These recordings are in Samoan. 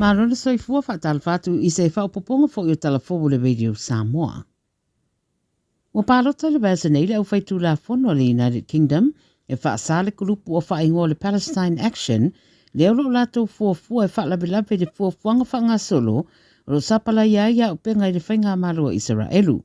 Malo le soifua, faatalofa atu i se faaopoopoga foi o Tala Fou o le Radio Samoa. Ua palota i le vaiaso nei le aufaitulafono a le United Kingdom e faasa le kulupu ua faaigoa o le Palestine Action, lea o lo o latou fuafua e faalavelave i le fuafuaga faagasolo o lo o sapalaia ai auupega i le faigamalo a Isaraelu.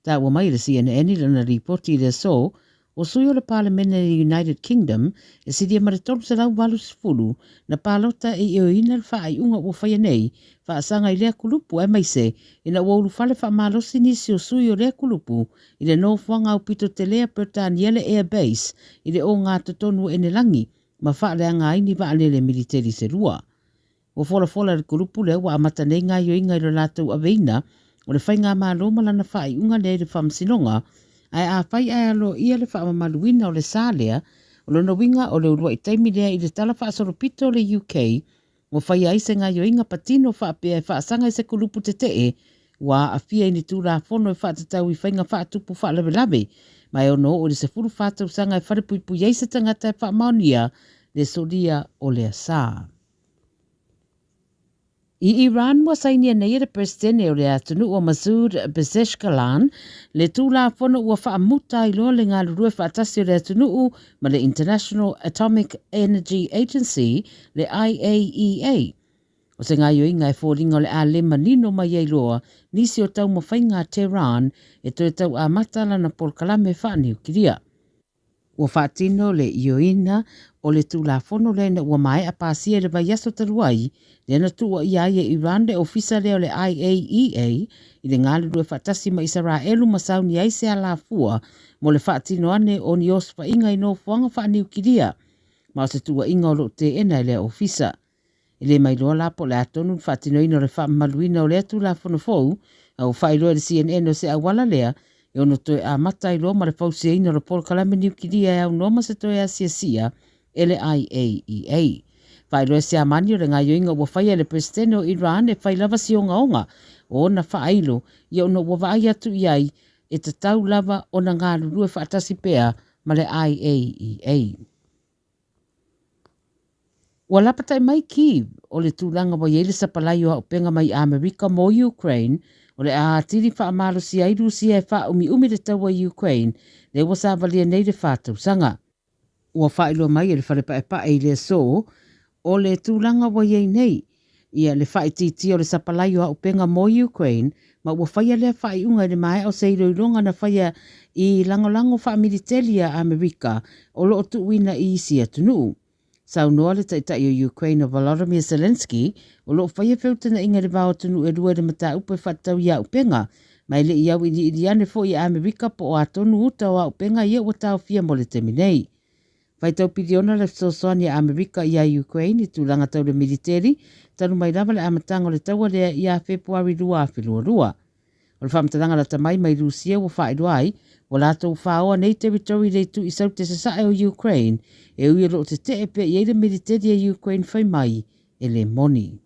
Taua mai e le CNN i lana lipoti i le aso, o sui o le Palemene i le United Kingdom e silia ma le 380 na palota e ioeina le faaiuga ua faia nei faasaga i lea kulupu aemaise ina ua ulufale faamalosi nisi o sui o lea kulupu i le nofoaga aupito tele a Peretania le Air Base i le ogatotonu o Enelagi ma faaleaga ai ni vaalele militeli se lua. Ua folafola le kulupu lea ua amata nei gaoioiga i lo latou aveina o le faigamalo ma lana faaiuga lea i le faamasinoga, ae afai ae aloaia le faamamaluina o le sa lea, o lona uiga o le uluai taimi lea i le tala faasolopito o le UK ua faia ai se gaoioiga patino faapea e faasaga i se kulupu tetee ua aafia i ni tulafono e faatatau i faiga faatupu faalavelave ma e ono oo i le 14 tausaga e falepuipui ai se tagata e faamaonia le solia o lea sa. I Iran, ua sainia nei e le Peresetene o le atunuu o Masoud Pezeshkian le tulafono ua faamuta ai loa le galulue faatasi o le atunuu ma le International Atomic Energy Agency, le IAEA. O se gaoioiga e foliga o le a le manino mai ai loa nisi o taumafaiga a Tehran e toe tau amata lana polokalame faaniukilia. Ua faatino le ioeina o le Tulafono lea ina ua maea pasia i le vaiaso talu ai, lea na tuuaia ai e Iran le ofisa lea o le IAEA i le galulue faatasi ma Isaraelu ma sauni ai se alafua mo le faatino ane o ni osofaiga i nofoaga faaniukilia ma o se tuuaiga o lo o teena e lea ofisa. E le mailoa la po o le a tonu le faatinoina o le faamamaluina o lea Tulafono fou, a ua faailoa e le CNN o se auala lea e ono toe amata ai loa ma le fausiaina o le polokalame niukilia e aunoa ma se toe asiasia e le IAEA. Faailoa e Siamani o le gaoioiga ua faia e le Peresetene o Iran e fai lava si ogaoga o ona faailo ia ona ua vaai atu i ai e tatau lava ona galulue faatasi pea ma le IAEA. Ua lapatai mai Kyiv o le tulaga ua i ai le sapalai o auupega mai Amerika mo Ukraine, o le a atili faamalosia ai Rusia e faaumiumi le taua i Ukraine, lea ua savalia nei le fa tausaga. Ua faailoa mai e le Fale Paepae i le aso, o le tulaga ua i ai nei, ia le faaitiitia o le sapalai o auupega mo Ukraine, ma ua faia lea faaiuga i le maea o se iloiloga na faia i lagolago faamiliteli a Amerika o lo o tuuina i isi atunuu. Saunoa le Taitai o Ukraine o Volodymyr Zelenskyy, o lo o faia feutagaiga i le va o atunuu e lua i le mataupu e faatatau i auupega, ma e le i auiliili ane foi e Amerika po o a tonu uta o auupega ia ua taofia mo le taimi nei. Faitau piliona le fesoasoani a Amerika iā Ukraine i tulaga tau le militeli, talu mai lava le amataga o le taua lea ia Fepuari 2022. O le faamatalaga lata mai mai Rusia ua faailoa ai, ua latou faoa nei territory i le itu i saute sasae o Ukraine, e ui o lo o tetee pea i ai le militeli a Ukraine fai mai e le moni.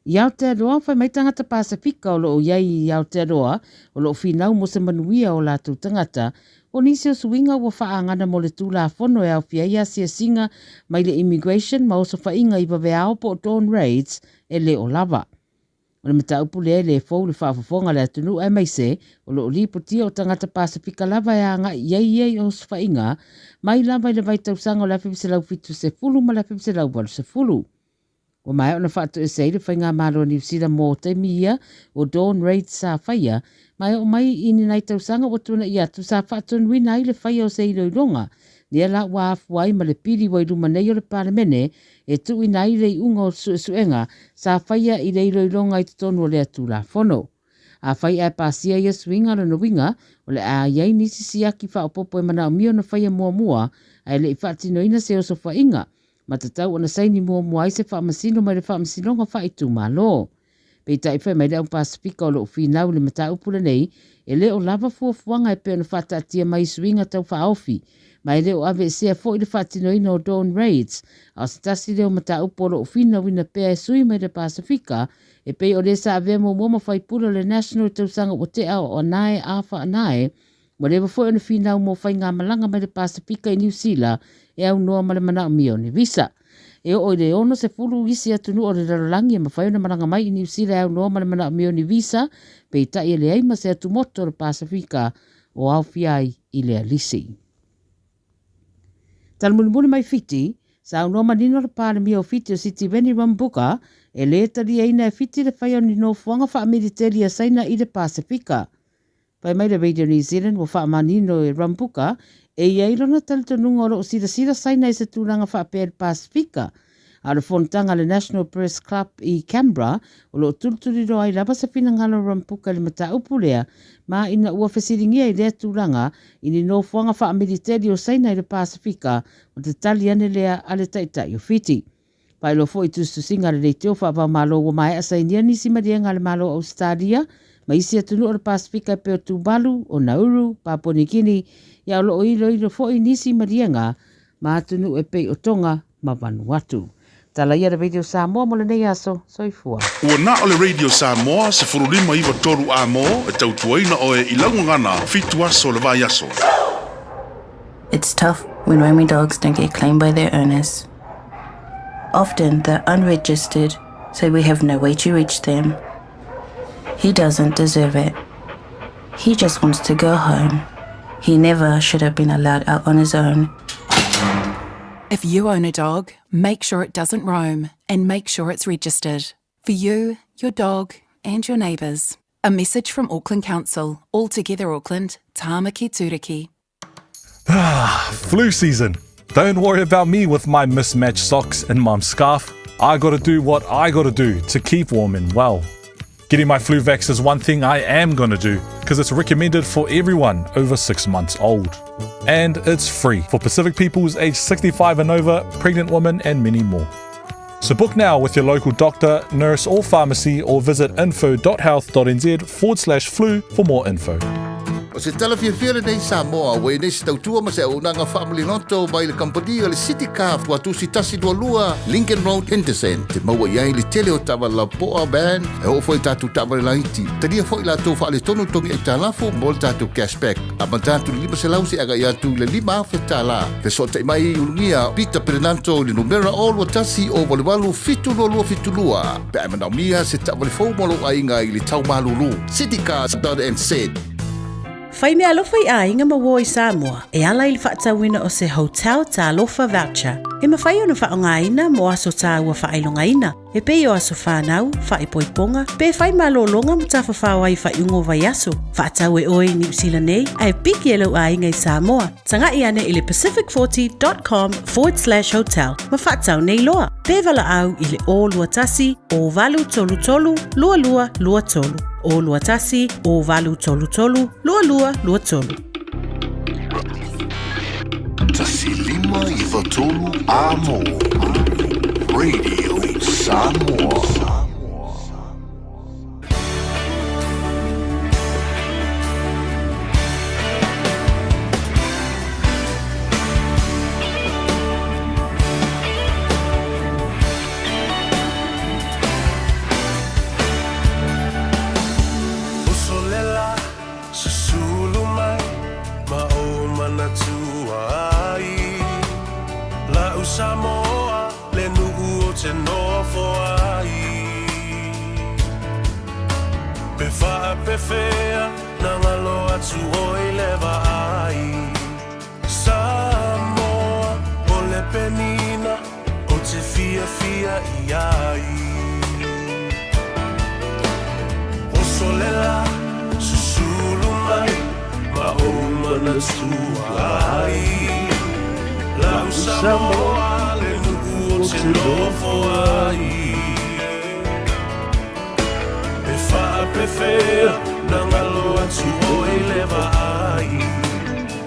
I Aotearoa, fai mai tagata Pasefika o lo o i ai i Aotearoa o lo o finau mo se manuia o latou tagata, o nisi o suiga ua faaagana mo le Tulafono e aofia ai asiasiga mai le Immigration ma osofaiga i vaveao po o dawn raids e le o lava. O le mataupu lea e le fou i le faafofoga a le atunuu aemaise o lo o lipotia o tagata Pasefika lava e agai i ai ia i osofaiga mai lava i le vaitausaga o le 1970 ma le 1980. Ua maea ona faatoese ai le Faigamalo a Niu Sila mo taimi ia o Dawn Raids sa faia, ma e oo mai i ni nai tausaga ua tuana'i atu sa faatonuina ai le faia o se iloiloga, lea la ua afua ai ma le pili ua i luma nei o le Palemene e tuuina ai le iuga o suesuega sa faia i le iloiloga i totonu o lea Tulafono. Afai ae pasia ia suiga lona uiga, o le a i ai nisi siaki faaopoopo e manaomia ona faia muamua ae le i faatinoina se osofaiga, ma tatau ona saini muamua ai se faamasino mai le Faamasinoga Faaitumalo. Peitai fai mai le au Pasefika o lo o finau i le mataupu lenei, e le o lava fuafuaga e pei ona faataatia mai i suiga tau faaofi, ma e le o aveesea foi le faatinoina o dawn raids, a o se tasi lea o mataupu o lo o finauina pea e sui mai le Pasefika, e pei o le sa avea muamua ma faipule o le National i tausaga ua tea o Anae Arthur Anae, Ua leva foi ona finau mo faigamalaga mai le Pasefika i Niu Sila e aunoa ma le manaomia o ni visa. E oo i le 60 isi atunuu o le lalolagi e mafai ona malaga mai i Niu Sila e aunoa ma le manaomia o ni visa, peitai e leai ma se atumotu o le Pasefika o aofia ai i lea lisi. Tala mulimuli mai Fiti, saunoa manino le Palemia o Fiti o Sitiveni Rabuka e lē taliaina e Fiti le faia o ni nofoaga faamiliteli a Saina i le Pasefika. Fai mai le Radio New Zealand ua faamanino e Rabuka e i ai lona talitonuga o lo o silasila Saina i se tulaga faapea i le Pasefika. A o le fonotaga a le National Press Club i Canberra o lo o tulituliloa ai lava se finagalo o Rabuka i le mataupu lea ma ina ua fesiligia i lea tulaga i ni nofoaga faamiliteli o Saina i le Pasefika o te tali ane lea a le Taitai o Fiti. Faailoa foi i tusitusiga a le leitio faava-o-Malo ua maea sainia nisi maliega a le Malo o Ausetalia ma isi atunuu o le Pasefika e pei o Tuvalu, o Nauru, Papua New Guinea, ia o lo o iloilo foi nisi maliega ma atunuu e pei o Tonga ma Vanuatu. Tala ia le Radio Samoa mo lenei aso. Soifua. Ua na o le Radio Samoa 15 93 A-mo e tautuaina oe i lau gagana fitu aso o le vaiaso. It's tough when roaming dogs don't get claimed by their owners. Often they're unregistered, so we have no way to reach them. He doesn't deserve it. He just wants to go home. He never should have been allowed out on his own. If you own a dog, make sure it doesn't roam and make sure it's registered. For you, your dog, and your neighbours. A message from Auckland Council. All together, Auckland. Tāmaki Tūriki. Flu season. Don't worry about me with my mismatched socks and mum's scarf. I gotta do what I gotta do to keep warm and well. Getting my flu vax is one thing I am gonna do because it's recommended for everyone over six months old. And it's free for Pacific peoples aged 65 and over, pregnant women, and many more. So book now with your local doctor, nurse, or pharmacy, or visit info.health.nz forward slash flu for more info. O se tala fiafia lenei i Samoa, ua i nei se tautua ma se auaunaga faamaliloto mai le kamupani o le City Car Tuatusi 122 Lincoln Road, Henderson. Te maua i ai le tele o taavale lapoa, van, e oo foi i tatou taavale laiti. Talia foi latou faaletonu togi aitalafu mo le tatou cashback. Amata atu i le 500 seia agai atu i le $5,000. Fesootai mai i Ulugia Peter Perenanto i le numera 021 088 7272 pe a e manaomia se taavale fou mo lou aiga i le tau malulu. Citycars.nz. Fai meaalofa i aiga ma uo i Samoa e ala i le faatauina o se Hotel Talofa Voucher e mafai ona faaaogaina mo aso taua faailogaina e pei o aso whānau, whaepoiponga, pe whai malōlōga ma tafafao ai i faaiuga o vaiaso. Faatau e oe i Niu Sila nei, ae piki e lou aiga i Samoa. Taga'i ane i le pacific40.com forward slash hotel ma faatau nei loa. Pe valaau i le 021 0833 2223. 021 0833 2223. 1593 A-mo. Radio Samoa. Uso lela, susulu mai, ma ou manatua ai. La'u Samoa, le nu'u o te nofo ai. Pe faapefea, na ngalo atu oi le vaai. Samoa, o le penina, o te fiafia i ai. Oso le la, susulu mai, ma ou manatua ai. La'u Samoa, le nu'u o te nofo ai. Pe faapefea, na ngalo atu oi le vaai.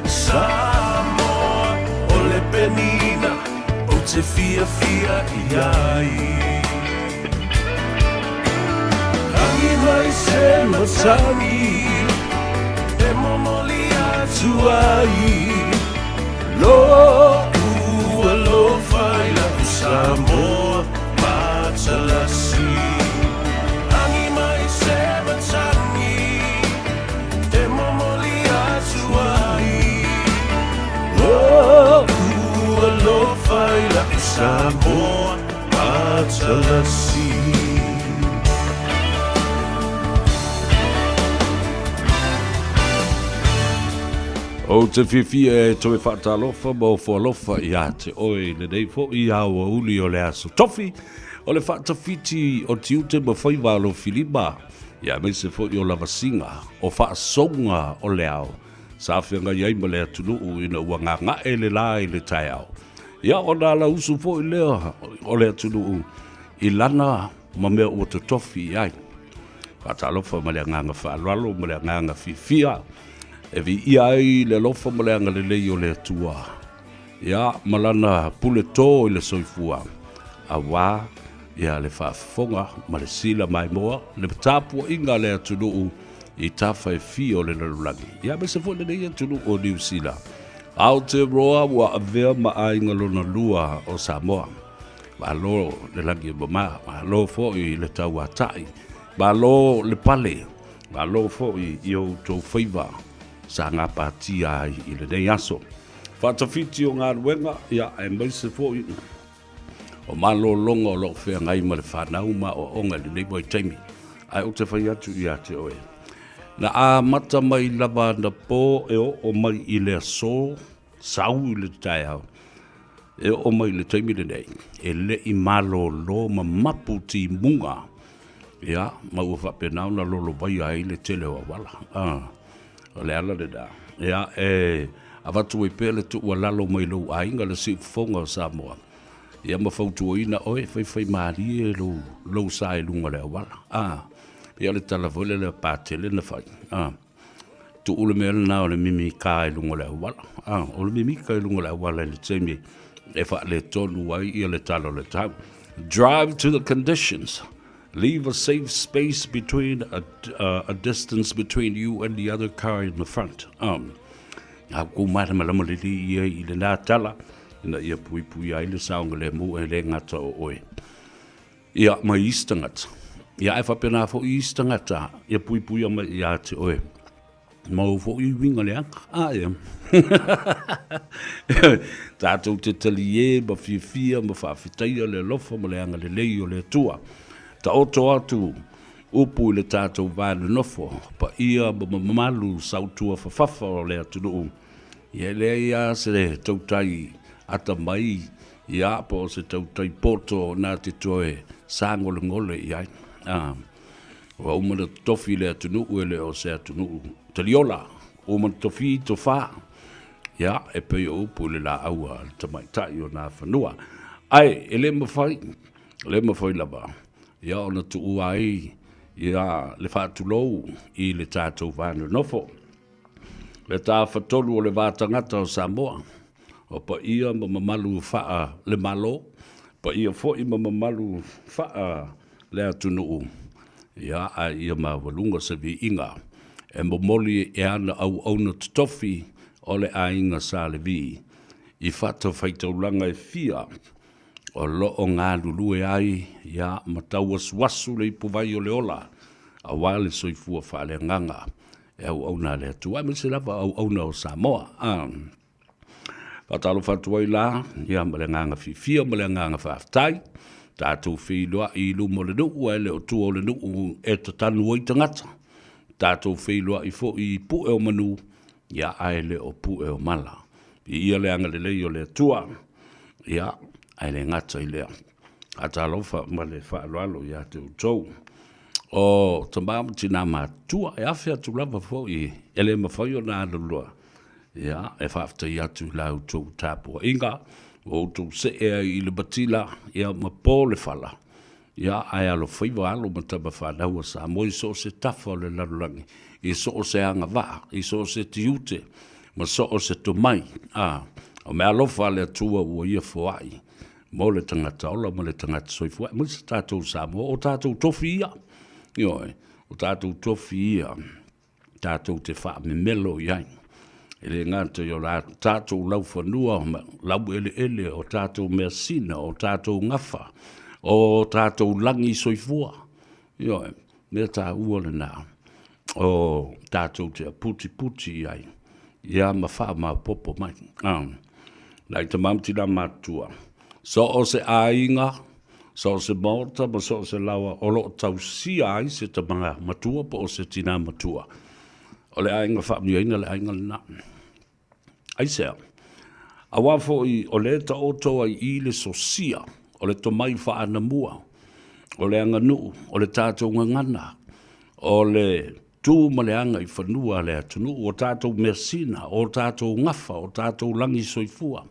Samoa, o le penina, ou te fiafia i ai. Tangi mai se matangi, e momoli atu ai. Lo'u alofa i la'u Samoa matalasi. Tangi mai se matangi, e momoli atu ai. Lo'u alofa i la'u Samoa. o Atalasi. Ou te fiafia e toe faatalofa ma ofo alofa ia te oe i lenei foi aoauli o le aso tofi o le faatafiti o tiute ma faiva alofilima, ia aemaise foi o lavasiga o faasouga o le ao sa feagai ai ma le atunuu ina ua gaga'e le la i le taeao. Ia ona alausu foi lea o le atunuu i lana ma mea ua totofi i ai. Faatalofa ma le agaga faaaloalo ma le agaga fiafia e viia ai le alofa ma le agalelei o le Atua, ia ma lana pule tō i le soifua, auā ia le faafofoga ma le sila maimoa le tapuaiga a le atunuu i tafa e fia o le lalolagi, ia aemaise foi lenei atunuu o Niu Sila. Aotearoa ua avea ma aiga lona lua o Samoa. Malo le lagi e mama, malo foi le tauatai, malo le pale, malo foi i o outou faiva sa gapatia ai i lenei aso. Faatafiti o galuega, ia aemaise foi o malologa o lo o feagai ma le fanau ma aoaoga i lenei vaitaimi. Ae ou te fai atu ia te oe, na amata mai lava anapo e oo mai i le aso, sau i le taeao, e oo mai i le taimi lenei, e le i malolo ma mapu timuga, ia, ma ua faapena ona lolovaia ai le tele o auala. Ah, o le ala lena. Ia, e avatu ai pea le tuualalo mai lou aiga, le siufofoga o Samoa, ia ma fautuaina oe, faifaimalie lou, lou sa i luga o le auala. Ah, ia o le tala foi lea Patele na fai. Ah, tuu le mea lena o le mimika i luga o le auala. Ah, o le mimika i luga o le auala i le taimi e faaletonu ai ia le tala o le tau. Drive to the conditions. Leave a safe space between a, uh, a distance between you and the other car in the front. Um, a kou malamalama lelei ia i lena tala, ina ia puipui ai le saogalemu e le gata o oe. Ia, mai isi tagata. Ia, ae faapena foi isi tagata, ia puipuia mai ia te oe. Ma ou foi uiga leaga. A, ia. Tātou te taliē ma fiafia ma faafetaia le alofa ma le agalelei o le Atua. Taoto atu upu i le tātou va nonofo, paia ma mamalu sautua fafafa o le atunuu. Ia e leai lava se tautai atamai, ia, po o se tautai poto na te toe sagolegole i ai. A. Ua uma ona totofi le atunuu e le o se atunuu taliola, ua uma ona tofi tofa, ia, e pei o upu i le laau a le tamaitai o Nafanua. Ae, e le mafai, le mafai lava, ia, ona tuua ai, ia, le faatulou i le tatou va nonofo. Le tafatolu o le va tagata o Samoa, o paia ma mamalu faa le Malo, paia foi ma mamalu faa le atunuu, ia, a ia maualuga se viiga e momoli e ana auauna totofi o le aiga Sa Levi i fatafaitaulaga e fia o lo o galulue ai, ia, ma tauasuasu le ipuvai o le ola aua le soifua faaleagaga e auauna a le Atua, aemaise lava auauna o Samoa. A. Faatalofa atu ai la, ia, ma le agaga fiafia ma le agaga faafetai, tatou feiloai i luma o le nuu, ae le o tua o le nuu e tatanu ai tagata. Tatou feiloai foi i pue o manu, ia, ae le o pue o mala. Viia le agalelei o le Atua, ia, ae le gata i lea. Faatalofa ma le faaaloalo ia te outou. O tama ma tina matutua, e afe atu lava foi e le mafai ona aloloa, ia, e faafetai atu i la outou tapuaiga, ua outou see ai i le matila, ia, ma po le fala, ia, ae alofaiva alo ma tama fanau a Samoa i so o se tafa o le lalolagi, i so o se agavaa, i so o se tiute, ma so o se tomai, a, o meaalofa a le Atua ua ia foai mo le tagata ola ma le tagata soifua, aemaise tatou Samoa, o tatou tofi ia, ioe, o tatou tofi ia tatou te faamemelo i ai. E le gata i o tatou laufanua, laueleele, o tatou measina, o tatou gafa, o tatou lagi soifua. Ioe, mea taua lena o tatou te aputiputi i ai, ia ma faamaopopo mai. Nai tama ma tina matutua. So o se aiga, so o se maota ma so o se laoa o lo o tausia ai se tama matua po o se tinā matua. O le aiga faamanuiaina le aiga lena. Aisea? Aua foi o lea e taoto ai i le sosia o le tomai faaanamua, o le aganuu, o le tatou gagana, o le tu ma le aga i fanua a le atunuu, o tatou measina, o tatou gafa, o tatou lagi soifua,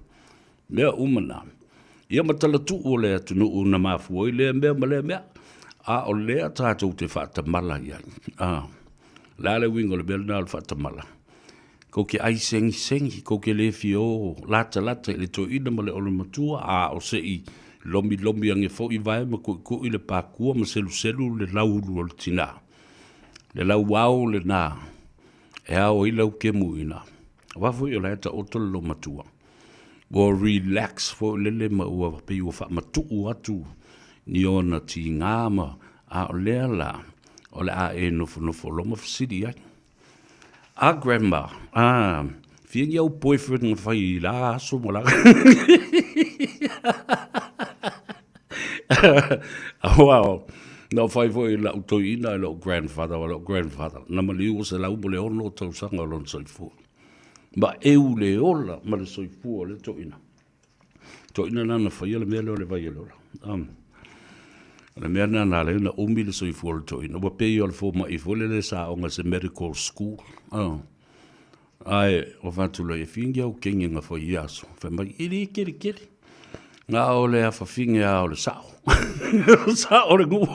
mea uma na. Ia ma talatuu o le atunuu na mafua ai lea mea ma lea mea, a o lea tatou te faatamala i ai. A, o le a le uiga o le mea lena o le faatamala? Kou te ai segisegi, kou te le fia o latalata i le toeaina ma le olomatua, a o se i lomilomi ane foi vae ma kuikui le pakua ma seluselu le lauulu o le tina. Le lauao lena e ao ai lau kemu i ina. Aua foi o la e taoto le lomatua. Ua relax foi lele ma ua pei ua faamatuu atu ni ona tiga ma a o lea la o le a e nofonofo loa ma fesili ai. Ah grandma, ah, fia ni au boyfriend na fai i la aso ma la. Wow. Na fai foi lau toeaina i lou grandfather, o lou grandfather, na maliu o 106 tausaga o lona soifua. Ma eu le ola ma le soifua o le toeaina. Toeaina lena na faia le mea lea o le vai o le ola. Um, o le mea lena na ala ai ona umi le soifua o le toeaina. Ua pei o le fomai foi lele sa aoga i se medical school. Uh. Ae ua fai atu loa, e fia ni au kenge na fai i aso. Fai mai, e le kele kele. Na o le afafine a o le sao. O sao o le nuu.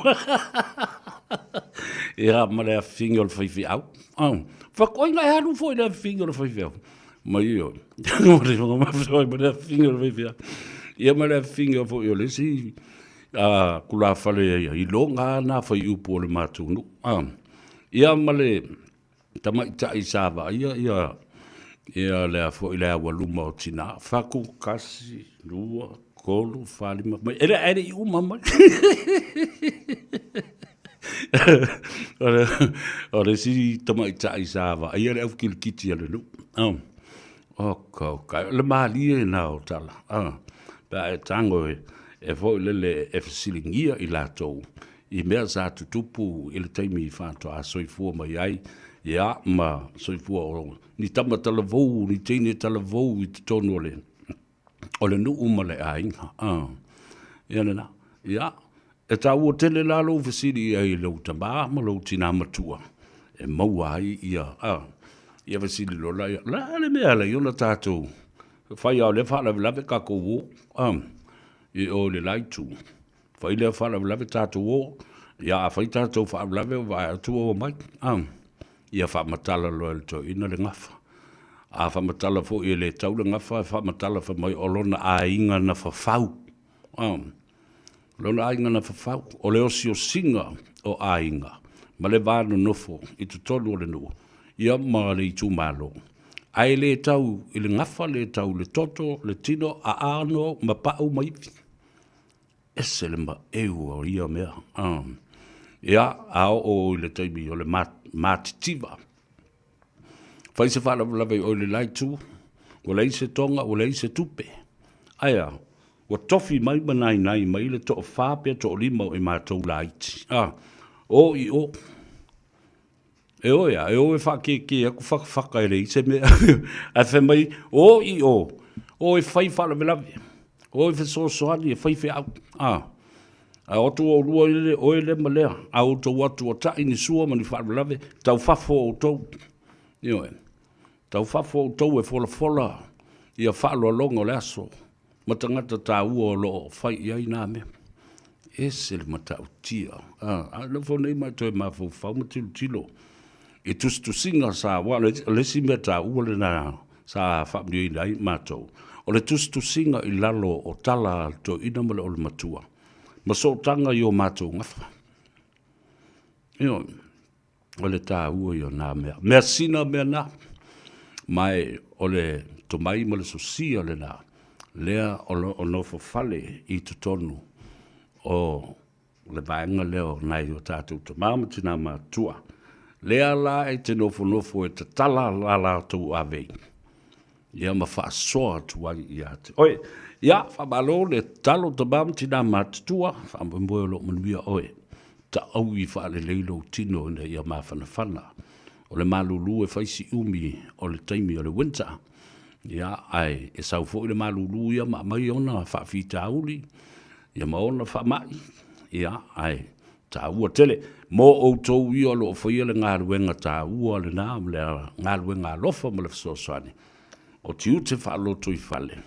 Ia, ma le afafine o le faifeau. Uh. Fakoina e alu foi le afafine o le faifeau. Mai io. Ia ma le afiga foi o le isi tulafale i loga na faiupu o le matou nuu. Ia ma le tamaitai sa vaaia ia ia le foi le aualuma o tina. Fatu, kasi, lua, tolu, fa, lima, mai. E le ae le i uma mai. O le isi tamaitai sa vaaia le aukilikiti a le nuu. Oh, oh kau kai. O le malie na o tala. Ah, pe a e tago e, e foi lele e fesiligia i latou i mea sa tutupu i le taimi i faatoa soifua mai ai, ia, ma soifua o ni tama talavou, ni teine talavou i totonu o le o le nuu ma le aiga. Ah, ia lena. Ia, e taua tele la lou fesili i ai i lou tamā ma lou tinā matua e maua ai ia, ah, ia fesili loa la ia, la le mea ala i ona tatou fai a o lea faalavelave tatou o, ah, i o i le la itu. Fai lea faalavelave tatou o, ia a fai tatou faalavelave ua vaai atu ua omai, ah. Ia faamatala loa e le toeaina le gafa. A faamatala foi e le tau le gafa, e faamatala fai mai o lona aiga na fafau. Ah, lona aiga na fafau. O le osiosiga o aiga ma le va nonofo i totonu o le nuu, ia ma le itumalo. Ae le tau i le gafa, le tau i le toto, le tino, aano ma pau ma ivi. Ese le maeu o ia mea. Ia, a oo i le taimi o le matitiva, fai se faalavelave i oe i le la itu, ua leai se toga, ua leai se tupe. Ae a, ua tofi mai ma nainai mai le toafa pe toalima o i matou laiti. A, o i o. E oi a, e o e faakēkē atu fakafaka e leai se mea. Ae fai mai, o i o, o e fai faalavelave, o e fesoasoani e fai feau. A, a o atu oulua i le, oe lea ma lea, a outou atu ua tai ni sua ma ni faalavelave, taufafo outou. Ioe, taufafo outou e folafola ia faaaloaloga o le aso. ma tagata taua o lo o fai i ai nā mea. Ese le matautia. A, a nofo nei ma toe mafaufau ma tilotilo i tusitusiga sa, aua o le isi mea taua lena sa faamanuiaina ai matou, o le tusitusiga i lalo o tala a le toeaina ma le olomatua, ma sootaga i o matou gafa. Ioe. O le taua ia o nā mea. Measina mea na, ma e o le tomai ma le sosia lena, lea o lo o nofo fale i totonu o le vaega lea o nai o tatou tama ma tina matutua. Lea la e te nofonofo e tatala la latou avei, ia ma faasoa atu ai ia te oe. Ia, faamalo le tatalo tama ma tinā matutua, faamoemoe o lo o manuia oe. Taogi faalelei lou tino ina ia mafanafana. O le malulu e fai si umi o le taimi o le winter. Ia, ae e sau foi le malulu ia ma aumai ona faafitauli, ia ma ona faamai, ia, ae taua tele. Mo outou ia o lo o faia le galuega taua lena, le galuega alofa ma le fesoasoani, o tiute faalotoifale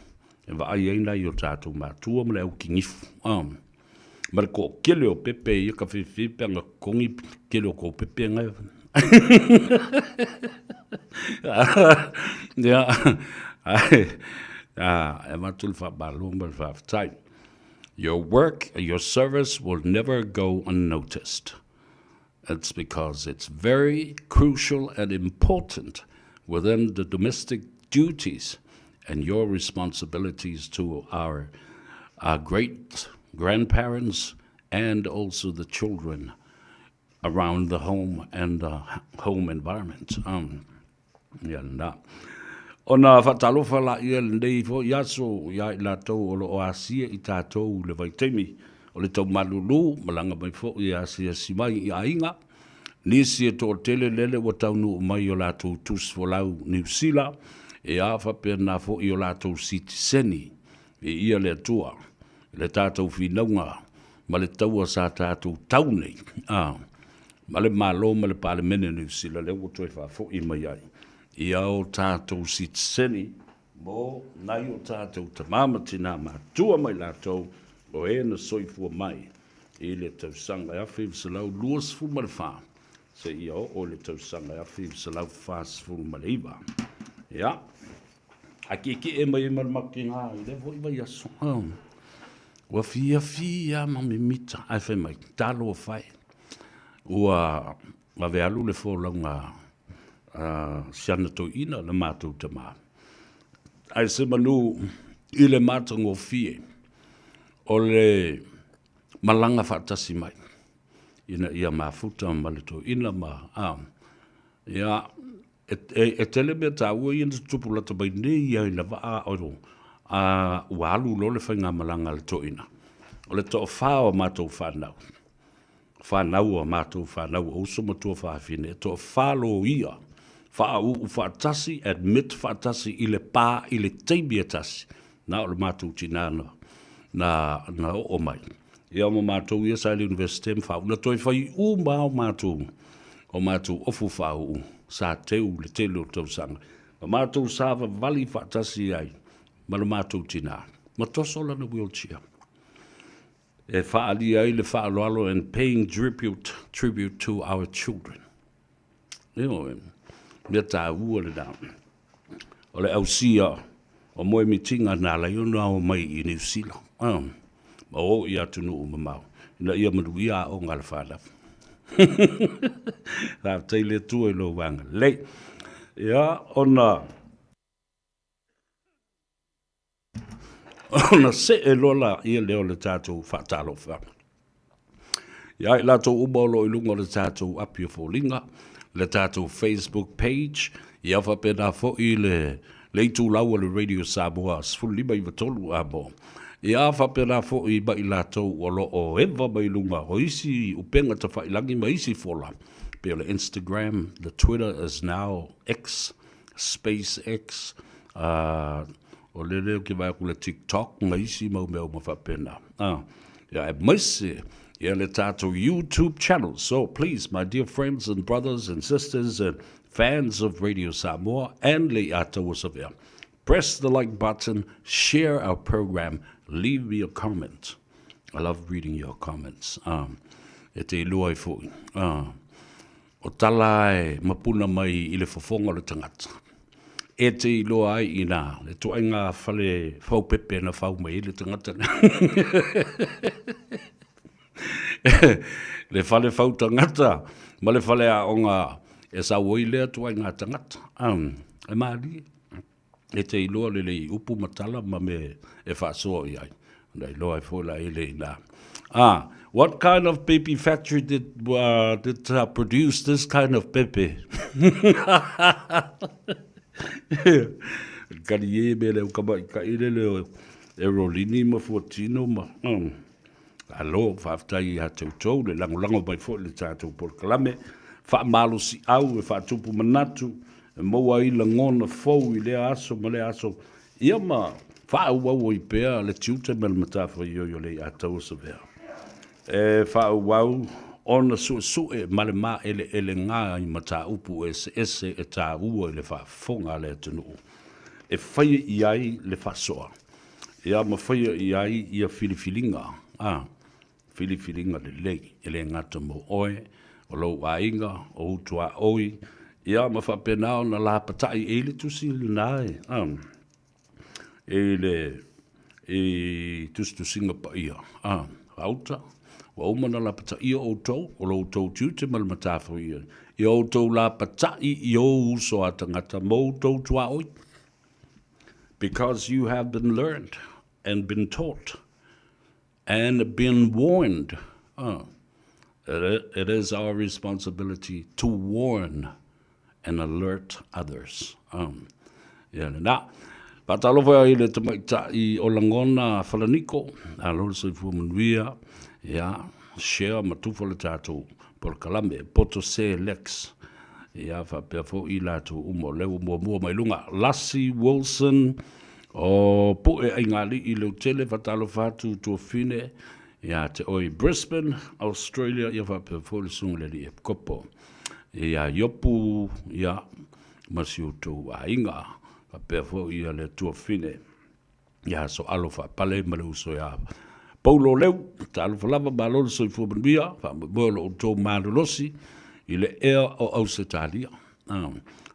e vaai ai nai o tatou matua ma le aukinifu, ma le toatele o pepe ia ka fiafia pe ana totogi tele o tou pepe na. Ia, ae e avatu le faamalo ma le faafetai. Your work, your service will never go unnoticed. It's because it's very crucial and important within the domestic duties and your responsibilities to our, our great grandparents and also the children around the home and the home environment. Um, Ia lena. Ona faatalofa laia lenei foi aso ia i latou o lo o asia i tatou i le vaitaimi o le taumalulu, malaga mai foi e asiasi mai i aiga, nisi e toatele lele ua taunuu mai i o latou tusi folau Niu Sila, ia faapena foi i o latou sitiseni. Viia le Atua i le tatou finauga ma le taua sa tatou tau nei, a, ma le Malo ma le Palemene o Niu Sila lea ua toe faafoi mai ai i a o tatou sitiseni mo nai o tatou tama ma tina matua ma i latou o e na soifua mai i le tausaga e 1924 seia oo i le tausaga e 1949. Ia, a kiekie mai ai ma le makiga i lea foi vaiaso. Ua fiafia ma mimita, ae fai mai, talofa e, ua vave alu le folauga a si ana toeaina le matou tama. Ae se manu i le matagofie o le malaga faatasi mai ina ia mafuta ma le toeaina ma, a, ia, E tele mea taua ia na tutupu lata mai nei ia ina vaa o a ua alu loa le faigamalaga a le toeaina. O le toafa o matou fanau, fanau a matou fanau o uso ma tuafafine, e toafa loia faauu faatasi, admit faatasi i le pa i le taimi e tasi. Na o le matou tina na, na, na oo mai. Ia ma matou ia sa i le Universite ma faauu. Na toe fai uma lava o matou, o matou ofu faauu sa teu le tele o tausaga. Ma matou savavali faatasi ai ma le matou tina, ma toso lana wheelchair e faaalia ai le faaaloalo and paying tribute, tribute to our children. Ioe, mea taua lena. O le ausia o moemitiga na ala ai ona o mai i Niu Sila, ma o i atunuu mamao, ina ia manuia aoga a le fanau. Faafetai le Atua i lou agalelei. Ia, ona ona see loa laia lea o le tatou faatalofa ia i latou uma o lo o i luga o le tatou api o foliga, le tatou Facebook page, ia faapena foi le le itulau o le Radio Samoa 15 93 amo. Ia faapena foi ma i latou o lo o eva mai luga o isi upega tafailagi ma isi fola, pei o le Instagram, the Twitter is now X, Space X, uh, o le lea ou te vaai atu le TikTok ma isi mau mea uma faapena. Ah, ia aemaise ia le tatou YouTube channel. So please, my dear friends and brothers and sisters and fans of Radio Samoa and Lei'ataua Savea, press the like button, share our program, leave me a comment. I love reading your comments. Um, e te iloa ai foi. Uh, O tala e mapuna mai i le fofoga o le tagata, e te iloa ai inā le ituaiga fale faupepe na fau mai ai le tagata lea. Le fale fau tagata ma le fale aoga e sau ai lea ituaiga tagata. E malie. E te iloa lelei i upu ma tala ma mea e faasoa i ai. Ona iloa ai foi la i le ina. Ah, what kind of pepe factory did, did produce this kind of pepe? Kali e me le uka mai ka ile le o. E Rolini ma Fuatino ma, um, alo, faafetai ia te outou le lagolago mai foi i le tatou polokalame. Faamalosiau e faatupu manatu, e maua ai lagona fou i lea aso ma lea aso, ia ma faaauau ai pea le tiute ma le matafaioi o le Iataua Savea. E faaauau ona suesue ma le maeleelega i mataupu eseese e taua i le faafofoga a le atunuu e faia i ai le faasoa, ia ma faia i ai ia filifiliga, a, filifiliga lelei, e le gata mo oe, o lou aiga, o ou tuaoi, ia ma faapena ona lapatai e i le tusi lena e, a, i le i tusitusiga paia, a, gauta, ua uma ona lapataia outou, o lo outou tiute ma le matafoia, ia outou lapatai i ou uso a tagata ma outou tuaoi. Because you have been learned and been taught and been warned. Uh, it, it is our responsibility to warn and alert others. Um, ia lena. Faatalofa i le tamaitai o Lagona Falaniko, alo le soifua manuia, ia, share ma tufa le tatou polokalame, poto se lex, ia, faapea foi i latou uma o lea ua muamua mai luga. Lassie Wilson, o Pue Aigalii Leutele, faatalofa atu Tuafine, ia te oe i Brisbane, Australia, ia faapea foi le susuga i le Alii Epikopo. Ia Iopu, ia, ma si outou aiga, faapea foi ia le tuafine ia Soalo Faapale ma le uso ia Paulo Leu, talofa lava, malo le soifua manuia, faamoemoe o lo outou malolosi i le ea o Ausetalia.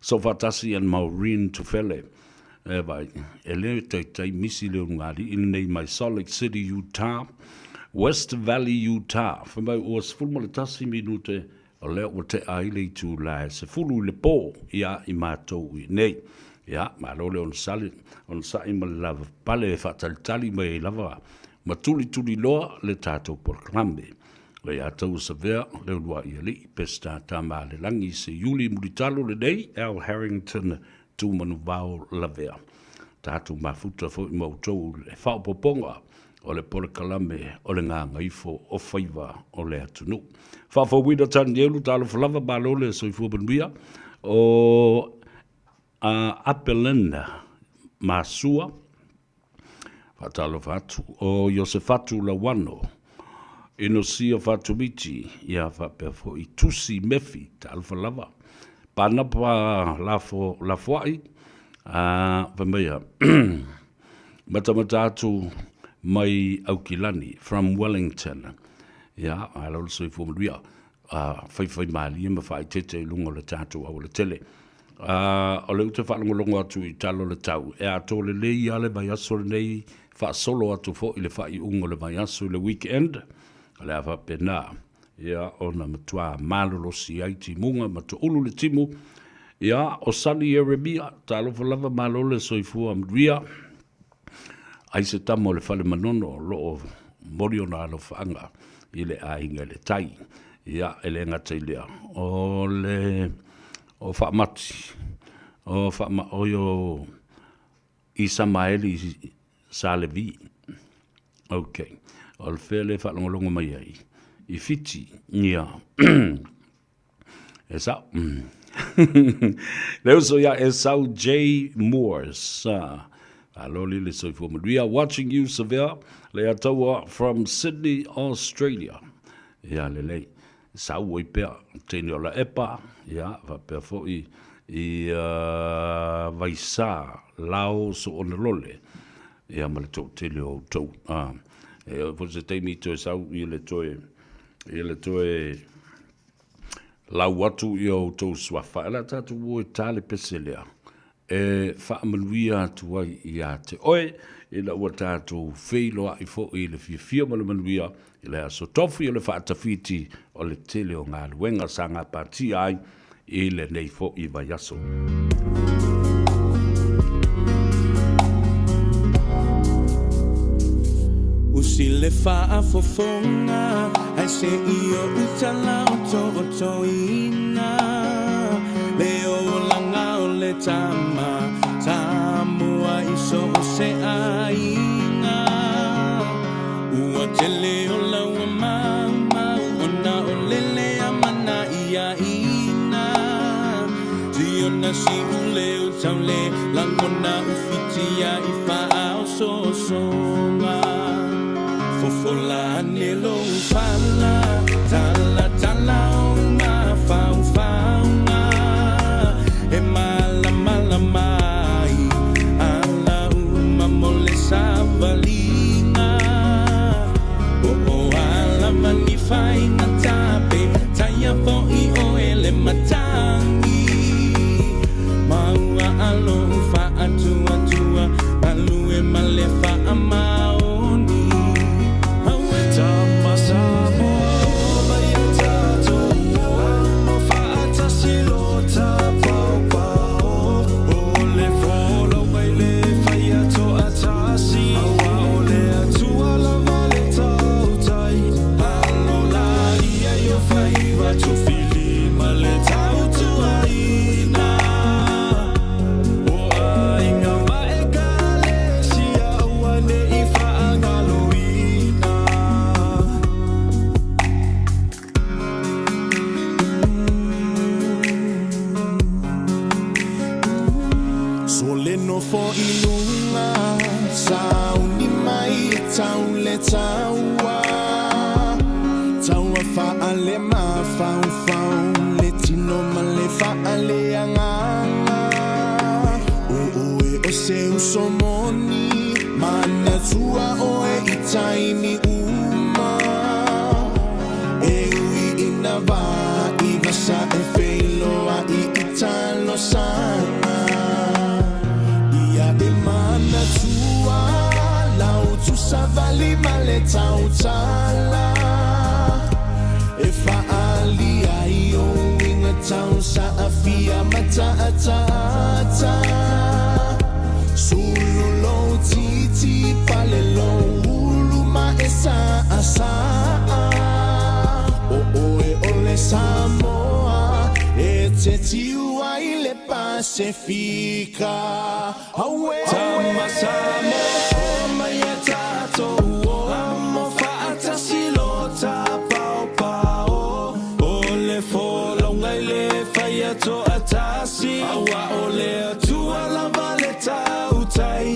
Soofaatasi and Maureen Tufele, e vai, e le taitai misi le ulugalii lenei mai Salt Lake City, Utah, West Valley, Utah, fai mai ua 11 minute O lea ua tea ai le itula e 10 i le po ia i matou i inei. Ia, malo le onosali, onosai ma le lavapapale e faatalitali mai ai lava ma tulituliloa le tatou polokalame. O ia taua savea le uluai alii Peseta Tamaalelagi Seiuli Mulitalo lenei Al Harrington Tumanuvao Lavea. Tatou mafuta foi ma outou i le faaopoopoga o le polokalame o le gagaifo o faiva o le atunuu. Faafouina Tanielu, talofa lava, malo le soifua manuia. O Apelin Masua, faatalofa atu. O Iosefatu Lauano, Inosia Fatumiti, ia faapea foi Tusi Mefi, talofa lava. Panapa Lafo, Lafoai, fai mai ia, Matamata atu mai Aukilani, from Wellington. Ia, malo le soifua manuia. Faifaimalie ma faaeteete i luga o le tatou aualatele. O lea ou te faalogologo atu i tala o le tau, e atoa lelei lava le vaiaso lenei, faasolo atu foi i le faaiuga o le vaiaso i le weekend, o le a faapena. Ia, ona matua malolosi ai timuga ma toulu le timu. Ia, o Sonny Ieremia, talofa lava malo le soifua manuia. Ai se tama o le fale manono o lo o moli ona alofaaga i le aiga i le tai. Ia, e le gata i lea, o le o Faamati, o Faama, o io Isamaeli Salevi. Ok. O le fea lea e faalogologo mai ai? I Fiti. Ia. E sao. Le uso ia Esau J. Moores. Alo li le soifua manuia. Watching you, Savea. Leiataua from Sydney, Australia. Ia lelei. Sau ai pea teine o Laepa, ia, faapea foi i Vaisā, Lao Soonalole, ia ma le toatele o outou. E oo foi se taimi toe sau i le toe, i le toe lau atu i outou suafa, e le a tatou o e ta le pese lea. E faamanuia atu ai ia te oe, ina ua tatou feiloai foi i le fiafia ma le manuia i le aso tofi o le faatafiti o le tele o galuega sa gapatia ai i lenei foi vaiaso. Usi le faafofoga ae se i ou talaototoina le olaga o le tama tamua i so o se aiga. Tele o laua maumau ona o lele a mana ia ina Siona siule o taule langona ufitia i faaosoosoga Fofola ane lou fala Talatala ou mafaufauga E malamalama ai ala uma mo le savaliga Po o a lava ni faigata pe taia fo'i oe le matagi Ma ua alo u faatuatua galue ma le faamaoni Auē Tama Samoa o mai e tatou Amo faatasi lo tapaopao O le folauga i le faia toatasi Aua o le Atua lava le tautai Alo la ia i o faiva tofili ma le tautuaina O aiga ma Ekalesia aua ne i faagaloina. So le nofo i luga, sauni mai e tau le taua. Taua faale mafaufau, le tino ma le faale agaga. O oe o se uso moni, manatua oe i taimi uma. E ui ina va i vasa e feiloai i talosaga. Ia e manatua lau tuusavali ma le tautala. E faaali ai ou uiga tausaafia ma taataata. Sulu lou titi, pale lou ulu ma e saasaa. O oe o le Samoa e te tiu ai le Pasefika. Auē! Tama Samoa mai e tatou o Amo faatasi lo tapaopao O le folauga i le faia toatasi Aua o le Atua lava le tautai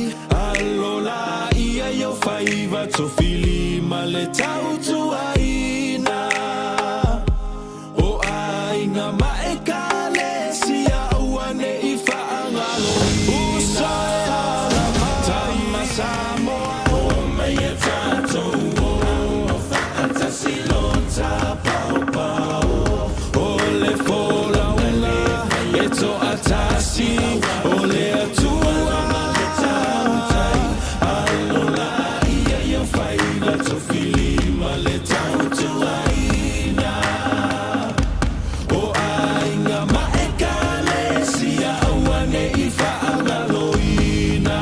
Alo laia i ou faiva tofili ma le tautuaina O aiga ma Ekalesia aua ne i faagaloina Uso e ala mai Tama Samoa o mai e tatou o Faatasi lo tapaopao O le folauga e toatasi O le Atua lava le tautai Alo laia i ou faiva tofili ma le tautuaina O aiga ma Ekalesia aua ne i faagaloina.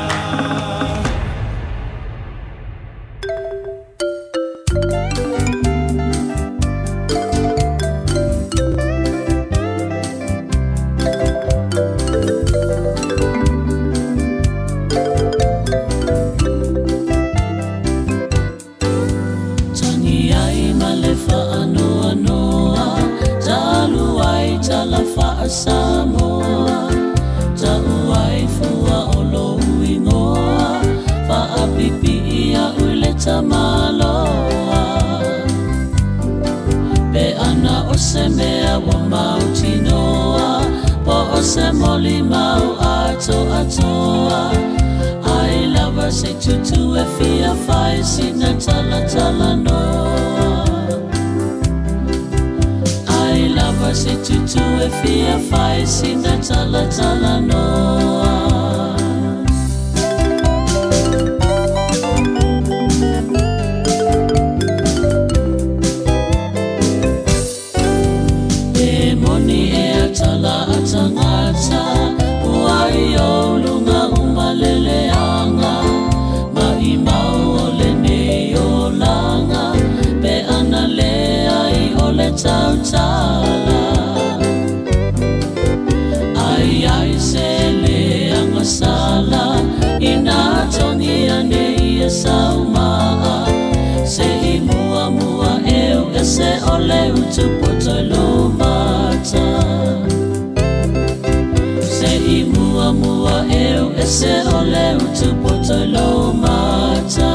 Tagi ai ma le faanoanoa, talu ai tala faa-Samoa, Tau ai fua o lou ingoa, faapipii a'u i le tamaloa. Pe ana o se mea ua mautinoa, po o se molimau atoatoa, ai lava se tutu e fia fai sina talatalanoa. Ai lava se tutu e fia fai sina talatalanoa. E moni ea tala a tangata, ua i ou luga uma le leaga, maʻimau o lenei olaga, pe ana leai o le tautala. Ai ai se leaga sala, ina togi ane ia sau maa, se i ese o le utu poto i lou mata. Se i muamua eu ese o le utu poto i lou mata.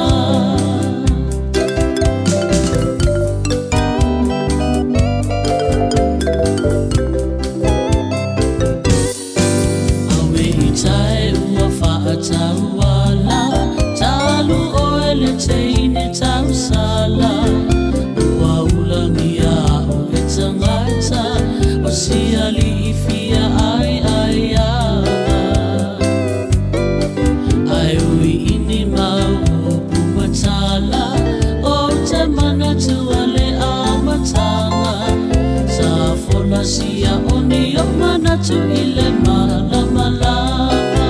Awe i tae ua faatauala, Talu oe le teine tausala, Ua ulagia au e tagata, O si alii fia aiaiaga. Ae ui i ni mau upu matala, Ou te manatua le amataga, Sa folasia o ni ou manatu i le malamalama.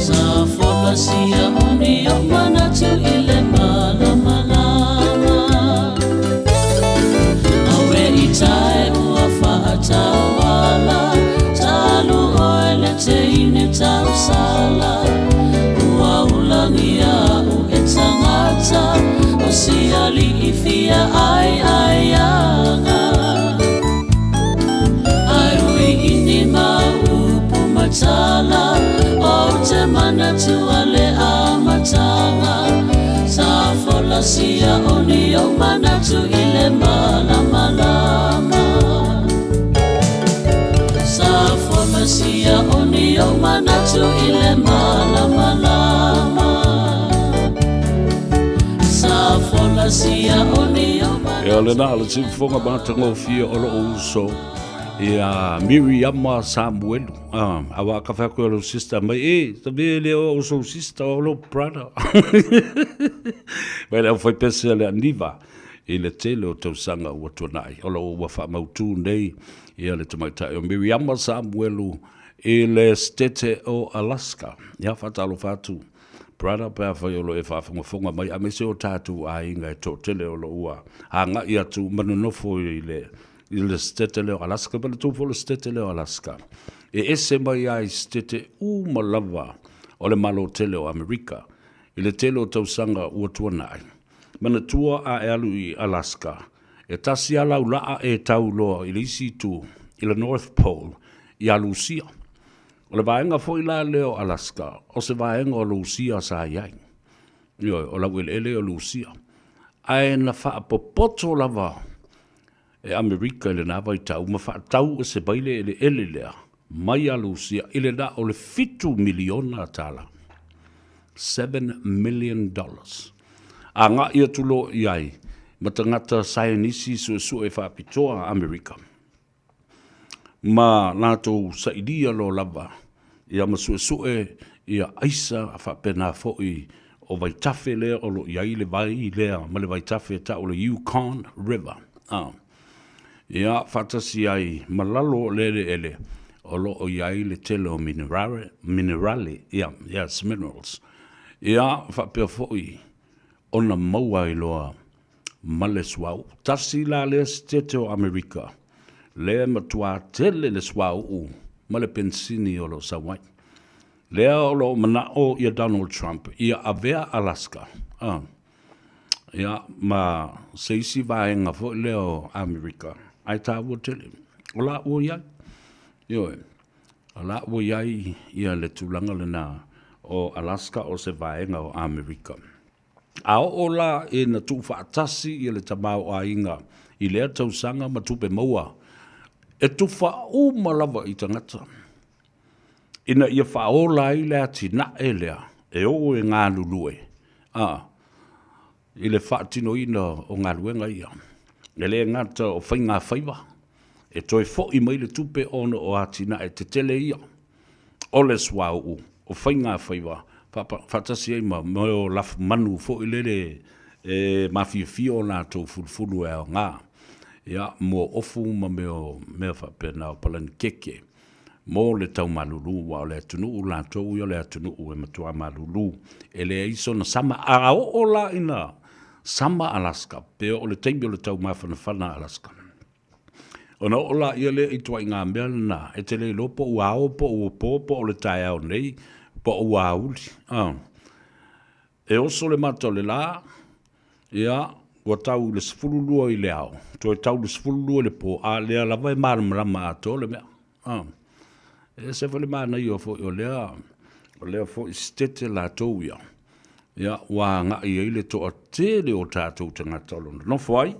Sa folasia o ni ou manatu i le malamalama. Awe i tae ua faatauala, Talu oe le teine tausala, Ua ulagia au e tagata, O si alii fia aiaiaga. Ae ui i ni mau upu matala, Ou te manatua le amataga, Sa folasia o ni ou manatu i le malamalama. Sa folasia o ni ou manatu i le malamalama. Sa folasia o ni ou manatu. Ia lena le siufofoga matagofie o lou uso ia Miriama Samuelu. Ah, aua ka fai atu e lou sister mai, e, ta me le o sou sister o lou brother. Mai le au fai pese a le aniva i le tele o tausaga ua tuanai. O lo o ua faamautu nei ia le tamaitai o Miriama Samuelu i le Setete o Alaska. Ia, faatalofa atu, brother, pe afai o lo o e faafogafoga mai, aemaise o tatou aiga e toatele o lo o ua agai atu ma nonofo i le i le Setete lea o Alaska, ma le tou foi o le Setete lea o Alaska, e ese mai lava i Setete uma lava o le Malo tele o Amerika i le tele o tausaga ua tuanai. Manatua a e alu i Alaska, e tasi lava lau laa e tau loa i le isi itu, i le North Pole, ia Lusia. O le vaega foi la lea o Alaska, o se vaega o Lusia sa i ai. Ioe, o laueleele o Lusia. Ae na faapopoto lava e Amerika i lena vaitau ma faatau ese mai le eleele lea mai ia Lusia i le na o le $7 miliona. $7 million. Agai atu loa i ai ma tagata saienisi suesue faapitoa a Amerika ma latou sailia loa lava ia ma suesue ia aisa faapena foi o vaitafe lea o lo o i ai le vai lea ma le vaitafe e tau o le Yukon River. A. Ia, faatasi ai ma lalo o le eleele o lo o i ai le tele o minerale, minerale, ia, yes, minerals. Ia, faapea foi ona maua ai loa ma le suauu. Tasi la lea sitete o Amerika, lea e matuā tele le suauu ma le penisini o lo o sau ai. Lea o lo o manao ia Donald Trump ia avea Alaska, a, ia, ma se isi vaega foi lea o Amerika, ae taua tele. O la ua i ai, ioe, o la ua i ai ia le tulaga lena o Alaska o se vaega o Amerika. A oo la ina tuufaatasi ia le tamaoaiga i lea tausaga ma tupe maua, e tufa uma lava i tagata ina ia faaola ai le atinae lea e o e galulue a i le faatinoina o galuega ia. E le gata o faigafaiva, e toe foi mai le tupe ona o atinae tetele ia. O le suauu, o faigafaiva, faatasi ai ma mea o lafumanu foi lele e mafiafia o latou fulufulu e aoga, ia, mo ofu ma mea o mea faapena o palanikeke mo le tau malulu, aua o le atunuu latou ia o le atunuu e matua malulu, e leai sona sama. A oo la ina sama Alaska, pe oo i le taimi o le taumafanafana Alaska, Ona oo laia lea i ituaiga mea lena, e te le iloa po ua ao po ua po po o le taeao nei po o ua auli. A. E oso le mata o le la, ia, ua tau i le 12 i le ao, toe tau i le 12 i le po, a lea lava e malamalama atoa le mea. A, e ese foi le manaia foi o lea, o lea foi sitete latou ia, ia, ua agai ai le toatele o tatou tagata o lo o nonofo ai,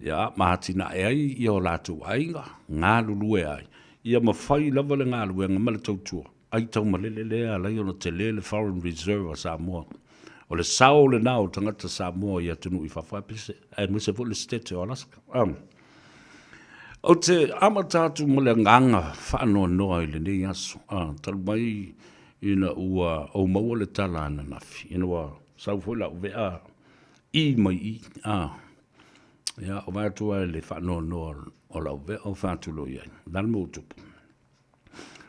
ia, ma atinae ai ia o latou aiga, galulue ai, ia ma fai lava le galuega ma le tautua. Ai taumalele lea e ala ai ona tele le foreign reserve a Samoa. O le sao lena o tagata Samoa i atunuu i fafo, aemaise foi le state o Alaska. Ou te amata atu ma le agaga faanoanoa i lenei aso, talu mai ina ua ou maua le tala ananafi, ina ua sau foi lau vea i mai i, ia, o vaai atu lava i le faanoanoa o lau vea o faatulou i ai. O le a le mea ua tupu?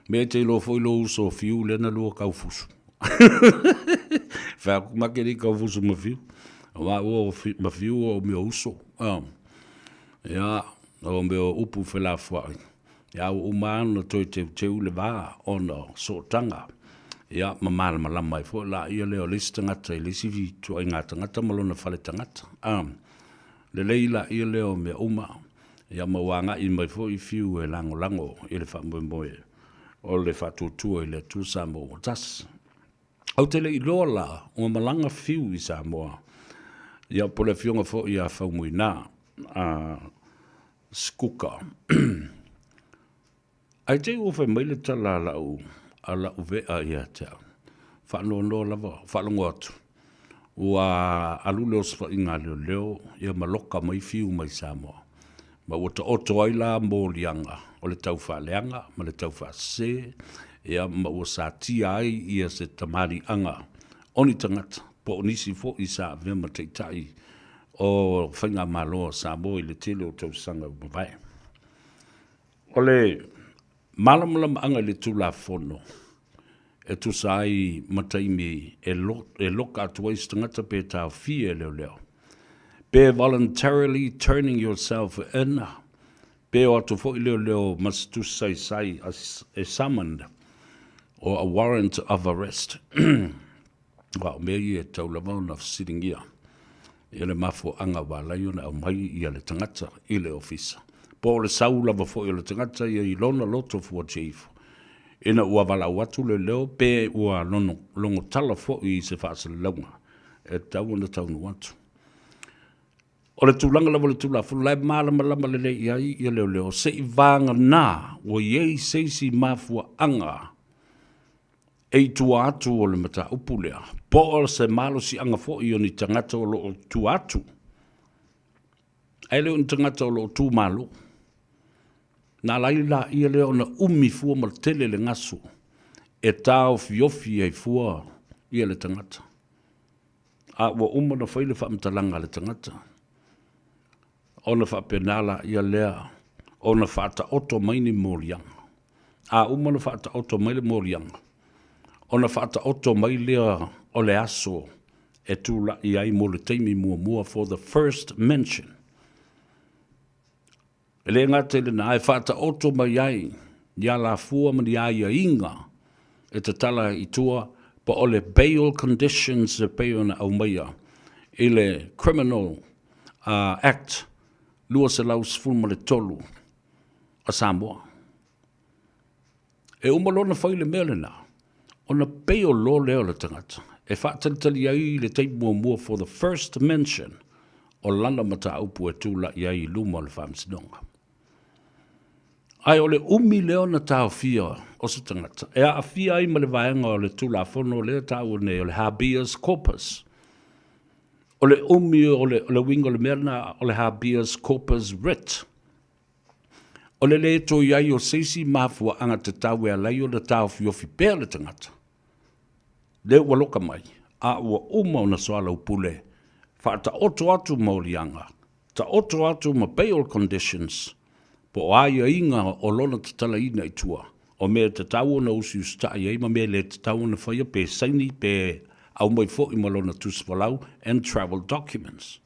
Mea e te iloa foi lou uso o Fiu lea na lua kaufusu. Fai atu ma ke le kaufusu ma Fiu. O maua ma Fiu o mea uso. Ia, o mea upu felafoai. Ia, ua uma lava ona toe teuteu le va ona o sootaga. Ia, ma malamalama ai foi laia lea o le isi tagata i le isi ituaiga tagata ma lona fale tagata. Lelei laia lea o mea uma. Ia ma ua agai mai foi Fiu e lagolago i le faamoemoe o le faatuatua i le Atua Samoa ua tasi. Ou te le i iloa la ua malaga Fiu i Samoa, ia po o le afioga foi ia Faumuina a Sikuka. Ae te i ua fai mai le tala a lau, a lau vea ia te au, faanoanoa lava, faalogo atu, ua alu le osofaiga a leoleo ia ma loka mai Fiu mai Samoa, ma ua taoto ai la moliaga o le taufaaleaga ma le taufaasese, ia ma ua satia ai ia se tamaliiaga o ni tagata po o nisi foi sa avea ma taitai o faigamalo a Samoa i le tele o tausaga ua mavae. O le malamalamaaga i le Tulafono e tusa ai ma taimi e loka atu ai se tagata pe taofia e leoleo, pe voluntarily turning yourself in, pe o atu foi leoleo ma se tusi saisai a summon or a warrant of arrest. Aua o mea ia e tatau lava ona fesiligia ia le mafuaaga ua ala ai ona aumai ia le tagata i le ofisa. Po o le sau lava foi o le tagata ia i lona loto fuatia ifo ina ua valaau atu le leo pe ua logotala foi i se faasalalauga e tatau ona taunuu atu. O le tulaga lava o le Tulafono, la e malamalama lelei i ai ia leoleo, seiavagana ua i ai se isi mafuaaga e i tua atu o le mataupu lea, po o se malosiaga foi o ni tagata o lo o tua atu, ae le o ni tagata o lo o tu malo. Na ala ai laia lea ona umi fua ma tele le gasu e taofiofi ai fua ia le tagata. A ua uma ona fai le faamatalaga a le tagata, ona faapena laia lea ona faataoto mai ni moliaga. A uma ona faataoto mai le moliaga, ona faataoto mai lea o le aso e tulai ai mo le taimi muamua for the first mention. E le gata i lena, ae faataoto mai ai ni alafua ma ni aiaiga e tatala i tua po o le bail conditions e pei ona aumaia i le Criminal Act 213 a Samoa. E uma loa ona fai le mea lena, ona bail loa lea o le tagata e faatalitali ai le taimi muamua for the first mention o lana mataupu e tulai ai i luma o le Faamasinoga. Ae o le umi lea ona taofia o se tagata e aafia ai ma le vaega o le Tulafono lea e taua nei o le Habeas Corpus. O le umi o le, o le uiga o le mea lena o le Habeas Corpus Writ. O le lē toe i ai o se isi mafuaaga tatau e ala ai ona taofiofi pea le tagata, lea ua loka mai, a ua uma ona soalaupule, faataoto atu moliaga, taoto atu ma bail conditions, po o aiaiga o lona tatalaina i tua, o mea e tatau ona usiusitai ai ma mea e le tatau ona faia, pe saini pe aumai foi ma lona tusi folau and travel documents.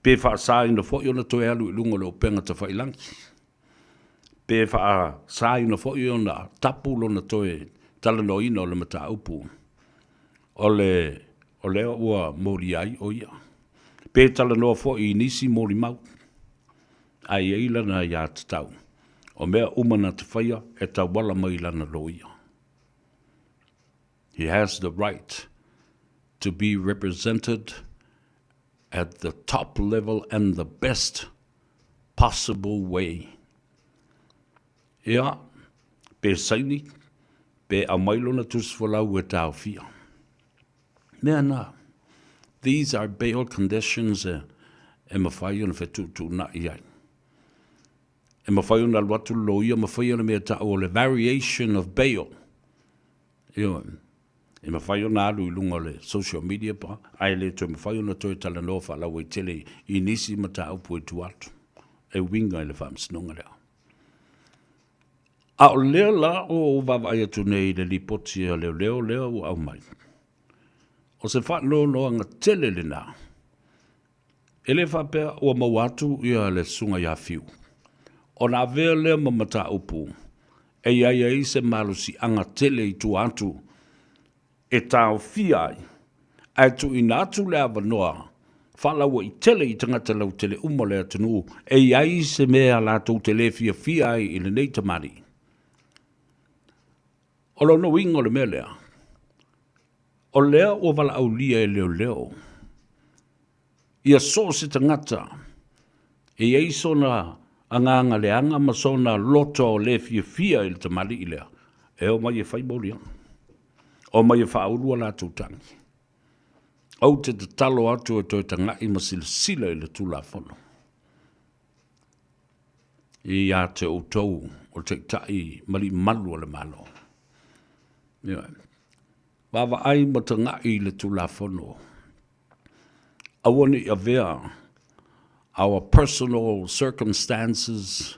Pe faasaina foi ona toe alu i luga o le upega tafailangi, pe faasaina foi ona tapu lona toe talanoaina o le mataupu o le o lea ua molia ai o ia. Pe talanoa foi i nisi molimau, a e i ai lana aiatatau, o mea uma na te faia e tauala mai i lana loia. He has the right to be represented at the top level and the best possible way. Ia, pe saini, pe aumai lona tusi folau e taofia. Mea na, these are bail conditions e, e mawhai ona whetuutuunai ai. E mawhai ona alu atu le loia, ma whai ona mea tau o le variation of bail. Ioe. E mawhai ona alu i lunga o le social media pa, ae le toe mawhai ona toe talanoa whaalauaitele i nisi mataupu e tua atu, e uiga i le faamasinoga lea. A o lea la ua ou vaavaai atu nei i le lipoti a leoleo lea ua aumai, o se faanoanoaga tele lena. E le faapea ua maua atu ia le susuga ia Fiu, ona avea lea ma mataupu e i ai ai se malosiaga tele i tua atu e taofia ai ae tuuina atu le avanoa faalauaitele i tagata lautele uma o le atunuu e i ai se mea latou te le fiafia ai i lenei tamalii. O lona uiga o le mea lea, o lea ua valaaulia e leoleo ia so o se tagata e i ai sona agaga leaga ma sona loto le fiafia i le tamalii lea, e omai e fai moliaga, omai e faaulu a latou tagi. Ou te tatalo atu e toe taga'i ma silasila i le Tulafono. Ia te outou o taitai ma alii malu o le Malo. Ioe. Vaavaai ma taga'i i le Tulafono. Aua ne i avea our personal circumstances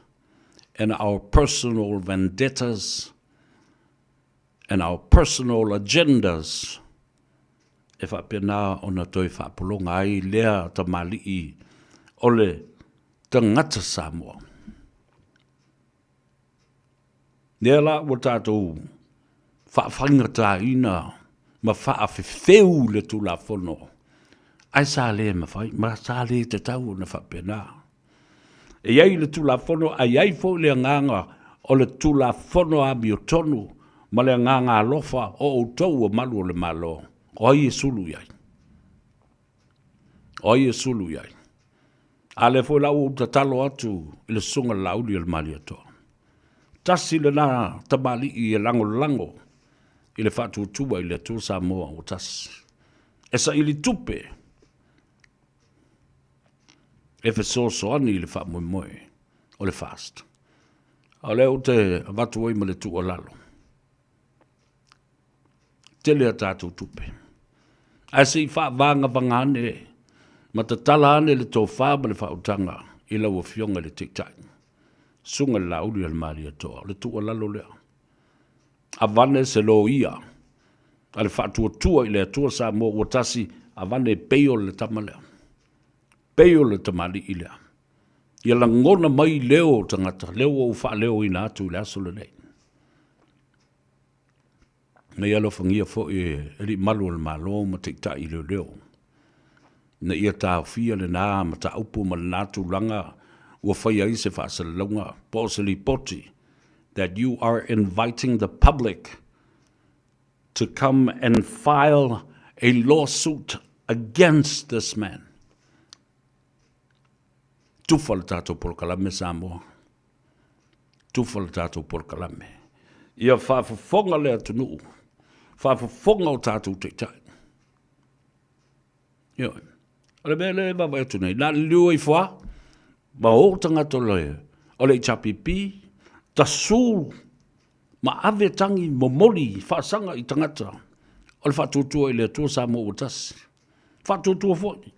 and our personal vendettas and our personal agendas e faapena ona toe faapologa ai lea tamalii o le tagata Samoa. Lea la ua tatou faafaigataina ma faafefeu le Tulafono, ae sa le mafai ma sa le tatau ona faapena. E i ai le Tulafono ae i ai foi le agaga o le Tulafono amiotonu ma le agaga alofa o outou o malu o le Malo. O ai e sulu i ai? O ai e sulu i ai? A lea foi la ua ou tatalo atu i le Susuga i le Laauli o le Malietoa. Tasi lena tamalii e lagolago i le faatuatua i le Atua Samoa ua tasi. E saili tupe e fesoasoani i le faamoemoe o le FAST. A o lea ou te avatu ai ma le tuualalo, tele a tatou tupe. Ae se i faavagavaga ane ma tatala ane le tofa ma le faautaga i lau Afioga i le Taitai, Susuga i le Laauli o le Malietoa. O le tuualalo lea, avane se loia a le Faatuatua i le Atua Samoa ua tasi, avane e bail le tama lea, bail le tamalii lea. Ia lagona mai leo o tagata, lea ua ou faaleoina atu i le aso lenei. Ina ia alofagia foi e alii malu o le Malo ma taitai leoleo, ina ia taofia lena mataupu ma lena tulaga ua faia ai se faasalalauga po o se lipoti that you are inviting the public to come and file a lawsuit against this man. Tufa le tatou polokalame Samoa. Tufa le tatou polokalame. Ia faafofoga le atunuu, faafofoga o tatou taitai. Ioe. O le mea lea e vaavaai atu nei, na liliu ai foa, ma o tagata o le, o le HRPP, tasū ma ave tagi momoli faasaga i tagata o le faatuatua i le Atua Samoa ua tasi. Faatuatua foi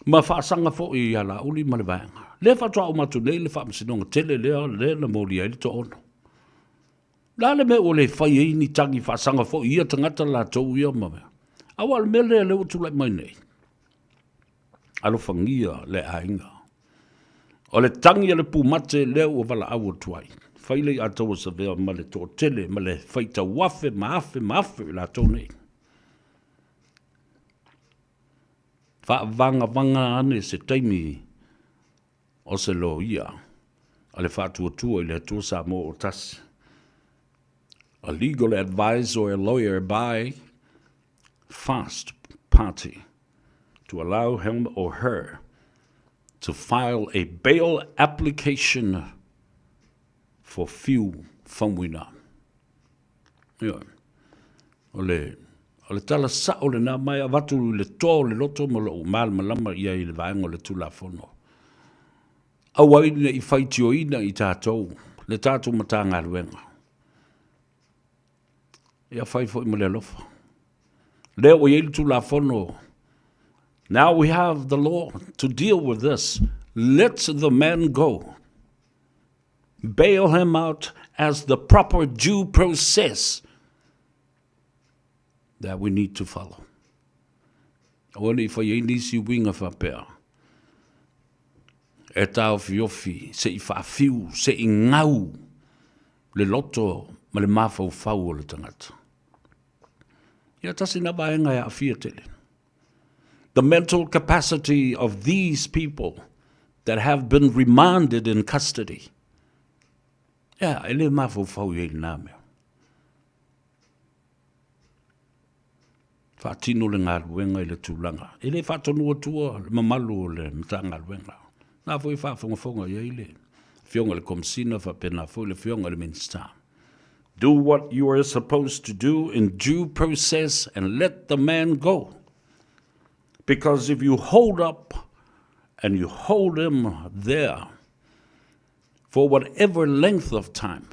ma faasaga foi ia Laauli ma le vaega. Lea faatoa uma atu nei le faamasinoga tele lea, lea na molia ai le toaono. Le a le mea ua le fai ai ni tagi faasaga foi i ia tagata latou ia ma mea. Aua o le mea lea lea ua tulai mai nei, alofagia le aiga. O le tagi a le pumate lea ua valaau atu ai, fai le iataua savea ma le toatele ma le faitau afe ma afe ma afe o i latou nei. Faavagavaga ane se taimi o se loia a le Faatuatua i le Atua Samoa o Tasi. A legal advice or a lawyer by fast party to allow him or her to file a bail application for Fiu Faumuina. Ioe. O le, o le tala sa'o lena ma e avatu i le toa o le loto ma lo'u malamalama i ai i le vaega o le Tulafono. Aua ai ne i faitioina i tatou le tatou Matagaluega. Ia fai foi ma le alofa. Lea ua i ai le Tulafono. Now we have the law to deal with this. Let the man go. Bail him out as the proper due process that we need to follow. Aua ne i fai ai nisi uiga faapea e taofiofi se i faafiu, se i gau le loto ma le mafaufau o le tagata. Ia tasi na vaega e aafia tele. The mental capacity of these people that have been remanded in custody. Ia, e le mafaufau i ai lena mea. Faatino le galuega i le tulaga. E le faatonu atua le mamalu o le Matagaluega. Na foi faafogafoga i ai le Afioga i le Komesina faapena foi le Afioga i le Minisita. Do what you are supposed to do in due process and let the man go. Because if you hold up and you hold him there for whatever length of time,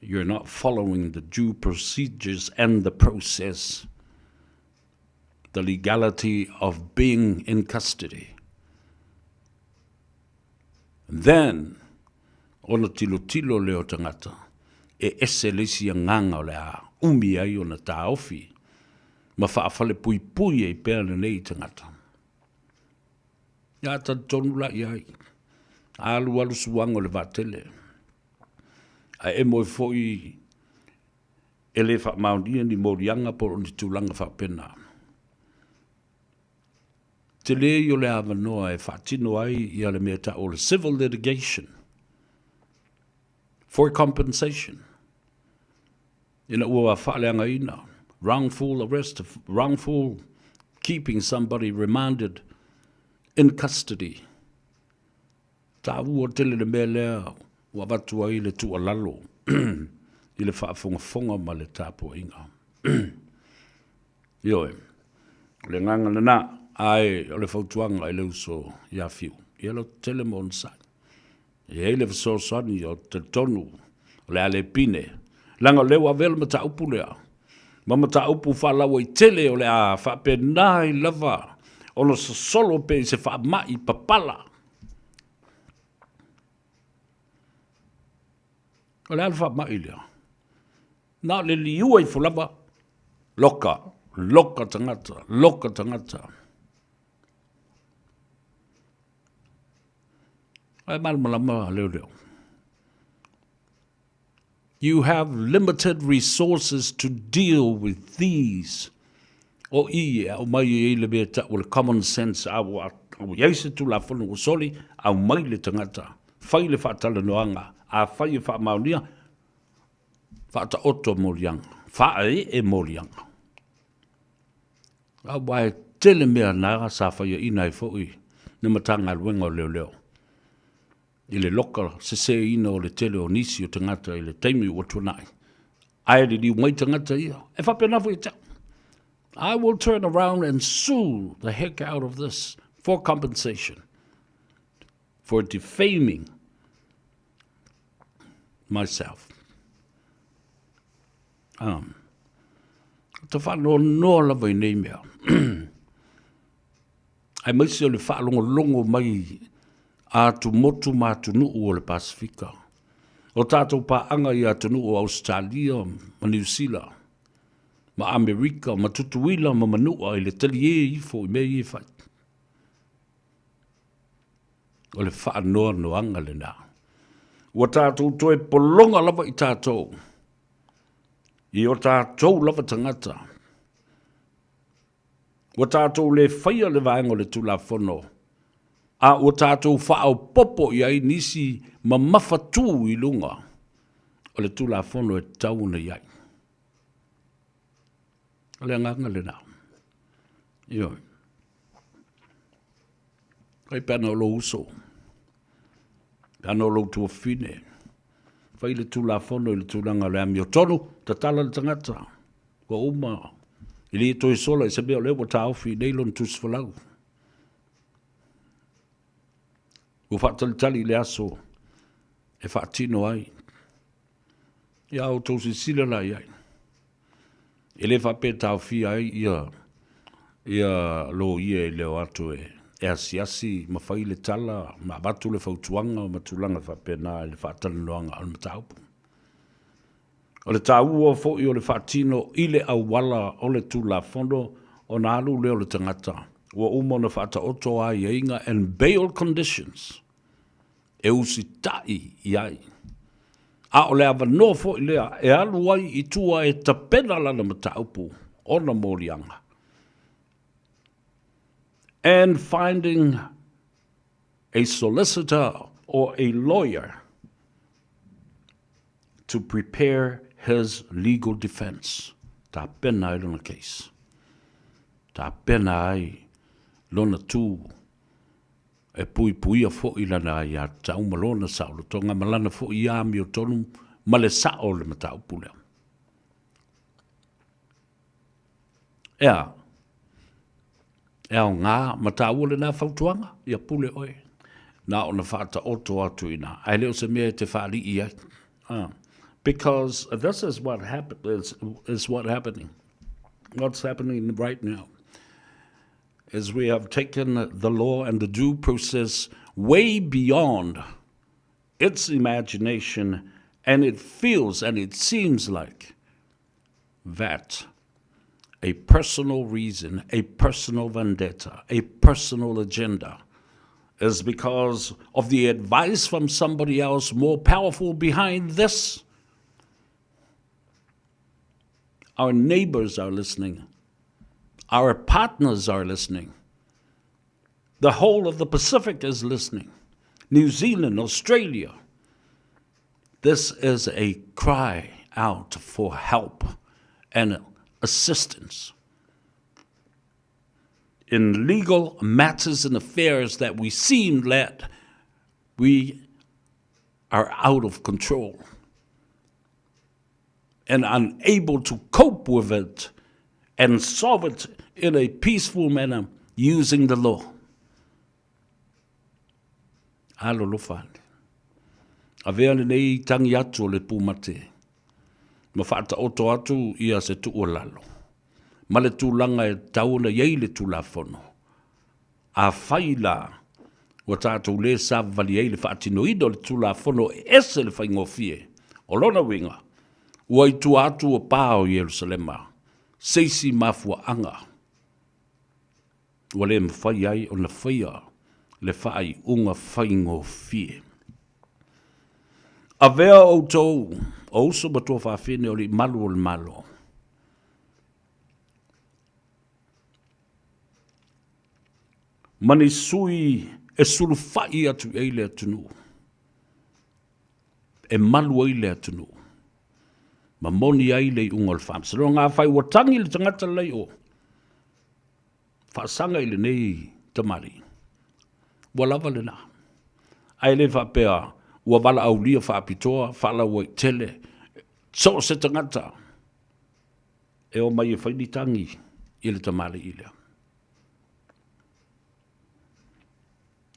you're not following the due procedures and the process, the legality of being in custody. Then, ona tilotilo lea o tagata, e ese le isi agaga o le a umi ai ona taofi ma faafalepuipui ai pea lenei tagata. Ia talitonu la i ai, alualu suaga o le vaatele, ae emo ai foi e le faamaonia ni moliaga po o ni tulaga faapena. Tele ia o le avanoa e faatino ai ia le mea e ta'u o le civil litigation for compensation ina ua faaleagaina, wrongful arrest, wrongful keeping somebody remanded in custody. Taua tele le mea lea ua avatu ai le tuualalo i le faafogafoga ma le tapuaiga. Ioe, o le agaga lena, ae o le fautuaga i le uso ia Fiu, ia lototele ma onosai. E i ai le fesoasoani o talitonu o le a le pine, leaga o lea ua avea le mataupu lea ma mataupu faalauaitele o le a faapena ai lava ona sosolo pea i se faamai papala. O le a le faamai lea? Na o le liua ifo lava, loka, loka tagata, loka tagata. Ae malamalama leoleo. You have limited resources to deal with these. O i e aumai ai le mea tau o le common sense, a ua i ai se Tulafono ua soli, aumai le tagata, fai le faatalanoaga, afai e faamaonia, faataoto moliaga, faaee moliaga. Aua e tele mea na sa faiaina ai foi le Matagaluega o Leoleo i le loka seseina o le tele o nisi o tagata i le taimi ua tuanai, ae liliu mai tagata ia. E faapena foi ia te au. I will turn around and sue the heck out of this for compensation for defaming myself. Um, ta whaanoanoa lava i nei mea. Aemaise o le faalogologo mai a atumotu ma atunuu o le Pasefika. O tatou paaga i atunuu o Ausetalia ma Niu Sila ma Amerika ma Tutuila ma Manua i le taliē ifo i mea ia e fai. O le faanoanoaga lena. Ua tatou toe pologa lava i tatou i o tatou lava tagata. Ua tatou le faia le vaega o le Tulafono, a ua tatou faaopoopo i ai nisi mamafa tu i luga o le Tulafono e tatau ona i ai. O le agaga lena. Ioe. Fai pe ana o lou uso, pe ana o lou tuafafine, fai le Tulafono i le tulaga o le amiotonu, tatala le tagata, ua uma, e le toe sola i se mea o lea ua taofi i inei lona tusi folau. Ua faatalitali i le aso e faatino ai. Ia a outou silasila la i ai, e le faapea e taofia ai ia ia loia i le o atu e e asiasi ma fai le tala ma avatu le fautuaga ma tulaga faapena i le faatalanoaga o le mataupu. O le taua foi o le faatino i le auala o le Tulafono ona alu lea o le tagata ua uma ona faataoto aiaiga and bail conditions e usitai i ai. A o le avanoa foi lea e alu ai i tua e tapena lana mataupu ona moliaga and finding a solicitor or a lawyer to prepare his legal defence, tapena ai lona case, tapena ai lona tū e puipuia foi lana aiatatau ma lona saolotoga ma lana foi amiotonu ma le sao o le mataupu lea. E a? E aoga ma taua lena fautuaga, ia pule oe. Na ona faataoto atu i ina, ae le o se mea e te faalii ai. Because this is what happen, is what happening. What's happening right now is we have taken the law and the due process way beyond its imagination and it feels and it seems like that a personal reason, a personal vendetta, a personal agenda is because of the advice from somebody else more powerful behind this. Our neighbors are listening. Our partners are listening. The whole of the Pacific is listening. New Zealand, Australia. This is a cry out for help and assistance in legal matters and affairs that we seem that we are out of control and unable to cope with it and solve it in a peaceful manner using the law. Alolofa ane. Avea lenei tangi atu o le pūmate ma faataoto atu ia se tuualalo ma le tulaga e tatau ona i ai le Tulafono. Afai la ua tatou le savavali ai i le faatinoina o le Tulafono e ese le faigofie, o lona uiga, ua i tua atu o pa o Ierusalema se isi mafuaaga ua le mafai ai ona faia le faaiuga faigofie. Avea outou o uso ma tuafafine o alii malu o le Malo, ma ni sui e sulufai atu i ai le atunuu, e malu ai le atunuu, ma moni ai le iuga o le faamasinoga. Afai ua tagi le tagata lea i o, faasaga i lenei tamalii, ua lava lena. Ae le faapea ua valaaulia faapitoa, faalauaitele, so o se tagata e omai e fai ni tagi i le tamalii lea.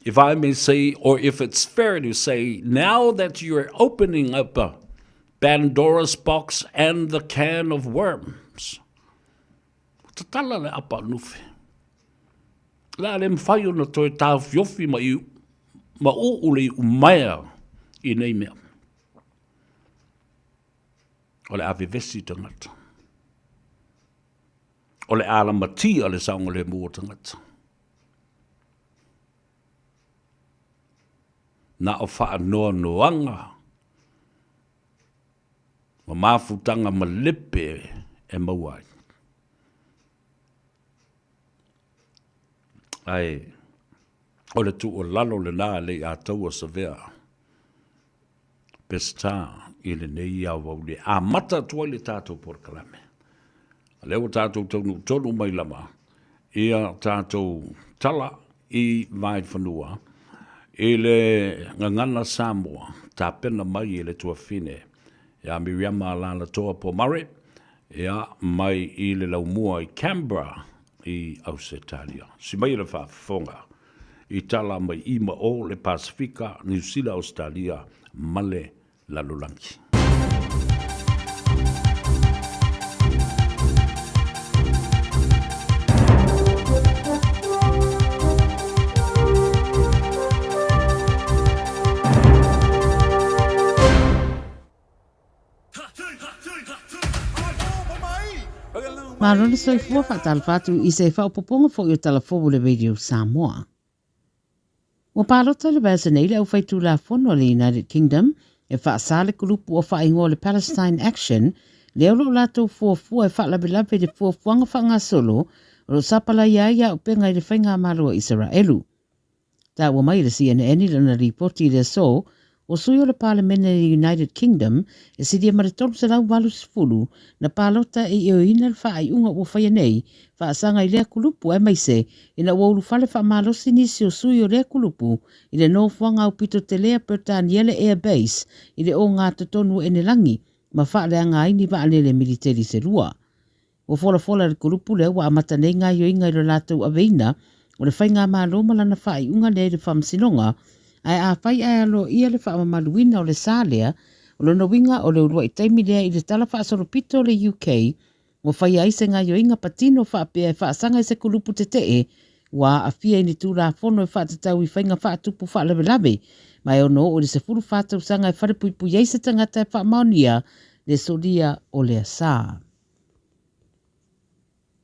If I may say, or if it's fair to say, now that you're opening up a Pandora's box and the can of worms, tatala le apa o nufe. Le a le mawhai ona toe tāwhiowhi ma, i, ma uu le i umaea i nei mea. O le a vevesi tagata. O le a lamatia le saogalemu o tagata. Na o faanoanoaga ma mafutaga malepe e maua ai. Ae o le tuualalo lena e le i ataua savea Peseta i lenei aoauli e amata atu ai le tatou polokalame. O lea ua tatou taunuu tonu mai lava ia tatou tala i Vaefanua i le gagana Samoa tapena mai e le tuafafine ia Miriama Alalatoa Pomare ia mai i le laumua i Canberra i Ausetalia. Si mai le faafofoga i tala mai i ma o le Pasefika, Niu Sila, Ausetalia ma le lalolagi. Malo le soifua faatalofa atu i se faaopoopoga foi o Tala Fou o le Radio Samoa. Ua palota i le vaiaso nei le aufaitulafono a le United Kingdom e faasā le kulupu ua faaigoa o le Palestine Action, lea o lo o latou fuafua e faalavelave i le fuafuaga faagasolo o lo o sapalaia ai auupega i le faigamalo a Isaraelu. Taua mai e le CNN i lana lipoti i le aso, o sui o le Palemene i le United Kingdom e silia ma le 380 na palota e ioeina le faaiuga ua faia nei faasaga i lea kulupu aemaise ina ua ulufale faamalosi nisi o sui o lea kulupu i le nofoaga aupito tele a Peretania le Air Base i le ogatotonu o Enelagi ma faaleaga ai ni vaalele militeli se lua. Ua folafola e le kulupu lea ua amata nei gaoioiga i lo latou aveina o le faigamalo ma lana faaiuga lea i le faamasinoga, ae afai ae aloaia le faamamaluina o le sa lea, o lona uiga o le uluai taimi lea i le tala faasolopito o le UK ua faia ai se gaoioiga patino faapea e faasaga i se kulupu tetee ua aafia i ni tulafono e faatatau i faiga faatupu faalavelave ma e ono oo i le 14 tausaga e falepuipui ai se tagata e faamaonia le solia o lea sa.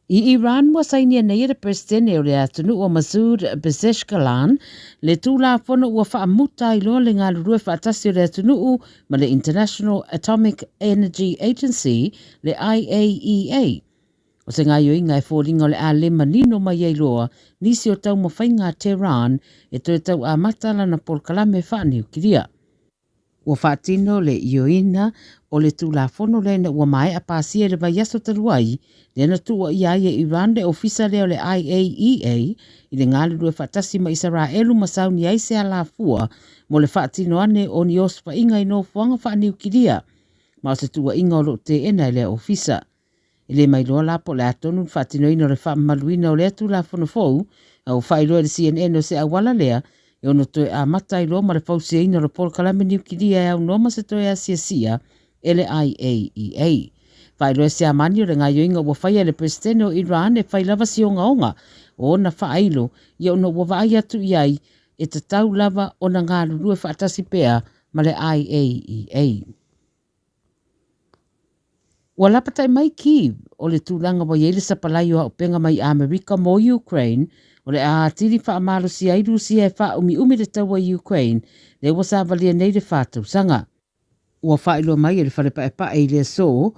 I Iran ua sainia nei e le Peresetene o le atunuu o Masoud Pezeshkian le tulafono ua faamuta ai loa le galulue faatasi o le atunuu ma le International Atomic Energy Agency, le IAEA. O se gaoioiga e foliga o le a le manino mai ai loa nisi o taumafaiga a Tehran e toe tau amata lana polokalame faaniukilia. Ua faatino le ioeina o le Tulafono lea ina ua maea pasia i le vaiaso talu ai, lea na tuuaia ai e Iran le ofisa lea o le IAEA i le galulue faatasi ma Isaraelu ma sauni ai se alafua mo le faatino ane o ni osofaiga i nofoaga faaniukilia ma o se tuuaiga o lo o teena e lea ofisa. E le mailoa la po o le a tonu le faatinoina o le faamamaluina o lea Tulafono fou, a ua faailoa e le CNN o se auala lea e ono toe amata ai loa ma le fausiaina o le polokalame niukilia e aunoa ma se toe asiasia e le IAEA. Faailoa e Siamani o le gaoioiga ua faia e le Peresetene o Iran e fai lava si ogaoga o ona faailo ia ona ua vaai atu i ai e tatau lava ona galulue faatasi pea ma le IAEA. Ua lapatai mai Kyiv o le tulaga ua i ai le sapalai o auupega mai Amerika mo Ukraine, o le a atili faamalosia ai Rusia e faaumiumi le taua i Ukraine, lea ua savalia nei le fa tausaga. Ua faailoa mai e le Fale Paepae i le aso,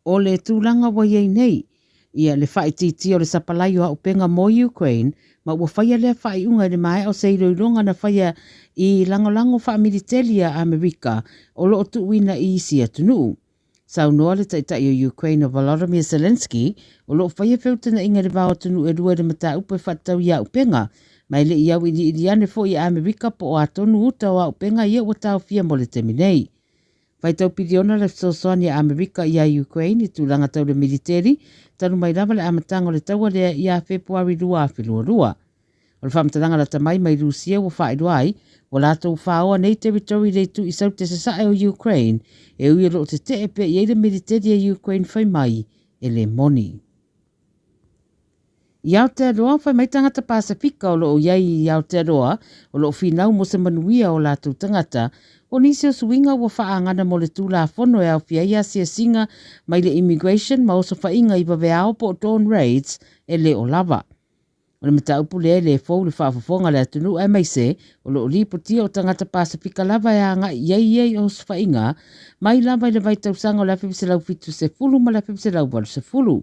o le tulaga ua i ai nei, ia le faaitiitia o le sapalai o auupega mo Ukraine, ma ua faia lea faaiuga i le maea o se iloiloga na faia i lagolago faamiliteli a Amerika o lo o tuuina i isi atunuu. Saunoa le Taitai o Ukraine o Volodymyr Zelenskyy o lo o faia feutagaiga i le va o atunuu e lua i le mataupu e faatatau i auupega, ma e le i auiliili ane foi e Amerika po o a tonu uta o auupega ia ua taofia mo le taimi nei. Faitau piliona le fesoasoani a Amerika iā Ukraine i tulaga tau le militeli, talu mai lava le amataga o le taua lea iā Fepuari 2022. O le faamatalaga lata mai mai Rusia ua faailoa ai, ua latou faoa nei territory i le itu i saute sasae o Ukraine, e ui o lo o tetee pea i ai le militeli a Ukraine fai mai e le moni. I Aotearoa, fai mai tagata Pasefika o lo o i ai i Aotearoa o lo o finau mo se manuia o latou tagata, o nisi o suiga ua faaagana mo le Tulafono e aofia ai asiasiga mai le Immigration ma osofaiga i vaveao po o dawn raids e le o lava. O le mataupu lea e le fou i le faafofoga a le atunuu aemaise o lo o lipotia o tagata Pasefika lava e agai i ai ia i osofaiga mai lava i le vaitausaga o le 1970 ma le 1980.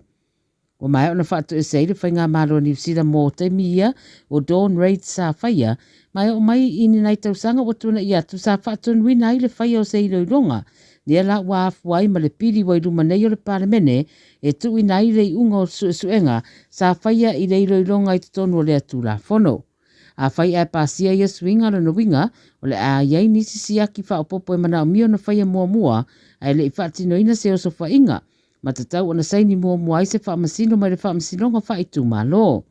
Ua maea ona faatoese ai le Faigamalo a Niu Sila mo taimi ia o Dawn Raids sa faia, ma e oo mai i ni nai tausaga ua tuana'i atu sa faatonuina ai le faia o se iloiloga, lea la ua afua ai ma le pili ua i luma nei o le Palemene e tuuina ai le iuga o suesuega sa faia i le iloiloga i totonu o lea Tulafono. Afai ae pasia ia suiga lona uiga, o le a i ai nisi siaki faaopoopo e manaomia ona faia muamua ae le i faatinoina se osofaiga, ma tatau ona saini muamua ai se faamasino mai le Faamasinoga Faaitumalo.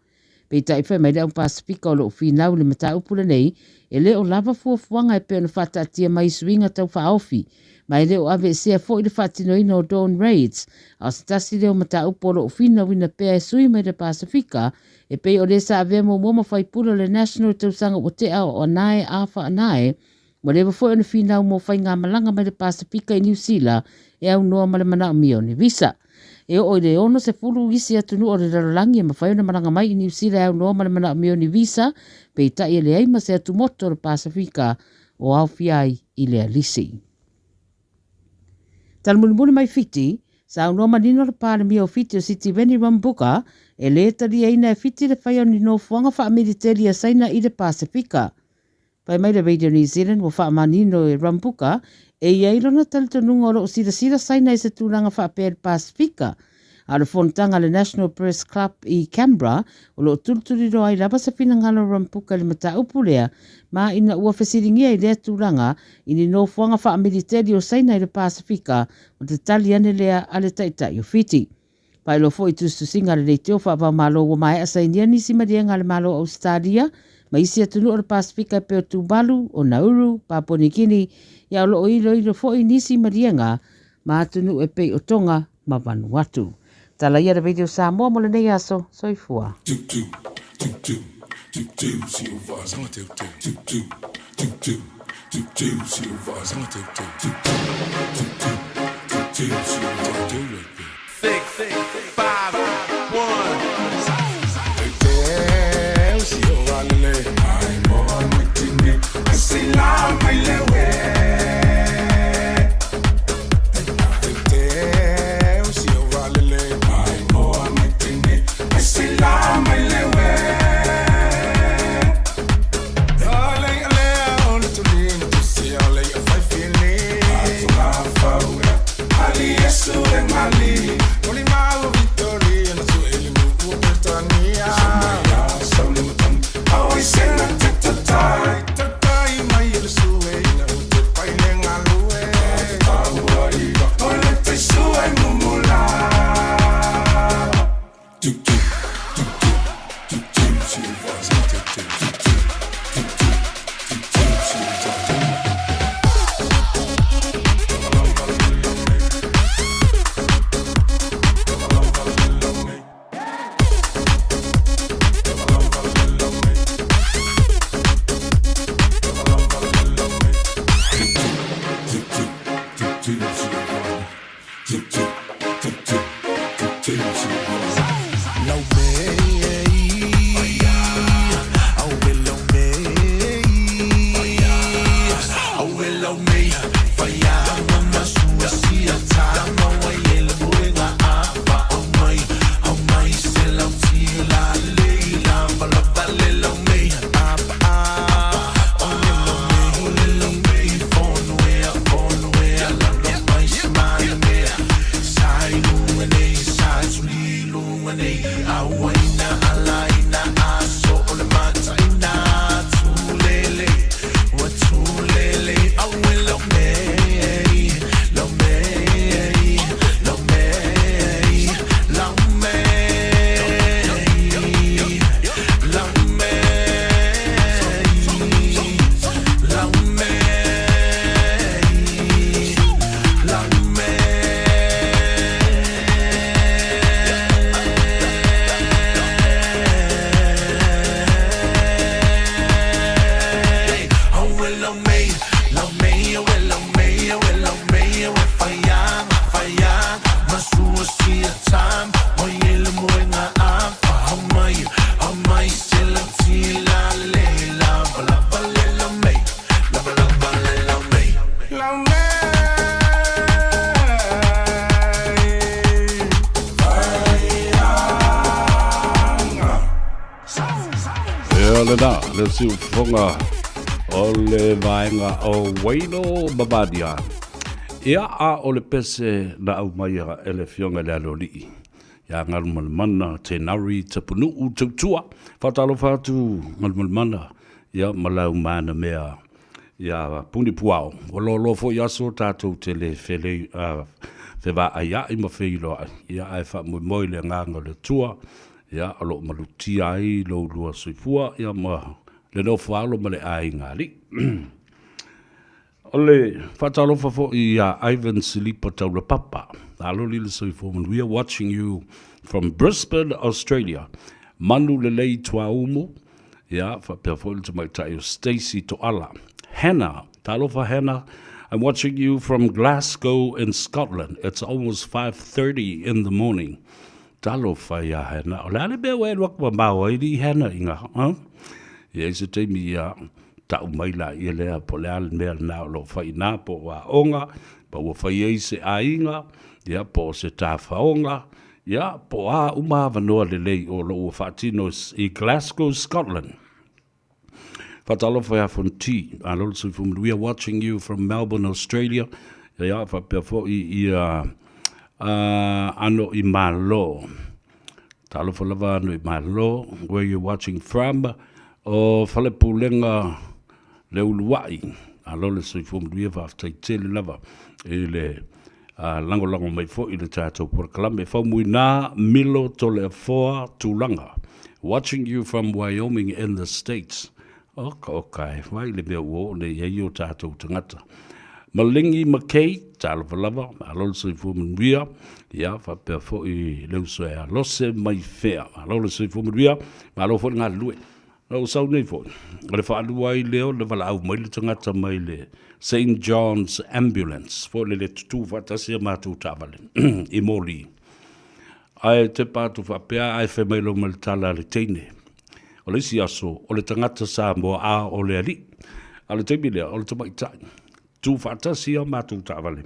Peitai fai mai le au Pasefika o lo o finau i le mataupu lenei, e le o lava fuafuaga e pei ona faataatia mai i suiga tau faaofi, ma e le o aveesea foi le faatinoina o dawn raids, a o se tasi lea o mataupu o lo o finauina pea e sui mai le Pasefika, e pei o le sa avea muamua ma faipule o le National i tausaga ua tea o Anae Arthur Anae, Ua leva foi ona finau mo faigamalaga mai le Pasefika i Niu Sila e aunoa ma le manaomia o ni visa. E oo i le 60 isi atunuu o le lalolagi e mafai ona malaga mai i Niu Sila e aunoa ma le manaomia o ni visa, peitai e leai ma se atumotu o le Pasefika o aofia ai i lea lisi. Talamulimuli mai Fiti, saunoa manino le Palemia o Fiti o Sitiveni Rabuka e lē taliaina e Fiti le faia o ni nofoaga faamiliteli a Saina i le Pasefika. Fai mai le Radio New Zealand ua faamanino e Rambuka e i ai lona talitonuga o lo o silasila Saina i se tulaga faapea i le Pasefika. A o le fonotaga a le National Press Club i Canberra o lo o tulituliloa ai lava se finagalo o Rambuka i le mataupu lea ma ina ua fesiligia i lea tulaga i ni nofoaga faamiliteli o Saina i le Pasefika o te tali ane lea a le Taitai o Fiti. Faailoa foi i tusitusiga a le leitio faavaomalo ua maea sainia nisi maliega a le Malo o Ausetalia ma isi atunuu o le Pasefika e pei o Tuvalu, o Nauru, Papua New Guinea, ia o lo o iloilo foi nisi maliega ma atunuu e pei o Tonga ma Vanuatu. Tala ia le Radio Samoa mo lenei aso. Soifua. Le siufofoga o le vaega o Waino Mavadia. Ia, a o le pese na aumaia e le Afioga i le Aloalii ia Galumalemana Tenari Tapunuu Tautua. Faatalofa atu Galumalemana, ia ma lau manamea ia Puni Puao. Ua loaloa foi aso tatou te le felei, fevaaiai ma feiloai, ia ae faamoemoe i le agaga o le Atua, ia o lo o malutia ai lo ulua soifua, ia ma le nofo alo ma le aiga alii. O le faatalofa foi ia Ivan Silipa Taulapapa, aloli le soifua manuia, watching you from Brisbane, Australia. Manu lelei Tuaumu, ia faapea foi le tamaitai o Stacy Toala. Hannah, talofa Hannah, I'm watching you from Glasgow in Scotland. It's almost 5:30 in the morning. Talofa iā Hannah. O le a le mea ua e alu atu mamao ai lii Hannah i ngā, ha? Ia i se taimi ia tau mai la ia lea po le a le mea lena o lo o fai inā po o aoga, po ua fai ai se aiga, ia po o se tafaoga, ia po o a uma avanoa lelei o lo ua faatino i Glasgow, Scotland. Faatalofa ia Fonti, malo le soifua manuia, watching you from Melbourne, Australia. Ia, faapea foi ia ano i Malo. Talofa lava ano i Malo, where you watching from? O Falepulega le Uluai. Malo le soifua manuia, faafetai tele lava i le lagolago mai foi i le tatou polokalame. Faumuina Milo Toleafoa Tulaga, watching you from Wyoming in the States. Oka oka e, wai le mea ua oo nei i ai o tatou tagata. Malingi McKay, talofa lava, malo le soifua manuia, ia faapea foi le uso ia Lose Maifea, malo le soifua manuia, malo foi le galulue. Na ou sau nei foi, o le faalua ai lea o le valaau mai le tagata mai le St. John's Ambulance, foi le le tutū faatasi a matou taavale i moli. Ae tepa atu faapea, ae fai mai loa ma le tala a le teine. O le isi aso, o le tagata Samoa a o le alii. A o le taimi lea, o le tamaitai. Tū faatasi a matou taavale,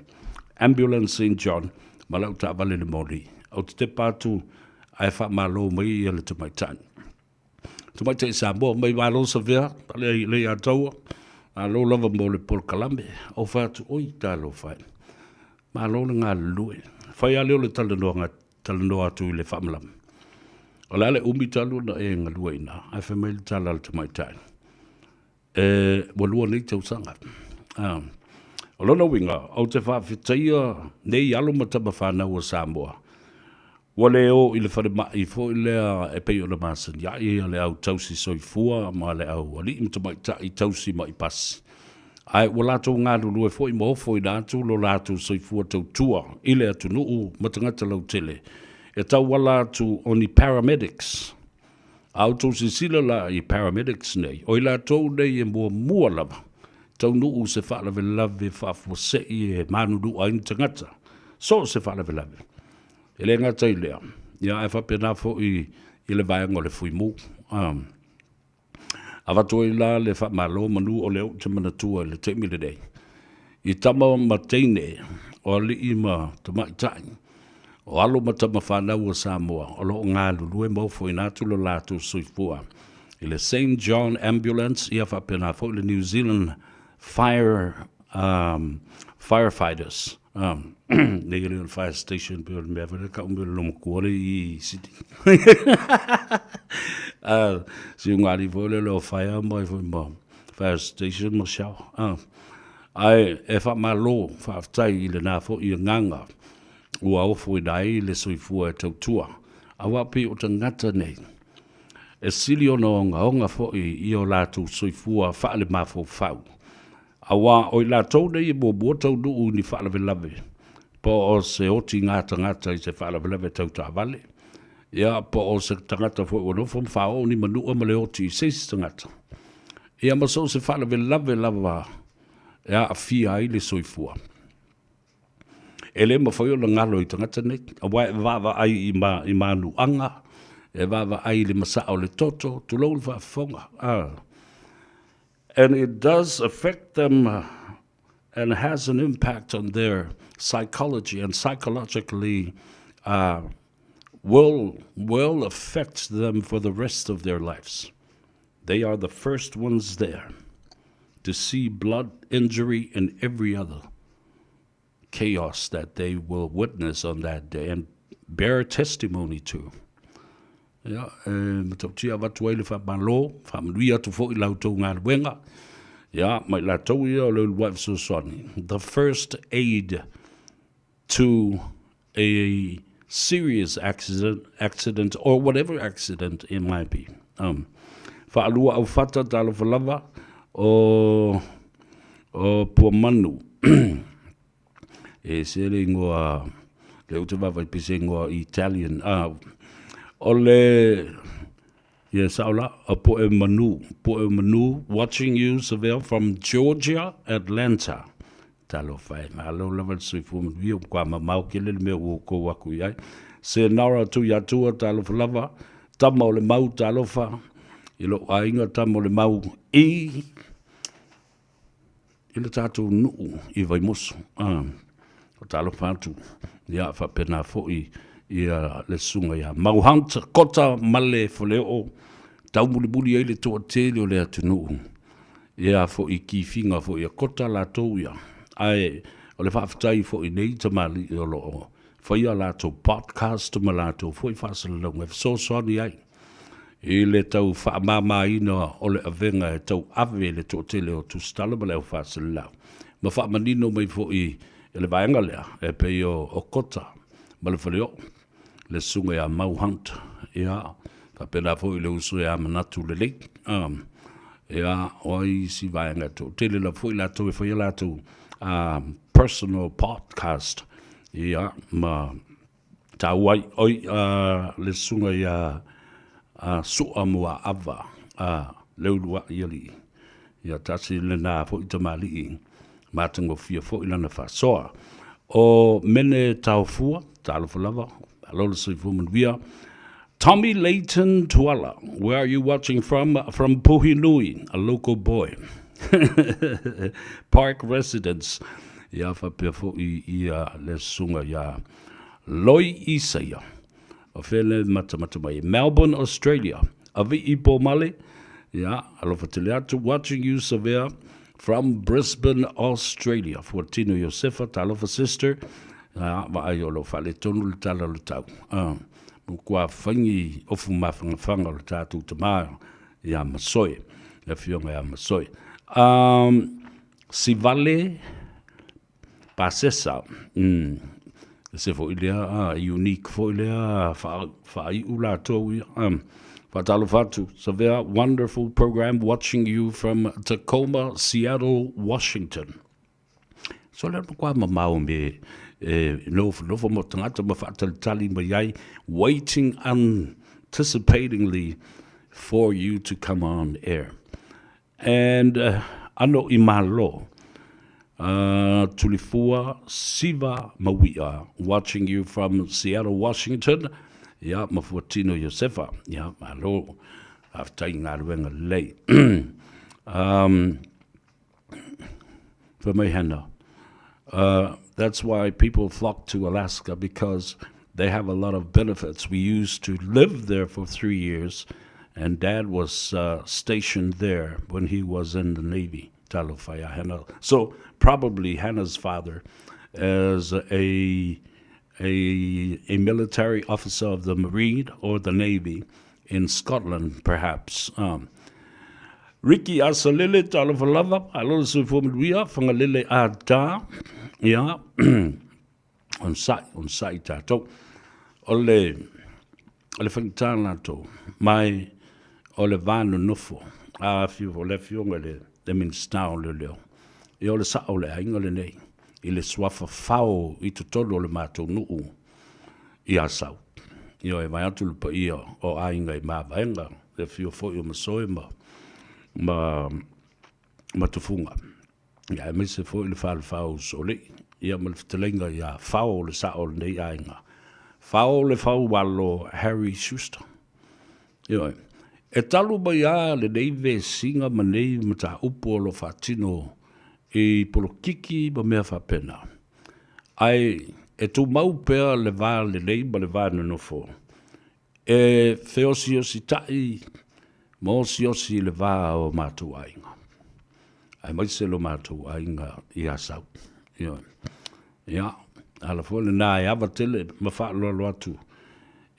Ambulance St. John, ma lau taavale i le moli. Ou te tepa atu, ae faamalo mai ia le tamaitai. Tamaitai Samoa mai malo Savea le le ia taua malo lava mo le polokalame ou fai atu oi talofa e malo le galulue fai a lea o le talanoaga talanoa atu i le faamalama o le a le umi talu ona e galue i ina ae fai mai le tala a le tamaitai e ua lua nei tausaga a o lona uiga ou te faafetaia nei alo ma tama fanau a Samoa Ua le o i le falemai foi lea e pei ona masani ai le au tausi soifua ma le au alii ma tamaitai tausi ma'i pasi. Ae ua latou galulue foi ma ofoina atu lo latou soifua tautua i le atunuu ma tagata lautele e tauala atu o ni paramedics. A outou silasila la i paramedics nei, o i latou nei e muamua lava taunuu se faalavelave faafuasei e manunua ai ni tagata, so o se faalavelave. E le gata i lea, ia ae faapena foi i le vaega o le Fuimu. Avatu ai la le faamalo manu o lea ou te manatua i le taimi lenei, i tama ma teine, o alii ma tamaitai, o alo ma tama fanau a Samoa o lo o galulue ma ofoina atu lo latou soifua i le Saint John Ambulance, ia faapena foi le New Zealand Fire, um, Firefighters. Um, nei le fire station pe o le mea foi lea kau mea o le matua le i Sydney. Uh, si unga ali foi le o fire mai foi ma fire station ma shower. Ae e faamalo, faafetai i lena foi agaga ua ofoina ai le soifua e tautua. Aua pei o tagata nei, e sili ona ogaoga foi i o latou soifua faalemafaufau. Aua o i latou nei e muamua taunuu i ni faalavelave, po o se otiga tagata i se faalavelave tau taavale, ia, po o se tagata foi ua nofo ma faaoo ni manua ma le oti i se isi tagata, ia ma so o se faalavelave lava e aafia ai le soifua. E le mafai ona galo i tagata nei, aua e vaavaai i, ma, i manuaga, e vaavaai i le masaa o le toto, tulou le faafofoga. Ah. And it does affect them and has an impact on their psychology and psychologically uh, will, will affect them for the rest of their lives. They are the first ones there to see blood, injury, and every other chaos that they will witness on that day and bear testimony to. Ia, e matautia avatu ai le faamalo, faamanuia atu foi i la outou galuega, ia, ma i latou ia o le uluai fesoasoani. The first aid to a serious accident, accident or whatever accident it might be. Um, faalua aufata talofa lava o, o Puamanu. e se le ingoa, le ute vava i pise ingoa Italian. Ah, o le, ia sao la, a poe manu, poe manu, watching you, Savea, from Georgia, Atlanta. Talofa e, malo lava le soifua manuia, ua mamao tele le mea ua outou aku i ai. Se Nora Tuiatua, talofa lava, tama o le mau, talofa, i lou aiga tama o le mau i, i le tatou nuu i Vaimoso. Ah, talofa atu, ia faapena foi ia le susuga ia Mau Hunt, Kota ma le Faleoo, taumulimuli ai le toatele o le atunuu. Ia foi kifiga foi a Kota latou ia. Ae o le faafetai foi nei tamalii o lo o faia latou podcast ma latou foi faasalalauga e fesoasoani ai i le tau faamamaina o le avega e tau ave le toatele o tusitala ma le au faasalalau ma faamanino mai foi e le vaega lea e pei o Kota ma le Faleoo le susuga ia Mau Hunt, ia, faapena foi le uso ia Manatu Lelei, um, ia, o ai isi vaega e toatele lava foi latou e faia latou um, personal podcast, ia, ma tāua ai, oi, uh, le susuga ia uh, Sua Muaava, uh, le uluai alii, ia tasi lena foi tamalii Matagofie foi lana faasoa. O Mene Taofua, talofa lava, malo le soifua manuia. Tommy Layton Tuala, where are you watching from? From Puhinui, a local boy. Park residence. Ia faapea foi ia le susuga ia Loi Isaia. O fea le matamata mai? Melbourne, Australia. Avii Pomale, ia, alofa tele atu, watching you Savea from Brisbane, Australia. Fuatino Iosefa, talofa sister, ia, vaai o lo faaletonu le tala o le tau. Uh, kua whangi ofu mawhangawhanga o le tātou tamā ia Masoe, le afioga ia Masoe. Um, Sivale Pasesa, mm, se foi lea, ah, unique foi lea, whaaiu latou ia. Um, Whaatalofa atu, Savea, wonderful program watching you from Tacoma, Seattle, Washington. So lea kwa mamao me e nofo nofo mo tangata ma whaatalitali mai ai, waiting anticipatingly for you to come on air. And ano i malo. Uh, Tulifua Siva Mawia, watching you from Seattle, Washington. Ia, Mafuatino Josefa. Ia, malo. Faafetai i galuega lelei. um, fai mai Hannah. Uh, that's why people flock to Alaska because they have a lot of benefits. We used to live there for three years, and Dad was uh, stationed there when he was in the Navy. Talofa Hannah. So probably Hannah's father, as a a, a military officer of the Marine or the Navy in Scotland, perhaps. Um, Ricky Asalele, talofa lava, alo le soifua manuia, whangalele a tā, ia, on sai, on sai tātou. O le, o le whangitā lātou, mai o le vā nonofo, a whiu o le whionga le, le minista o le leo. Ia o le sao le ainga le nei, i le suafa fao i totonu o le mātou nuu i Asau. Ia e vai atu le paia o aiga i Mavaega, le afio foi o Masoe ma, ma, ma Tufuga. Ia aemaise foi le falefa o Usoalii, ia ma le fetalaiga ia Fao le sao o lenei aiga. Fao le faualo Harry Schuster. Ioe. E talu mai lava lenei vesiga ma nei mataupu o lo o faatino i polokiki ma mea faapena. Ae e tumau pea le va lelei ma le va nonofo e feosiositai Ma osiosi i le va o matou aiga, aemaise lo matou aiga i Asau. Ioe. Ia, ala foi lena e ava tele ma faaaloalo atu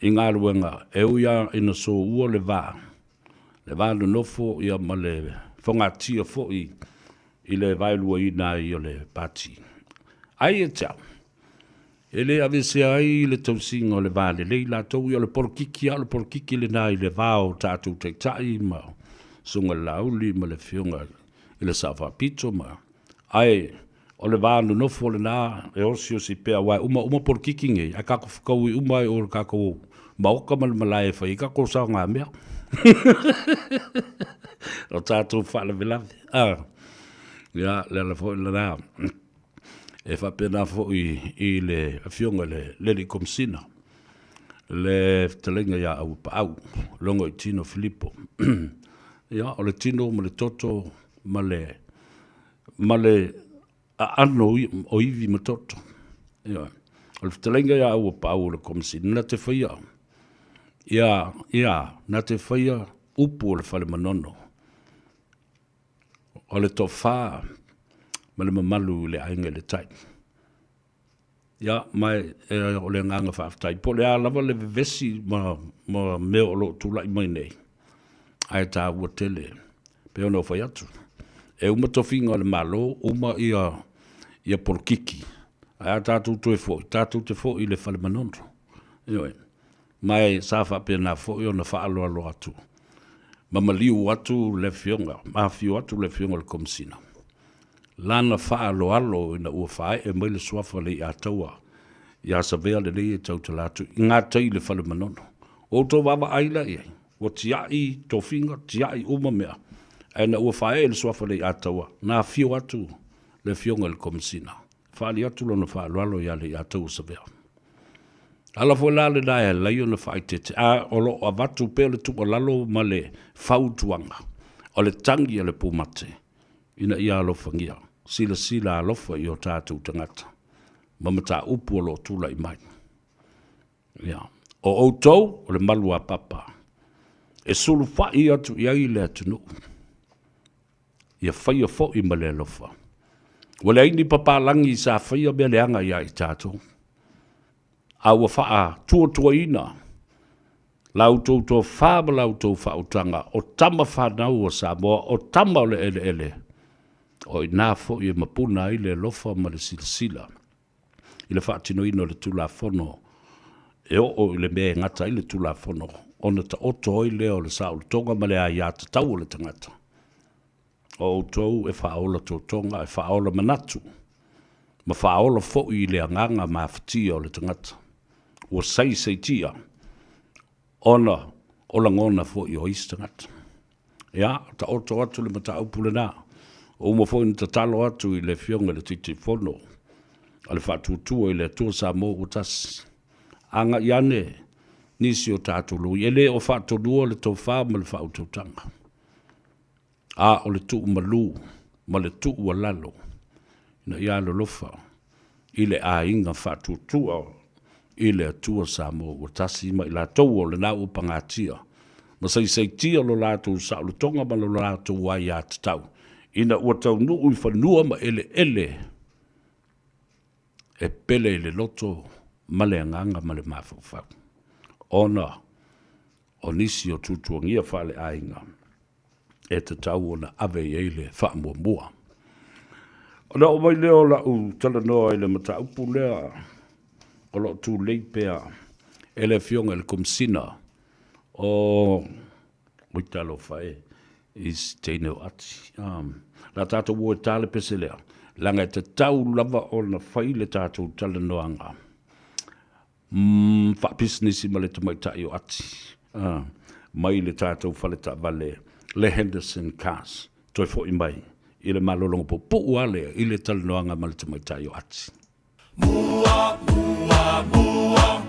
i galuega e ui lava ina soua le va, le va nonofo ia ma le fogatia foi i le vaeluaina ai o le pati. Ai e te au, e le aveesea ai le tausiga o le va lelei latou, ia o le polokiki lava, o le polokiki lena i le va o tatou taitai ma Susuga i le Laauli ma le Afioga i le Sao Faapito ma, ae o le va nonofo lena e osiosi pea, aua e uma uma polokiki nei, ae tatou fetaui uma ai o le tatou maota ma le malae e fai ai tatou saogamea o tatou faalavelave. Ia, le ala foi lena e faapena foi i le Afioga i le Alii Komesina, le fetalaiga ia Auapaau Logoitino Filipo. Ia, o le tino ma le toto ma le, ma le aano o ivi ma toto. Ioe. O le fetalaiga ia Auapaau o le Komesina, na te faia, ia, ia, na te faia upu o le Fale Manono. O le tofa ma le mamalu i le Aiga i le Tai. Ia, ma e, o le agaga faafetai. Po o le a lava le vevesi ma, ma mea o lo o tulai mai nei, ae taua tele, pei ona ou fai atu, e uma tofiga o le Malo, uma ia, ia polokiki, ae a tatou toe foi, tatou te foi i le fale Manono. Ioe. Ma e sa faapena foi ona faaaloalo atu ma maliu atu le Afioga, ma afio atu le Afioga i le Komesina, lana faaaloalo ina ua faaee mai le suafa o Leiataua ia Savea lenei e tautala atu i gatai i le fale Manono. Ua outou vaavaai la i ai, ua tiai tofiga, tiai uma mea, ae ina ua faaee le suafa o Leiataua, na afio atu le Afioga i le Komesina, faaali atu lona faaaloalo ia Leiataua Savea. Ala foi la lena e ala ai ona faaeteete, a o lo o avatu pea le tuualalo ma le fautuaga, o le tagi a le pumate, ina ia alofagia, silasila alofa i o tatou tagata ma mataupu o lo o tulai mai. Ia, o outou o le malu a papa e sulufai atu i ai le atunuu, ia faia foi ma le alofa. Ua leai ni papalagi sa faia mea leaga ia i tatou, a ua faatuatuaina la outou tofa ma la outou faautaga, o tama fanau a Samoa, o tama o le eleele, o i ina foi e mapuna ai le alofa ma le silasila i le faatinoina o le Tulafono e oo i le mea e gata ai le Tulafono, ona taoto ai lea o le saolotoga ma le aiatatau o le tagata. O outou e faaola totoga, e faaola manatu, ma faaola foi i le agaga mafatia o le tagata ua saisaitia ona o lagona foi o isi tagata. Ia, taoto atu le mataupu lena. Ua uma foi ona tatalo atu i le Afioga i le Taitaifono a le Faatuatua i le Atua Samoa ua Tasi, agai ane nisi o tatou loia, e le o faatonua le tofa ma le faautautaga. A o le tuumalu ma le tuualalo ina ia alolofa i le aiga faatuatua i le Atua Samoa ua tasi ma i latou o lena ua pagatia ma saisaitia lo latou saolotoga ma lo latou aiatatau ina ua taunuu i fanua ma eleele e pele i le loto ma le agaga ma le mafaufau ona o nisi o tuatuagia faaleaiga e tatau ona ave i ai le faamuamua. Ona oo mai lea o lau talanoa i le mataupu lea o lo o tulei pea e le Afioga i le Komesina o Oi talofa e i si teine o Ati. La tatou o e ta le pese lea, leaga e tatau lava ona fai le tatou talanoaga faapisinisi ma le tamaitai o Ati mai le tatou fale taavale le Henderson Cars toe foi mai i le malologa puupuu lava lea i le talanoaga ma le tamaitai o Ati. Mua, mua, mua,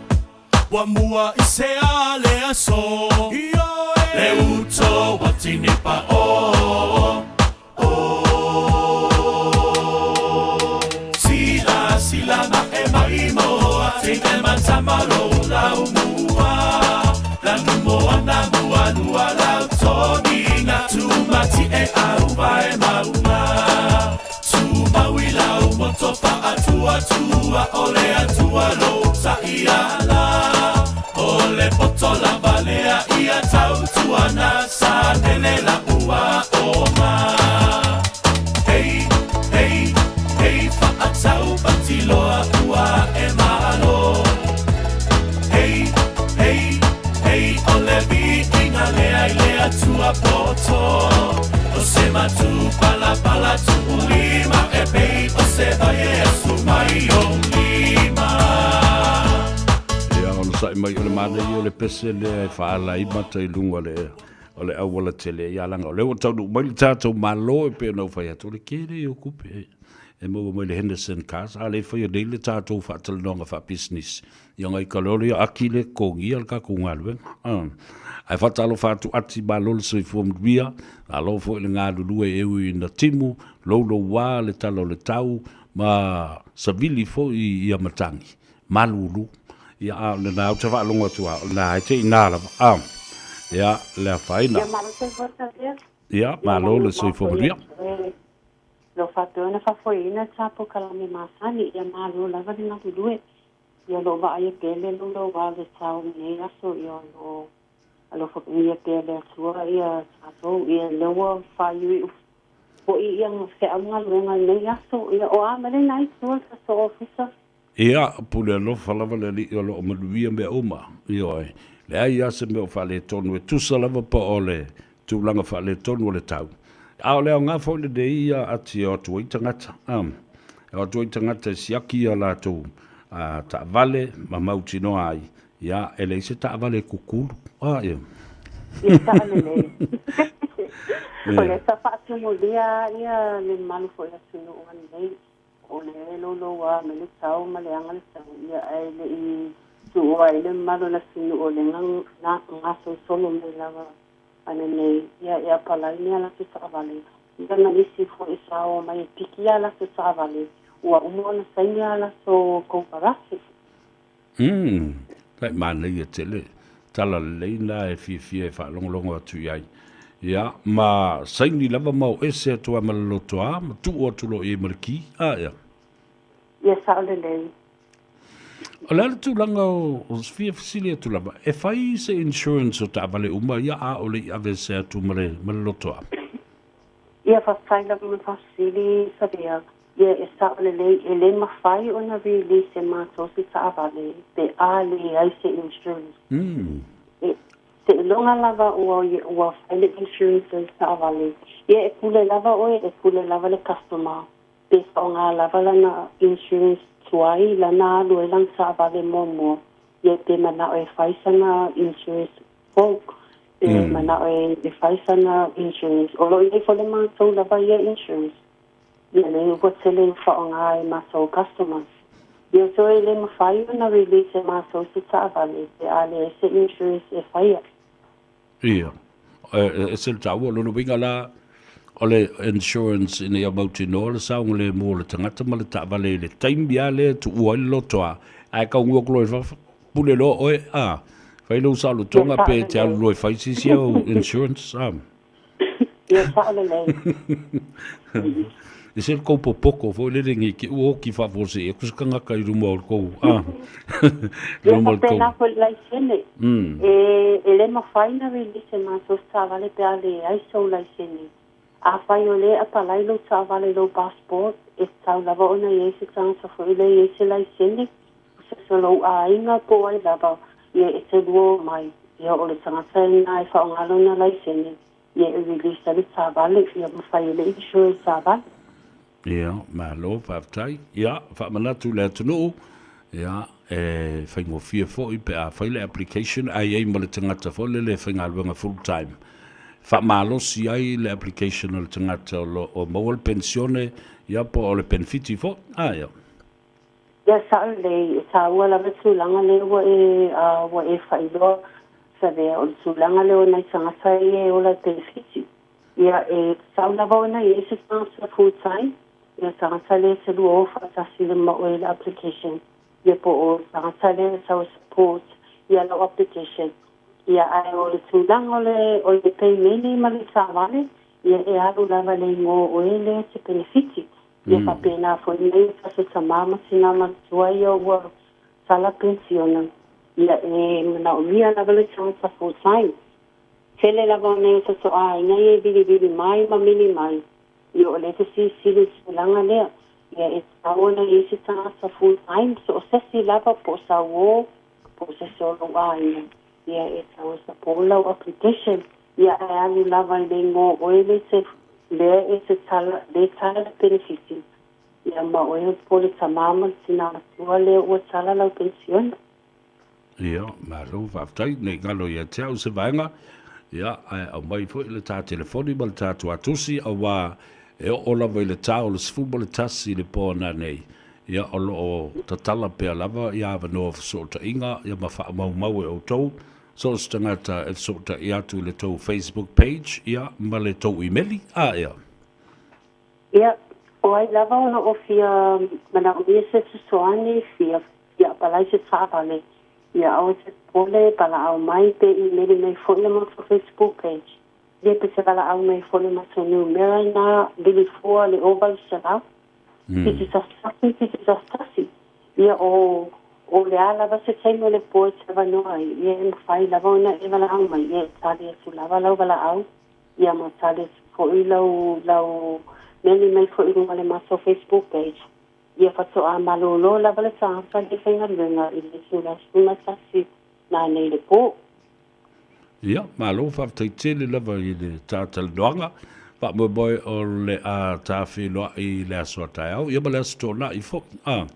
ua mua i se a le aso, le uto ua tini pa o. Sila sila ma e mai moa Tine matama lo lau mua Lanu moana mua lua lau toni. lau vae mauga Tumau i lau moto faatuatua O le Atua lou taiala O le poto lava lea ia tautuana Sa nele la ua oma Hei, hei, hei faatau patiloa ua e malo Hei, hei, hei o le viiga lea i le Atua poto O se matupalapala tuulima E pei o se vai e asu mai ou lima. Ia, onosai mai o le manaia o le pese lea e faaala ai mata i luga o le o le auala tele. Ia leaga o lea ua taunuu mai le tatou Malo e pei ona ou fai atu, o le tele ia o tupe e maua mai le Henderson Cars, a le faia nei le tatou faatalanoaga faapisinisi, ia ona ita loa lea aki lea e totogia le tatou galuega. Ae faatalofa atu Ati, malo le soifua manuia, malo foi le galulue e ui ina timu louloua le tala o le tau ma savili foi ia matagi malulu. Ia, a o lena ou te faalogo atu lava, o lena e te i ina lava. A, ia, le afaina. Ia, malo le soifua manuia. Ia, malo le soifua manuia. Lo faapea ona faafoeina le polokalame masani, ia malo lava le galulue. Ia o lo o vaaia pea le louloua o le tau i lenei aso, ia o lo o alofagia pea e le Atua ia tatou, ia lea ua faaiuiu foi ia feau galuega i lenei aso. Ia o a ma lena itu o le tatou ofisa? Ia, pule alofa lava le Alii o lo o manuia mea uma. Ioe, leai lava se mea o faaletonu, e tusa lava po o le tulaga faaletonu o le tau. A o le aoga foi lenei ia ati e o atu ai tagata, e o atu ai tagata e siaki a latou taavale ma mautinoa ai, ia, e leai se taavale e kukulu. Ia. Ia sao lelei. O lea sa faatumulia ia le mamalu foi o le atunuu ananei. O le louloua mai le tau ma le aga le tau, ia ae le i tuua ai le mamalu o le atunuu o le gasolosolo mai lava ananei, ia e apalai ni a latou taavale, ia ma nisi foi sa o mai e piki a latou taavale, ua uma ona saini a latou konekarate. Umm, tai manaia tele. Tala lelei na e fiafia e faalogologo atu i ai. Ia, ma saini lava ma o ese atu lava ma le lotoa, ma tuu atu loa i ai ma le ki. A, ia. Ia, sao lelei. O le a le tulaga o fia fesili atu lava, e fai se insurance o taavale uma ia a o le i ave ese atu ma le, ma le lotoa? Ia, faafetai lava mo le faafesili, Savea. Ia, e sao lelei, e le mafai ona release e matou se taavale pe a leai se insurance. E, seiloga lava ua, ua fai le insurance o le taavale, ia e pule lava oe, e pule lava le customer pe faaaoga lava lana insurance tuai lana alu ai lana taavale muamua, ia pe manao e fai sana insurance fou, pe manao e fai sana insurance. O lo o i ai foi le matou lava ia insurance. Ia lea ua tele ina faaaoga e matou customers. Ia toe le mafai ona release e matou se taavale pe a leai se insurance e faia. Ia, e ese le taua. O lona uiga la, o le insurance ina ia mautinoa le saogalemu o le tagata ma le taavale i le taimi lava lea e tuua ai le lotoa, ae taunuu atu loa i fafo, pule loa oe, a, fai lou saolotoga pe e te alu loa e fai se isi au insurance, a. Ia sao lelei. E se le kou popoko foi lele nei te ua oti faafuasei atu se tagata i luma o le kou a. Ia faapena foi le laisene. E e le mafai ona release e matou se taavale pe a leai sou laisene. Afai o lea e apalai lou taavale i lou passport, e tatau lava ona i ai se tagata foi lea e i ai se laisene o se isi o lou aiga po o ai lava, ia e te lua o mai, ia o le tagata lena e faaaoga lona laisene, ia e release ai le taavale, ia ma fai ai le insurance taavale. Ia, malo, faafetai. Ia, faamanatu i le atunuu, ia, e faigofie foi pe a fai le application, ae i ai ma le tagata foi lele e faigaluega full time. Faamalosi ai le application a le tagata o lo o maua le penisione, ia, po o le penefiti foi. A, ia. Ia sao lelei, e taua lava le tulaga lea ua e ua e faailoa Savea, o le tulaga lea o nai tagata ia e ola i penefiti. Ia e tatau lava ona i ai se tagata full time, ia tagata lea e te lua o faatasi le ma oe i le application, ia po o le tagata lea e sau e support ia lau application. Ia ae o le tulaga o le o le pemeni ma le taavale, Ia e alu lava i le igoa o oe lea e te penefiti. Ia faapena foi nei o tatou tama ma tina matua ia ua tala penisiona, ia e manaomia lava le tagata full time. Tele lava o nai o tatou aiga ia e vilivili mai ma mili mai, ia o lea e fesilisili i le tulaga lea. Ia e tatau ona i ai se tagata full time, so o se isi lava po o sau uo po o se isi o lou aiga, ia e tatau e support lau application. Ia ae alu lava i le igoa o oe lea e lea e te tala, lea e tala le penefiti, ia ma oe po o le tama ma le tina matua lea ua tala lau penisione. Ia, malo faafetai, nei galo ia te au se vaega, ia, ae aumai foi le ta telefoni ma le ta tuatusi, auā e oo lava i le ta o le 11 i le po nanei, ia, o lo o tatala pea lava ia avanoa fesootaiga, ia ma faamaumau e outou, so o se tagata e fesootai atu i le tou Facebook page, ia, ma le tou imeli, a ea? Ia, o ai lava o lo o fia manaomia se fesoasoani, fia fia apalai se taavale, ia aua te popole, valaau mai pe imeli mai foi i le matou Facebook page, ia pe te valaau mai foi i le matou numera ina, vili fua le 0800 711 711. Ia o o le a lava se taimi o le po e te avanoa ai, ia e mafai lava ona e valaau mai, ia e tali atu lava lau valaau. Ia ma tali atu foi lau lau meli mai foi i luga o le matou Facebook page. Ia faatoa malolo lava le tagata le faigaluega i le itula 11 nanei le po. Ia, malo faafetai tele lava i le ta talanoaga. Faamoemoe o le a ta feiloai i le aso a taeao, ia ma le aso Toonai foi. A,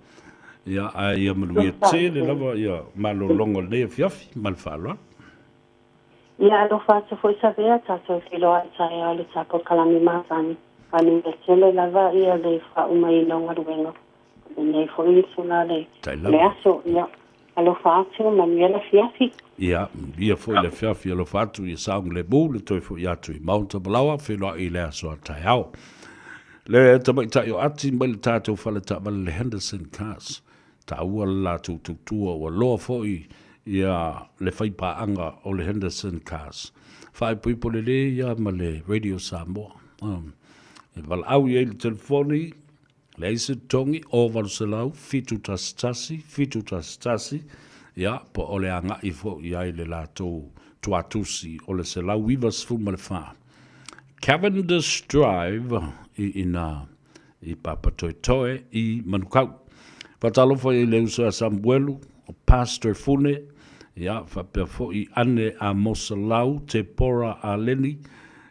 ia, ae ia manuia tele lava ia malologa o lenei afiafi ma le faaaloalo. Ia alofa atu foi Savea, tatou feiloai taeao i le ta polokalame masani. Manuia tele lava ia le faaumaina o galuega o lenei foi itula le le aso. Ia alofa atu, manuia le afiafi. Ia, manuia foi le afiafi, alofa atu, ia saogalemu le toe foi atu i Mount Malawa, feiloai i le aso a taeao. Le tamaitai o Ati mai le tatou fale taavale le Henderson Cars. Taua le latou tautua ua loa foi ia le faipaaga o le Henderson Cars. Faaipoipo lelei ia ma le Radio Samoa. E valaau i ai le telefoni, leai se totogi, 0800 711 711, ia, po o le agai foi i ai le latou tuatusi o le 194. Cavendish Drive i ina i Papatoetoe i Manukau. Faatalofa i le uso ia Samuelu, o Pastor Fune, ia, faapea foi Ane Amosa Lau, Tepora Aleni,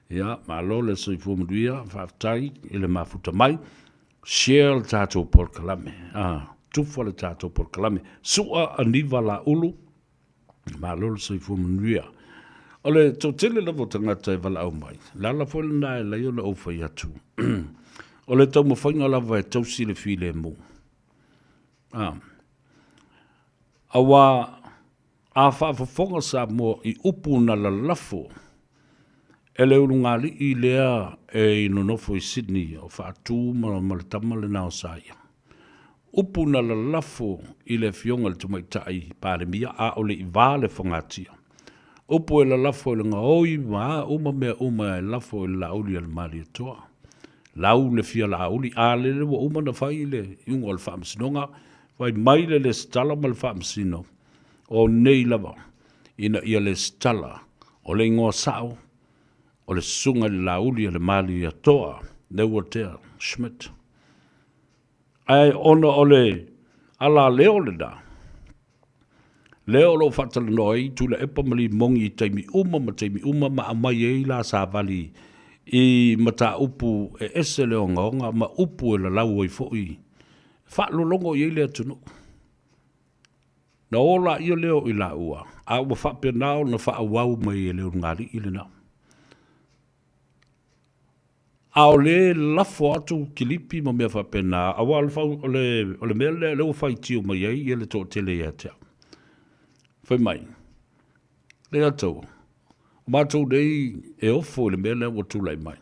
ia, malo le soifua manuia, faafetai i le mafuta mai. Share le tatou polokalame, ah, tufa le tatou polokalame. Sua Aniva Laulu, Malo le soifua manuia. O le toatele lava o tagata e valaau mai, le ala foi lena e alai ona ou fai atu, o le taumafaiga lava e tausi le filemu. A, auā a faafofoga Samoa i upu na lalafo e le ulugalii lea e i nonofo i Sydney o Faatu ma, ma le tama lena o Saia. Upu na lalafo i le Afioga i le Tamaitai Palemia a o le i va le fogatia. Upu e lalafo i le gaoi ma a uma mea uma e lafo i le laauli a le Malietoa. Lau le fia laauli, a lele ua uma na fai le iuga o le Faamasinoga, fai mai le lesitala ma le Faamasino, o nei lava, ina ia lesitala, o le igoa sao, o le Susuga i le Laauli a le Malietoa, Leuatea Schmidt. Ae ona o le alaleo lena, lea o lo o faatalanoa ai Tuilaepa ma Limogi i taimi uma ma taimi uma ma aumai ai la savali i mataupu e ese le ogaoga ma upu e lalau ai foi, e faalologo i ai le atunuu. Na o laia lea o i laua, a ua faapena ona faaauau mai e le ulugalii lena. A o lea e lafo atu kilipi ma mea faapena, aua o le, o le mea lea, lea ua faitio mai ai ia le toatele ia te au. Fai mai, Leiataua, o matou nei e ofo i le mea lea ua tulai mai.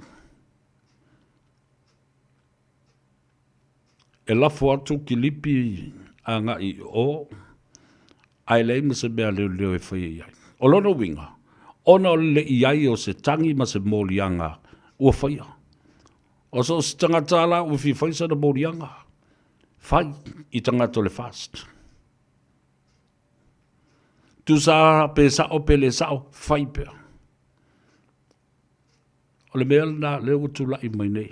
E lafo atu kilipi agai i o, ae leai ma se mea a leoleo e faia i ai. O lona uiga, ona o le le i ai o se tagi ma se moliaga Ua faia. O so o se tagata la ua fia fai sana moliaga, fai i tagata o le FAST. Tusa pe sao pe le sao, fai pea. O le mea lena lea ua tulai mai nei.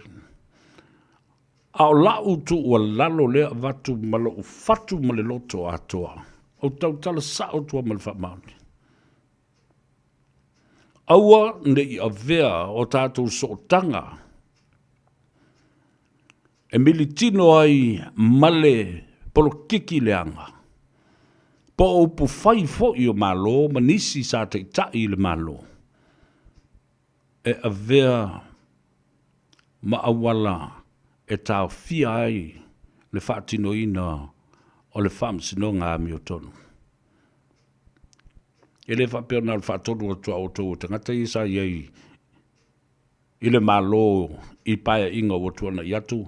A o lau tuualalo lea avatu ma lou fatu ma le loto atoa, ou tautala sao atu lava ma le faamaoni. Aua ne i avea o tatou sootaga e militino ai ma le polokiki leaga, po o upufai foi o Malo ma nisi sa taitai i le Malo, e avea ma auala e taofia ai le faatinoina o le faamasinoga amiotonu. E le faapea na o le faatonu atu a outou o tagata ia sa i ai i le Malo i paeaiga ua tuanai atu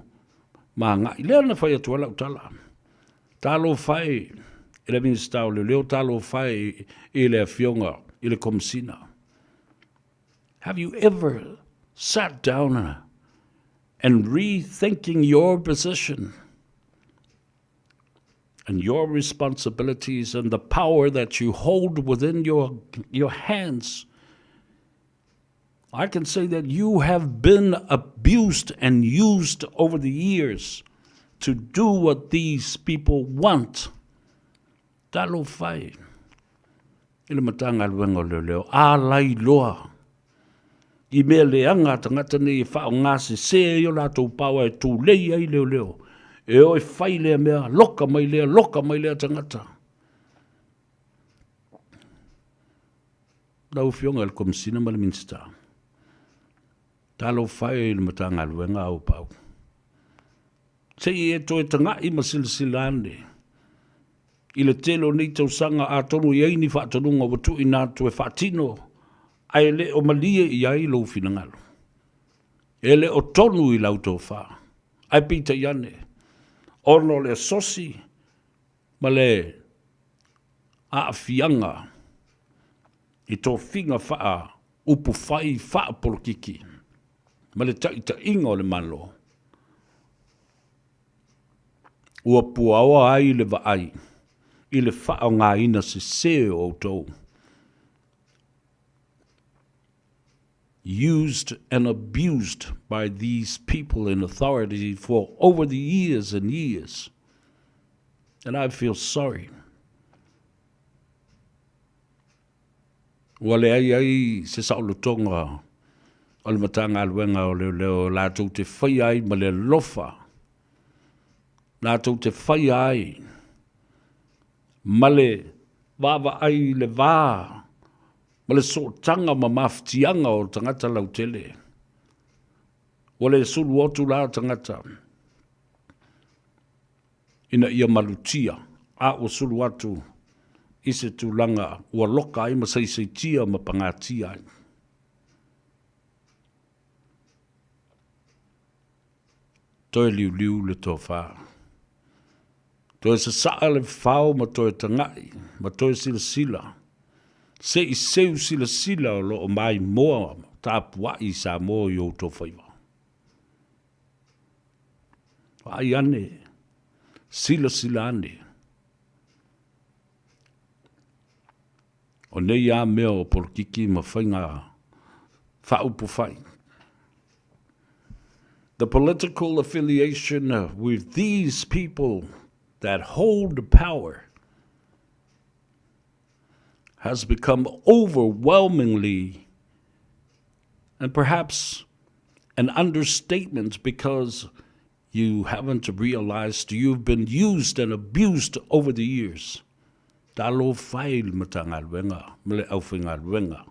ma agai. Lea na fai atu ai lau tala. Talofa e i le Minisita o Leoleo, talofa e i le Afioga i le Komesina. Have you ever sat down and rethinking your position and your responsibilities and the power that you hold within your, your hands? I can say that you have been abused and used over the years to do what these people want. Talofa e i le Matagaluega o Leoleo, ālai loa i mea leaga a tagata nei e faaaoga sese ai o latou power e tulei ai leoleo, e o e fai lea mea, loka mai lea, loka mai lea tagata. Lau Afioga i le Komesina ma le Minisita, talofa e i le Matagaluega a Opau. Se i e toe taga'i ma silasila ane i le tele o nei tausaga atonu e i ai ni faatonuga ua tuuina atu e faatino ae le o malie i ai lou finagalo. E le o tonu i lau tofa, ae peitai ane, ona o le asosi ma le aafiaga i tofiga faa-upufai faapolokiki ma le taitaiga o le Malo, ua puaoa ai le vaai i le faaaogaina sese o outou used and abused by these people in authority for over the years and years. And I feel sorry. Ua leai ai se saolotoga o le Matagaluega o Leoleo latou te faia ai ma le alofa, latou te faia ai ma le vaavaai i le va ma le sootaga ma mafatiaga o tagata lautele. Ua le sulu atu la tagata ina ia malutia, a ua sulu atu i se tulaga ua loka ai ma saisaitia ma pagatia ai. Toe liuliu le tofa. Toe sasaa le fao ma toe taga'i ma toe silasila. Se i seu silasila o lo o maimoa tapua'i i Samoa i outou faiva. Vaai ane, silasila ane. O nei lava mea o polokiki ma faiga faaupufai. The political affiliation with these people that hold power has become overwhelmingly and perhaps an understatement because you haven't realized you've been used and abused over the years. Talofa e i le Matagaluega ma le aufaigaluega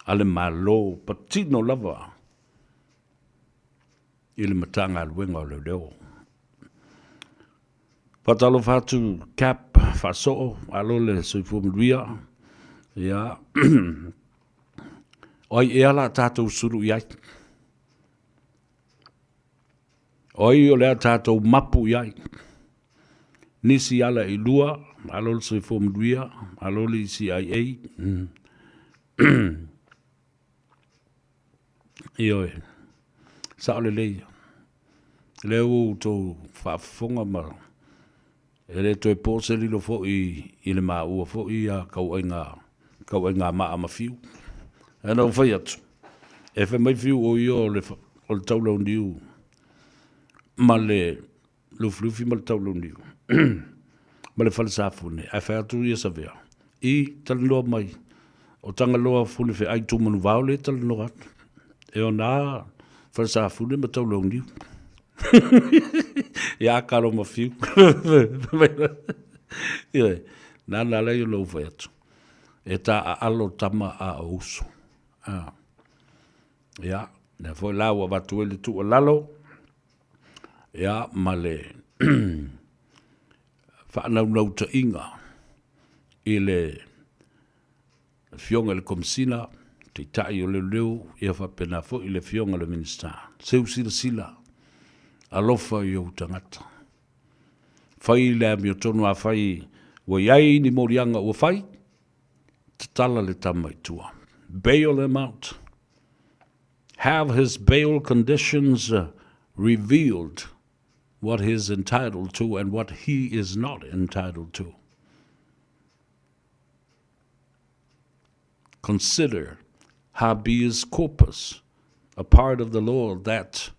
a le Malo patino lava i le Matagaluega o Leoleo. Faatalofa atu Cap Faasoo, malo le soifua manuia. Ia, o ai ea la tatou sulu i ai? O ai o le a tatou mapu i ai? Nisi ala i lua, malo le soifua manuia, malo le ECIA. Ioe, sao lelei ia. Lea ua outou faafofoga ma e le toe po se lilo foi i le maua foi ia kauaiga, kauaiga maa ma Fiu. Ae na ou fai atu, e fai mai Fiu o ia o le, o le taulauniu ma le Lufilufi ma le Taulauniu ma le Falesafune, ae fai atu ia Savea, I talanoa mai, o Tagaloa Funefeai Tumanuvao lea e talanoa atu, e ona Falesafune ma Taulauniu. Ia kalo ma Fiu. Ioe, nana ala ia lou fai atu, e ta aalo tama a o uso. Ah. Ia, lea foi la ua avatu ai le tuualalo, ia, ma le faanaunautaiga i le Afioga i le Komesina, Taitai o Leoleo, ia faapena foi le Afioga i le Minisita. Seu silasila, alofa i ou tagata. Fai le amiotonu afai ua i ai ni moliaga ua fai, tatala le tama i tua. Bail him out. Have his bail conditions revealed what he is entitled to and what he is not entitled to. Consider habeas corpus, a part of the law that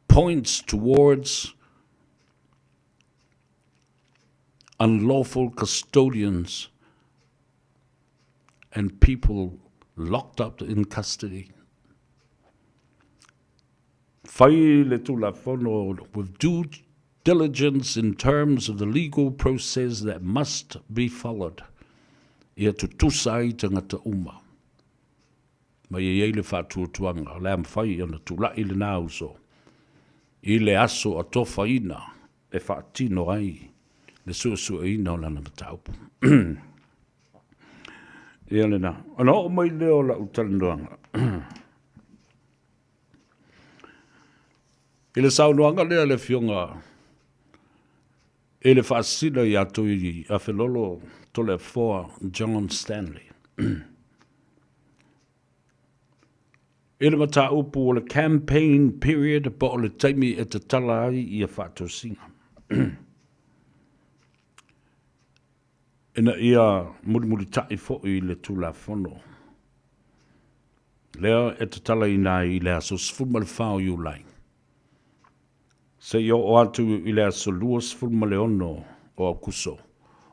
points towards unlawful custodians and people locked up in custody. Fai le Tulafono with due diligence in terms of the legal process that must be followed ia tutusa ai tagata uma. Ma ia i ai le faatuatuaga o le a mafai ona tulai lena uso i le aso atofaina e faatino ai le suesueina o lana mataupu. Ia lena. Ona oo mai lea o lau talanoaga i le saunoaga lea a le Afioga i le Faasisina ia Tui Afelolo Toleafoa John Stanley. I le mataupu o le campaign period po o le taimi e tatala ai ia faatosina. Ina ia mulimulitai foi le Tulafono lea e tatalaina ai i le aso 14 o Iulai seia oo atu i le aso 26 o Aokuso,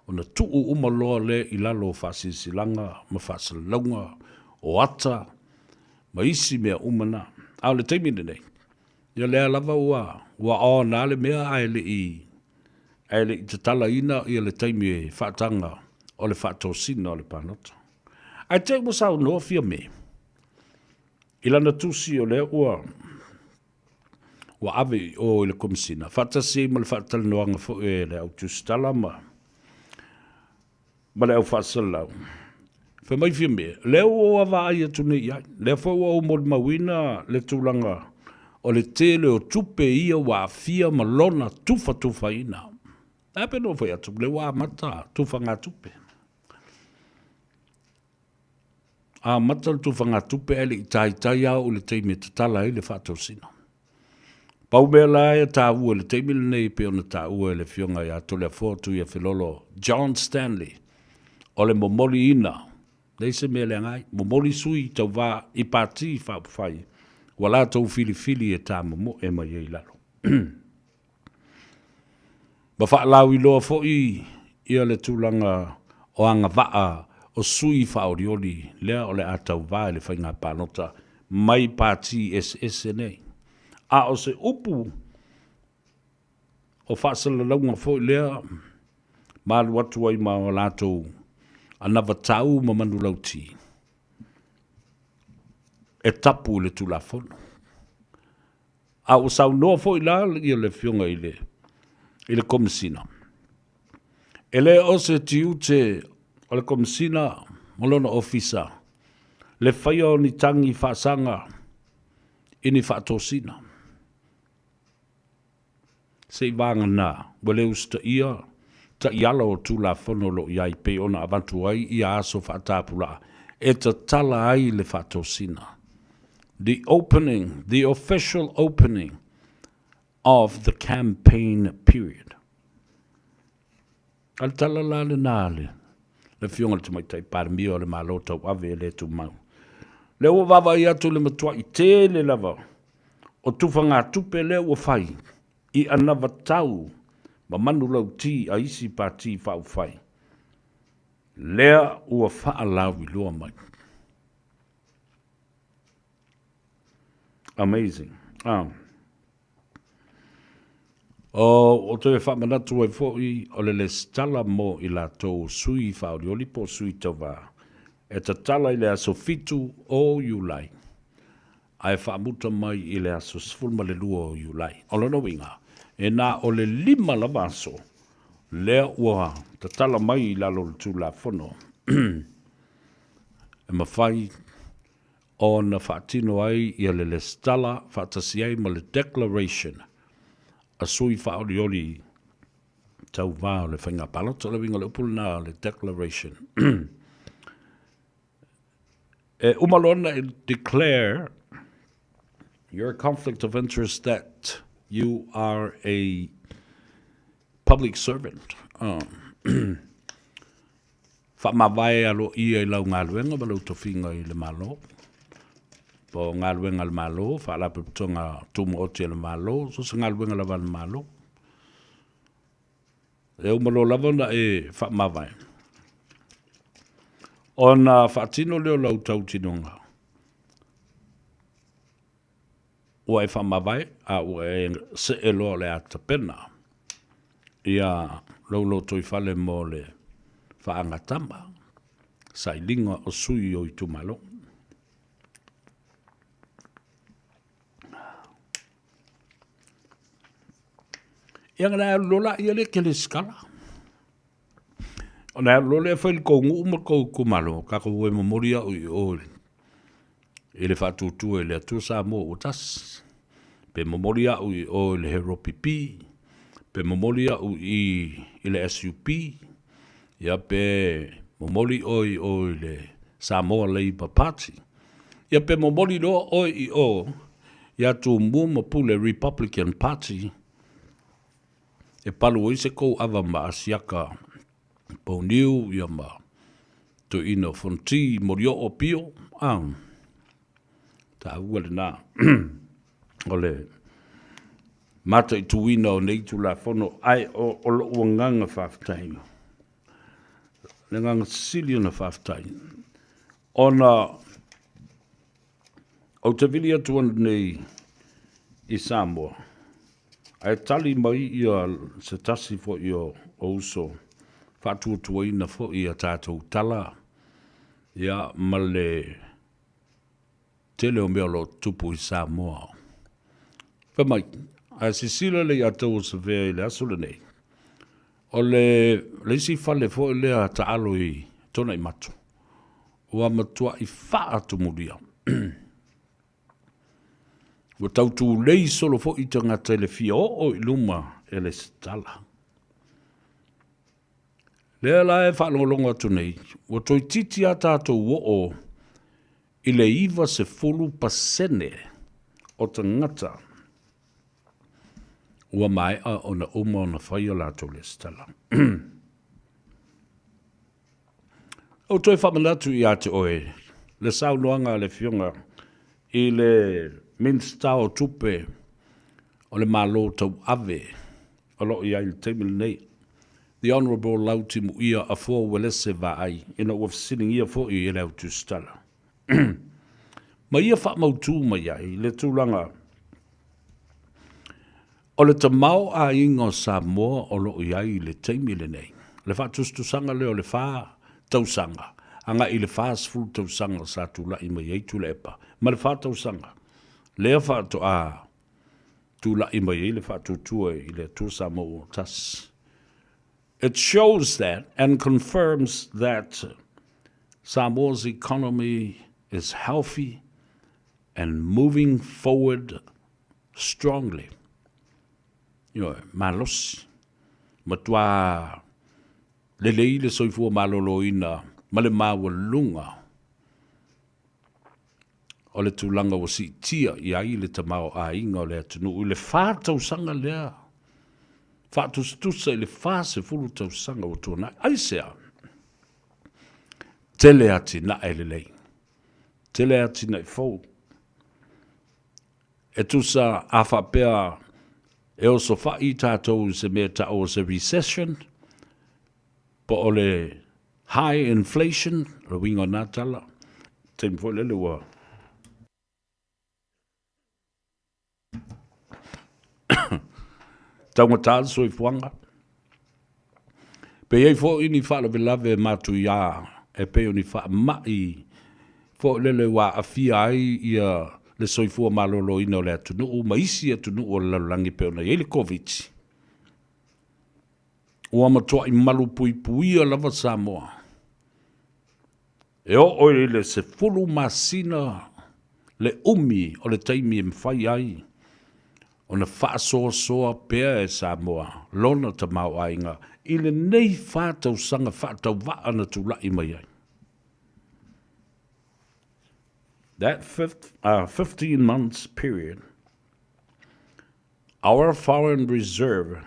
ona tuu uma loa lea i lalo o faasilasilaga ma faasalalauga o ata ma isi mea uma na. A o le taimi lenei, ia lea lava ua ua on lava le mea ae le i ae le i tatalaina ia le taimi e faataga o le faatosina o le palota. Ae te i ua saunoa Fiame i lana tusi o lea ua ua ave i o i le Komesina, faatasi ai ma le faatalanoaga foi e le au tusitala ma, ma le au faasalalau. Fai mai Fiame, lea ua ou vaavaai atu nei i ai, lea foi ua ou molimauina le tulaga o le tele o tupe ia ua aafia ma lona tufatufaina. Ae pei ona ou fai atu, lea ua amata tufagatupe. Amata le tufagatupe ae le i taitai lava oo i le taimi e tatala ai le faatosina. Pau mea la e taua i le taimi lenei e pei ona taua e le Afioga ia Toleafoa Tuiafelolo John Stanley, o le momoliina, leai se mea leaga ai, momoli sui tauva i Pati Faaupufai ua latou filifili e tamomoe mai ai i lalo. Ma faalauiloa foi ia le tulaga o agavaa o sui faaolioli lea o le a tauva i le faiga palota mai pati eseese nei. A o se upu o faasalalauga foi lea ma alu atu ai ma o latou anavatau ma manulauti e tapu i le Tulafono. A ua saunoa foi la le Afioga i le i le Komesina, e le o se tiute o le Komesina ma lona Ofisa le faia o ni tagi faasaga i ni faatosina. Seiavagana ua le usitaia taiala o Tulafono o lo o i ai pei ona avatu ai ia aso faatapulaa e tatala ai le faatosina. The opening, the official opening of the campaign period. A le tala la lena a le Afioga i le Tamaitai Palemia o le Malo Tauave e le tumau. Lea ua vaavaai atu le matuai tele lava o tufagatupe lea ua fai i anavatau ma manulauti a isi Pati Faaupufai lea ua faalauiloa mai. Amazing. Ah. O toe faamanatu ai foi o le lesitala mo i latou sui faaolioli po o sui tauva e tatala i le aso 7 o Iulai ae faamuta mai i le aso 12 o Iulai. O lona uiga, e na o le 5 lava aso lea ua tatala mai i lalo o le Tulafono e mafai ona faatino ai ia le lesitala faatasi ai ma le declaration a sui faaolioli tauva o le faiga palota. O le uiga o le upu lena o le declaration. E uma loa ona e declare your conflict of interest that you are a public servant. Faamavae aloaia i lau galuega ma lau tofiga i le Malo, po o galuega a le Malo, Faalapotopotoga Tumaoti a le Malo, so o se galuega lava a le Malo. E uma loa lava ona e faamavae, ona faatino lea o lau tautinoga. Ua e faamavae a ua e see loa o le a tapena ia lou lotoifale mo le faagatama, sailiga o sui o itumalo. Ia na alu loa laia lea e te lesitala. Ona e alu loa lea e fai le tou nuu ma le tou itumalo, tatou e momoli au i o i le faatuatua i le Atua Samoa ua tasi. Pe momoli au i o i le HRPP, pe momoli au i i le SUP, ia pe momoli oe i o i le Samoa Labour Party. Ia pe momoli loa oe i o ia Tumua ma Pule Republican Party, e palu ai se kou ava ma Asiaka Pouniu ia ma Toeaina o Fonoti, Molioo, Pio, a taua lena o le mataituina o nei Tulafono, ae o lou agaga faafetai, le agaga sili ona faafetai, ona Ou te vili atu ananei i Samoa, ae tali mai ia se tasi foi o uso faatuatuaina foi a tatou tala ia ma le tele o mea o lo o tutupu i Samoa. Fai mai, a sisila le Iataua o Savea i le aso lenei, o le isi fale foi lea taalo i Tuanaimato, ua matuai faatumulia. Ua tau tulei solo foi tagata i le fia oo i luma e lesitala. Lea la e faalogologo atu nei, ua toeitiiti a tatou oo i le 90% o tagata ua maea ona uma ona fai a latou lesitala. Ou toe faamanatu ia te oe le saunoaga a le Afioga i le Minisita o Tupe o le Malo Tauave o lo o i ai i le taimi lenei, The Honourable Lautimuia Afoa Uelese Vaai, ina ua fesiligia foi e le au tusitala. Ma ia faamautu mai ai le tulaga O le tamaoaiga o Samoa o lo o i ai i le taimi lenei, le faatusatusaga lea o le fa tausaga agai i le 40 tausaga sa tulai mai ai Tuilaepa ma le fa tausaga lea faatoa tulai mai ai le faatuatua i le Atua Samoa ua tasi. It shows that and confirms that Samoa's economy is healthy and moving forward strongly. Ioe, malosi. Matua lelei le soifua maloloina ma le maualuga. O le tulaga ua siitia i ai le tamaoaiga o le atunuu i le fa tausaga lea, faatusatusa i le 40 tausaga ua tuanai. Aisea? Tele atinae lelei, tele atinae fou. E tusa a faapea e osofai tatou i se mea e tau o se recession, po o le high inflation, o le uiga o na tala, taimi foi lele ua taugata le soifuaga. Pe i ai foi ni faalavelave matuia e pei o ni faamai foi lele ua aafia ai ia le soifua maloloina o le atunuu ma isi atunuu o le lalolagi e pei ona i ai le Koviti, ua matuai malupuipuia lava Samoa e oo i le 10 masina le umi o le taimi e mafai ai ona faasoasoa pea e Samoa lona tamaoaiga i lenei fa tausaga faatauvaa na tulai mai ai. That 15 months period, our foreign reserve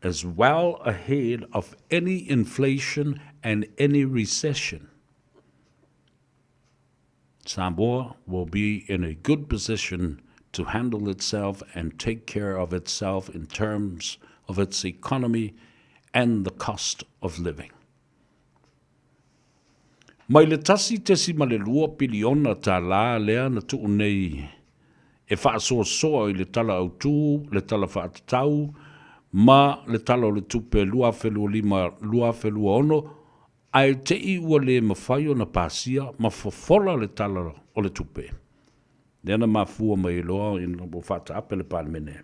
is well ahead of any inflation and any recession. Samoa will be in a good position to handle itself and take care of itself in terms of its economy and the cost of living. Mai le 1.2 piliona tālā lea na tuu nei e faasoasoa i le Tala Autu, le Tala Faatatau ma le Tala o le Tupe 2025/2026, ae te i ua le mafai ona pasia ma fofola le Tala o le Tupe. Lea na mafua mai loa ina ua faataape le Palemene.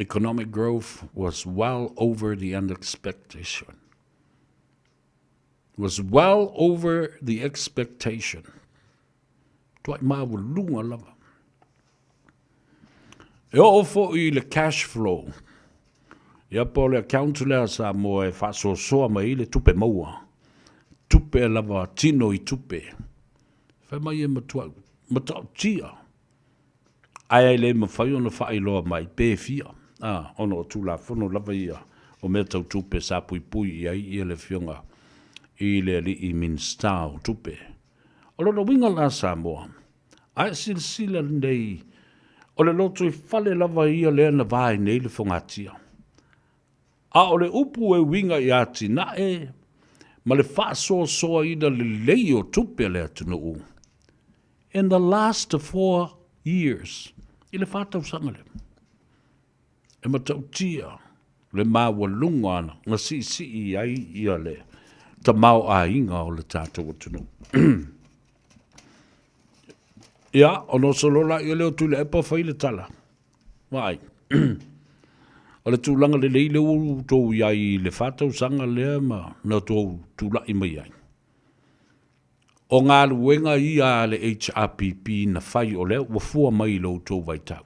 Economic growth was well over the unexpectation. Was well over the expectation. Tuai maualuga lava. E oo foi i le cash flow, ia po o le account lea a Samoa e faasoasoa mai ai le tupe maua, tupe lava tino i tupe. Fai mai e matuai matautia, ae le mafai ona faailoa mai pe fia, a, ona o Tulafono lava ia o mea tau tupe sa puipui i ai ia le Afioga i le alii Minisita o Tupe. O lona uiga la Samoa, a e silasila lenei, o le lotoifale lava ia lea na vae nei le fogatia. A o le upu e uiga i atinae ma le faasoasoaina lelei o tupe a le atunuu, in the last 4 years, i le fa tausaga lea, e matautia le maualuga na siisii ai ia le tamaoaiga o le tatou atunuu. Ia, ona oso loa laia lea o Tuilaepa fai le tala. Vaai. O le tulaga lelei lea ua outou i ai i le fa tausaga lea ma na outou tulai mai ai. O galuega ia a le HRPP na fai o lea ua fua mai i lo outou vaitau.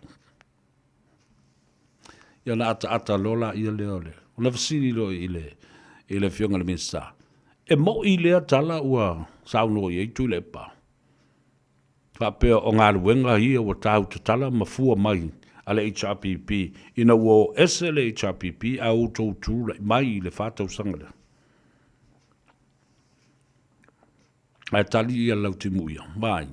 Ia ona ataata loa laia lea o le, ona fesili loa i le, i le Afioga i le Minisita, e mo'i lea tala ua saunoa i ai Tuilaepa? Faapea o galuega ia ua tau tatala ma fua mai a le HRPP ina ua o ese le HRPP ae outou tulai mai i le fa tausaga lea. Ae tali ia Lautimuia, vaai.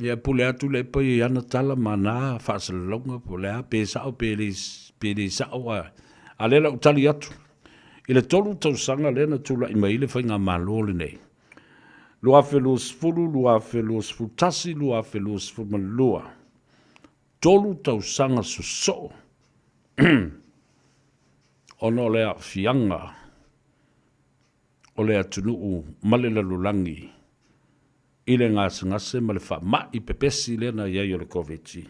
Ia e pule atu le epa i ana tala ma ana faasalalauga po o le a, pe sao pe le, pe le sao, a, a lea la ua tali atu. I le 3 tausaga lea na tulai mai ai le faigamalo lenei, 2020, 2021, 2022, 3 tausaga sosoo ona o le aafiaga o le atunuu ma le lalolagi i le gasegase ma le faamai pepesi lea na i ai o le Koviti.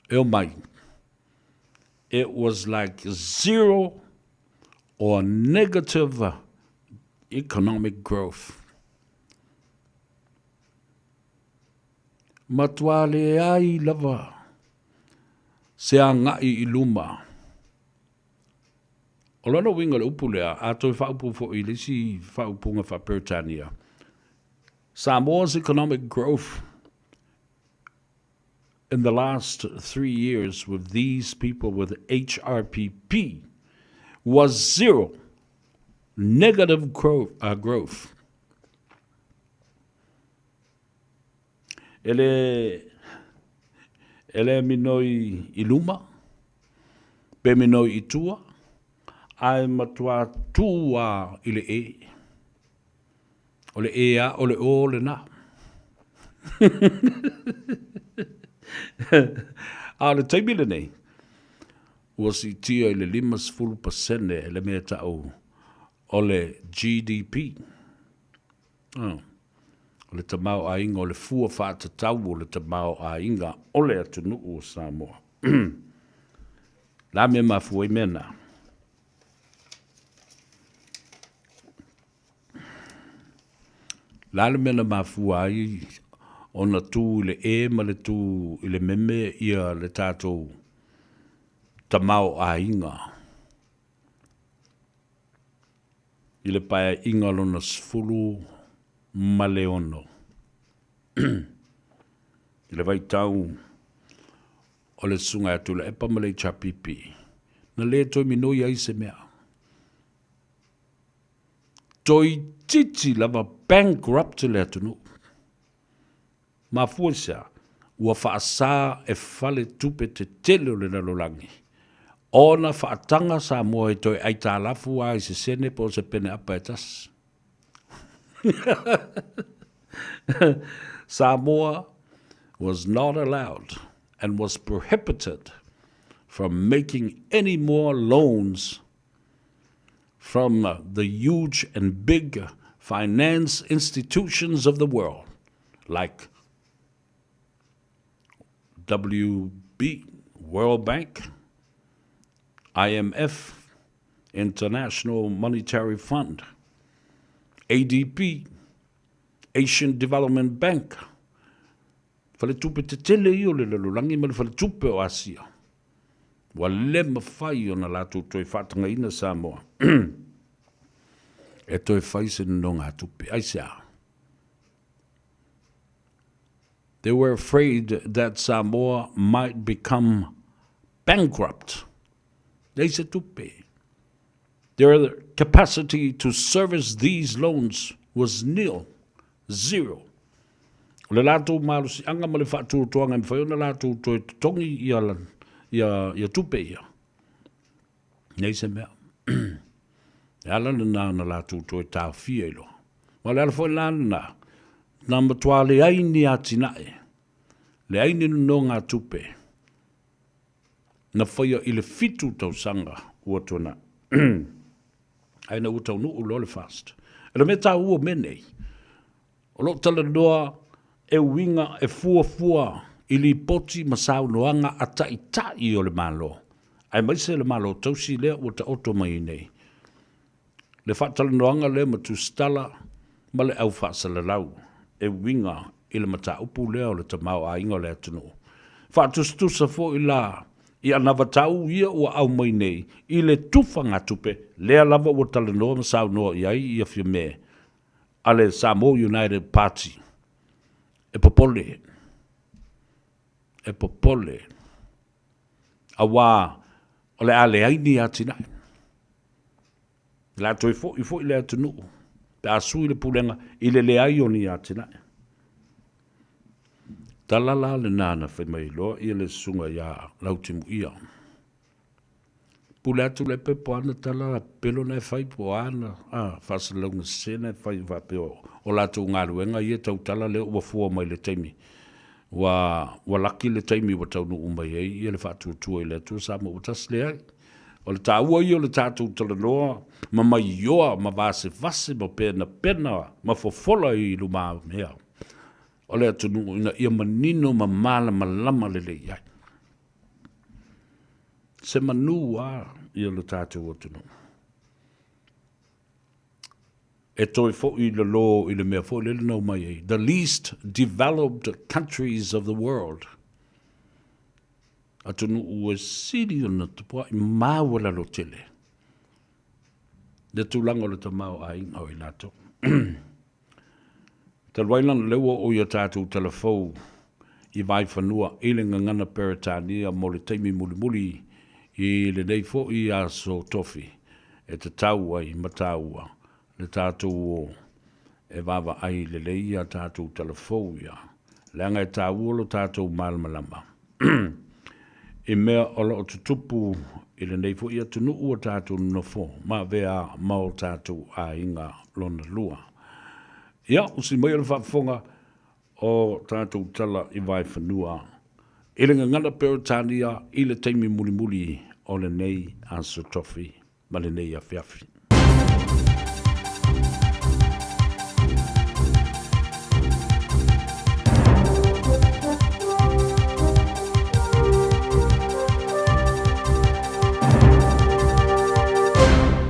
E omai, it was like zero or negative economic growth. Matua leai lava se agai i luma. O lona uiga o le upu lea, a toe faaupu foi i le isi faaupuga faa-Peretania, Samoa's economic growth in the last 3 years with these people with HRPP was zero, negative growth. Uh, growth. E le, e le minoi i luma, pe minoi i tua, ae matua tū a i le e. O le e a, o le o lena. A o le taimi lenei, ua siitia i le 50% le mea ta'u o le GDP. Oh. O le tamaoaiga, o le fua faatatau o le tamaoaiga o le atunuu o Samoa. La mea mafua ai mea na? Le a le mea na mafua ai ona tū i le e ma le tū i le meme ia le tatou tamaoaiga i le paeaiga lona 16 i le vaitau o le Susuga ia Tuilaepa ma le HRPP, na le toe minoi ai se mea. Toeitiiti lava bankrupt le atunuu. Mafua i se a? Ua faasa e fale tupe tetele o le lalolagi ona faataga Samoa e toe aitalafu a i se sene po o se pene apa e tasi. Samoa was not allowed and was prohibited from making any more loans from the huge and big finance institutions of the world, like WB, World Bank, IMF, International Monetary Fund, ADP, Asian Development Bank, Faletupe tetele ia o le lalolagi ma le faletupe o Asia. Ua le mafai ona latou toe faatagaina Samoa e toe fai se nonogatupe. Aisea? They were afraid that Samoa might become bankrupt. Leai se tupe. Their capacity to service these loans was nil, zero. O le latou malosiaga ma le faatuatuaga e mafai ona latou toe totogi ia, ia, ia tupe ia. Leai se mea. E ala lena na latou toe taofia i loa. Ma o le ala foi la lena, na matua leai ni atinae, leai ni nonogatupe, na faia i le fitu tausaga ua tuanai. Ae ina ua taunuu loa le FAST. O le mea taua o mea nei, o lo o talanoa e uiga e fuafua i lipoti ma saunoaga a taitai o le Malo, aemaise le Malo tausi lea ua taoto mai nei. Le faatalanoaga lea ma tusitala ma le au faasalalau e uiga i le mataupu lea o le tamaoaiga o le atunuu. Faatusatusa foi la i anavatau ia ua aumai nei i le tufagatupe lea lava ua talanoa ma saunoa i ai ia Fiame a le Samoa United Party. E popole. E popole. Aua o le a leai ni atinae. O le a toe foi foi le atunuu pe a sui le pulega i le leai o ni atinae. Tala la lena na fai mai loa ia le susuga ia Lautimuia. Pule atu le pepo ana tala la pelo na e fai po ana a faasalalauga sese na e fai faapea o latou galuega ia tautala lea ua fua mai le taimi ua ua laki le taimi ua taunuu mai ai ia le faatuatua i le Atua Samoa ua tasi leai. O le taua ia o le tatou talanoa ma maioa ma vasevase ma penapena ma fofola i lumamea o le atunuu ina ia manino ma malamalama lelei ai. Se manu a ia lo tatou atunuu. E toe foi i lalo i le mea foi lele na omai ai, the least developed countries of the world. Atunuu e sili ona tapuai maualalo tele le tulaga o le tamaoaiga o i latou. Talu ai lana lea ua oo i a tatou talafou i Vaifanua i le gagana Peretania mo le taimi mulimuli i lenei foi aso tofi e tatau ai ma taua le tatou o e vaavaai lelei a tatou talafou ia, leaga e taua lo tatou malamalama i mea o lo o tutupu i lenei foi atunuu ua tatou nonofo ma avea ma o tatou aiga lona lua. Ia, usi mai o le faafofoga o tatou tala i Vaefanua i le gagana Peretania i le taimi mulimuli o lenei Aso Tofi ma lenei afiafi.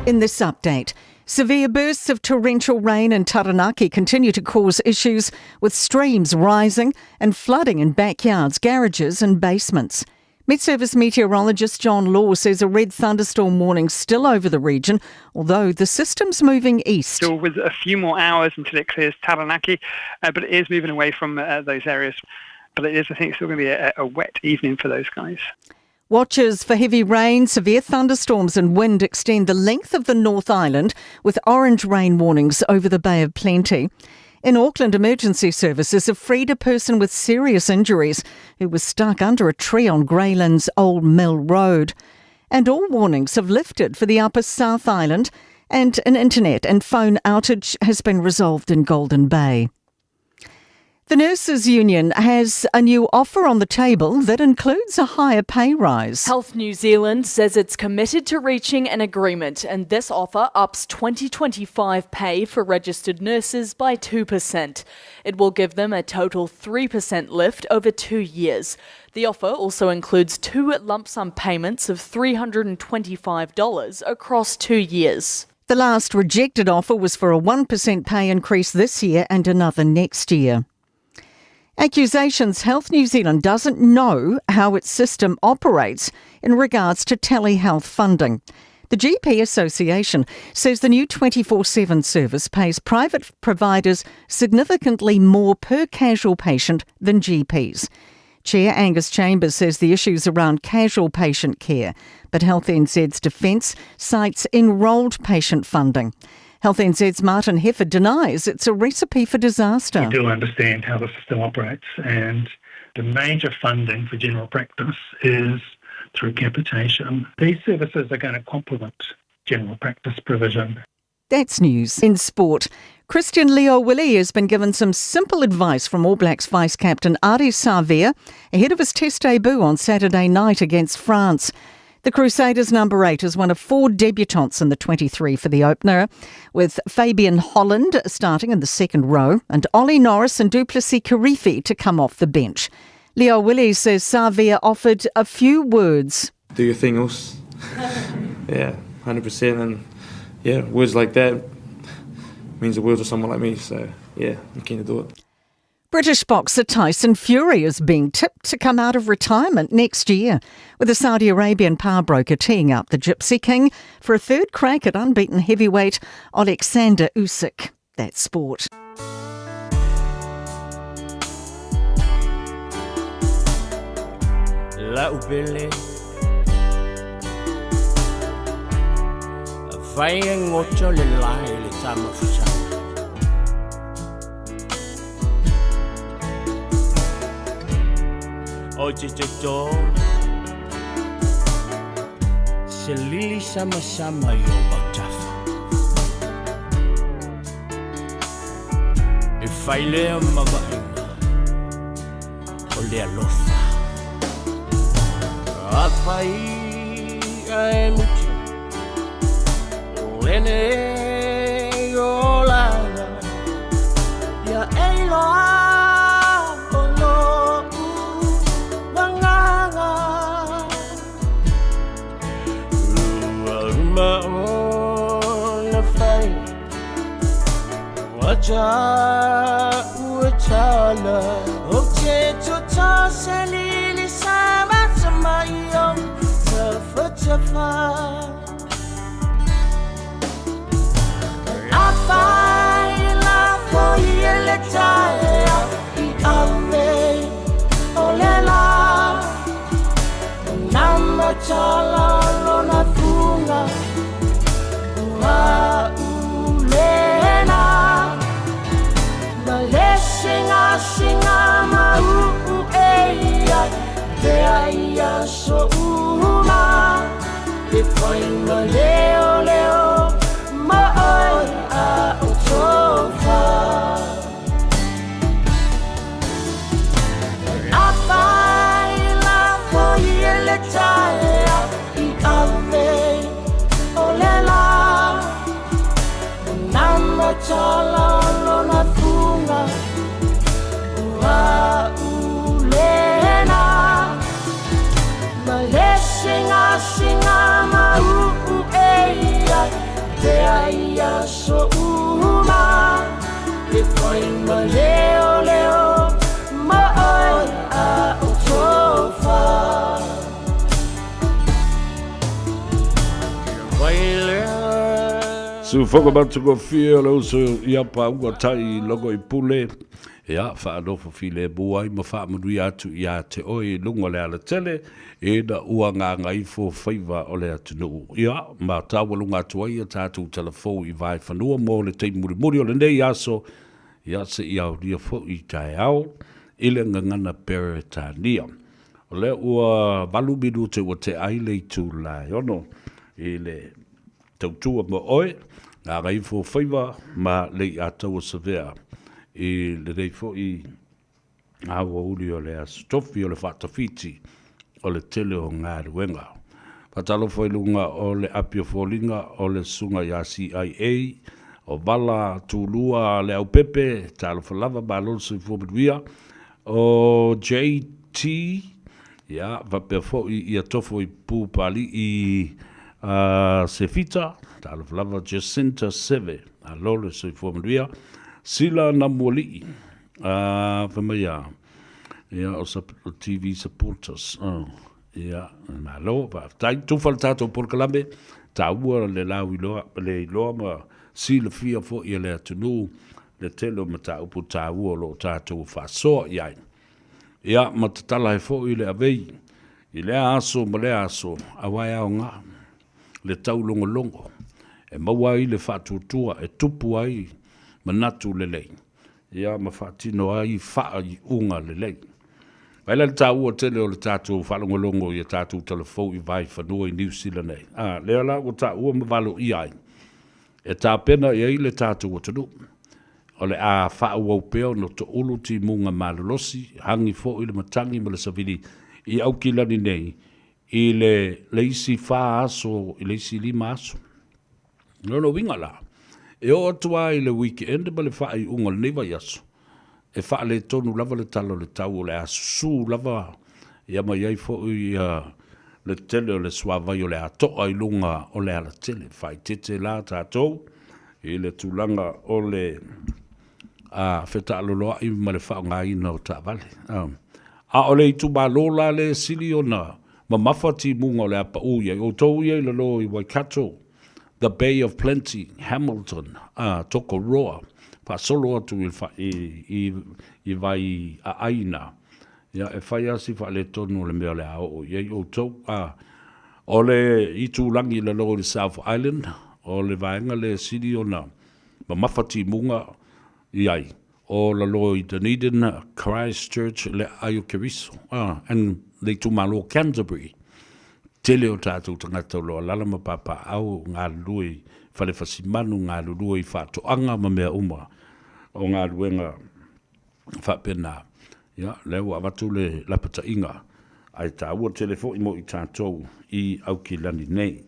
In this update, severe bursts of torrential rain in Taranaki continue to cause issues with streams rising and flooding in backyards, garages and basements. MetService meteorologist John Law says a red thunderstorm warning still over the region, although the system's moving east. Still with a few more hours until it clears Taranaki, uh, but it is moving away from uh, those areas. But it is, I think, still going to be a, a wet evening for those guys. Watches for heavy rain, severe thunderstorms and wind extend the length of the North Island with orange rain warnings over the Bay of Plenty. In Auckland, emergency services have freed a person with serious injuries who was stuck under a tree on Greylands Old Mill Road. And all warnings have lifted for the Upper South Island, and an internet and phone outage has been resolved in Golden Bay. The Nurses Union has a new offer on the table that includes a higher pay rise. Health New Zealand says it's committed to reaching an agreement, and this offer ups 2025 pay for registered nurses by 2%. It will give them a total 3% lift over two years. The offer also includes two lump sum payments of $325 across two years. The last rejected offer was for a 1% pay increase this year and another next year. Accusations Health New Zealand doesn't know how its system operates in regards to telehealth funding. The GP Association says the new 24 7 service pays private providers significantly more per casual patient than GPs. Chair Angus Chambers says the issues around casual patient care, but Health NZ's defence cites enrolled patient funding. Health NZ's Martin Hefford denies it's a recipe for disaster. We do understand how the system operates, and the major funding for general practice is through capitation. These services are going to complement general practice provision. That's news. In sport, Christian Leo Willie has been given some simple advice from All Blacks vice captain Ardie Savea ahead of his test debut on Saturday night against France. The Crusaders number 8 is one of four debutants in the 23 for the opener, with Fabian Holland starting in the second row and Ollie Norris and Duplessis Kirifi to come off the bench. Leo Willie says Savea offered a few words. Do your thing, Us. yeah, 100%. And yeah, words like that means the world to someone like me. So yeah, I'm keen to do it. British boxer Tyson Fury is being tipped to come out of retirement next year, with the Saudi Arabian power broker teeing up the Gypsy King for a third crack at unbeaten heavyweight Alexander Usyk. That's sport. La'u pele Fai e goto le lae le tama fusanga O te te tō Se lili sama sama i o mautafa E fai lea ma vaaiga o le alofa Afai ae mutu Lenei olaga Ia e iloa o lo'u agaga Ua uma ona fai Ua ua tala O te toto se lili sa mata mai o Tafatafa Afai la foi ele taeao i ave o le lā Na matala lona fuga O a'u lena Ma le sigaasiga mau'u e i ai pea i aso uma E fai ma leoleo ma oe a o tofa Afai la foi e le taeao i ave o le lā Na matala lona fuga O a'u lena Ma le sigaasiga mau'u e i ai pea i aso uma E fai ma leoleo ma oe a o tofa. Sufoga matagofie o le uso ia paua tai logo i pule, ia whaanofo filemu ai ma whaamanuia atu ia te oe i luga o le alatele, ina ua gagaifo faiva o le atunuu. Ia, ma taualuga atu ai ia tatou talafou i Vaefanua mo le taimi mulimuli o lenei aso, ia se i aolia foi i taeao i le gagana Peretania. O lea ua valu minute ua tea ai le itula e ono i le tautua mo oe, gagaifo faiva ma Leiataua Savea i lenei foi aoauli o le Aso Tofi o le faatafiti o le tele o galuega. Faatalofa i luga o le api o foliga o le Susuga ia CIA, o Vala Tulua Leaupepe, talofa lava, malo le soifua manuia. O JT, ia, faapea foi ia Tofo i Pupalii Sefita, talofa lava, Jacinta Seve, malo le soifua manuia. Sila Namualii, A, fai mai a, ia, o, o TV supporters. Oh, ia, malo, faafetai. Tufa le tatou polokalame, taua le lauiloa, le iloa ma silafia foi e le atunuu le tele o mataupu taua o lo o tatou faasoa i ai. Ia, ma tatala ai foi le avei i lea aso ma lea aso, aua e aoga le taulogologo e maua ai le faatuatua e tupu ai manatu lelei. ia ma faatino ai faaiuga lelei. Vaai la le taua tele o le tatou faalogologo i a tatou talafou i Vaifanua i Niu Sila nei. A, lea la ua taua ma valoia ai, e tapena i ai le tatou atunuu. O le a faaauau pea ona toulu timuga malolosi, hagi foi le matagi ma le savili i Aukilani nei i le le isi fa aso i le isi lima aso. O lona uiga la, e oo atu lava i le weekend ma le faaiuga o lenei vaiaso, e faaletonu lava le tala o le tau, o le a susu lava ia ma i ai foi le tele o le suavai o le a to'a i luga o le alatele. Faaeteete la tatou i le tulaga o le fetaaloloai ma le faaaogaina o taavale. A o le itumalo la lea e sili ona Mamafa timuga o le a paʻu i ai outou ia i lalo i Waikato, The Bay of Plenty, Hamilton, a, Tokoroa, faasolo atu i i, i, i vai aai na. Ia, e fai lava si faaletonu o le mea o le a oo i ai outou. A, o le itulagi i lalo i le South Island, o le vaega lea e sili ona mamafa timuga i ai, O lalo i Dunedin, Christchurch, le aai o Keriso, and le itumalo o Canterbury. Tele o tatou tagata o lo o alaala ma papaaao, galulue i fale fasimanu, galulue i faatoaga ma mea uma o galuega faapena. Ia, lea ua avatu le lapataiga, ae taua tele foi mo i tatou i Aukilani nei.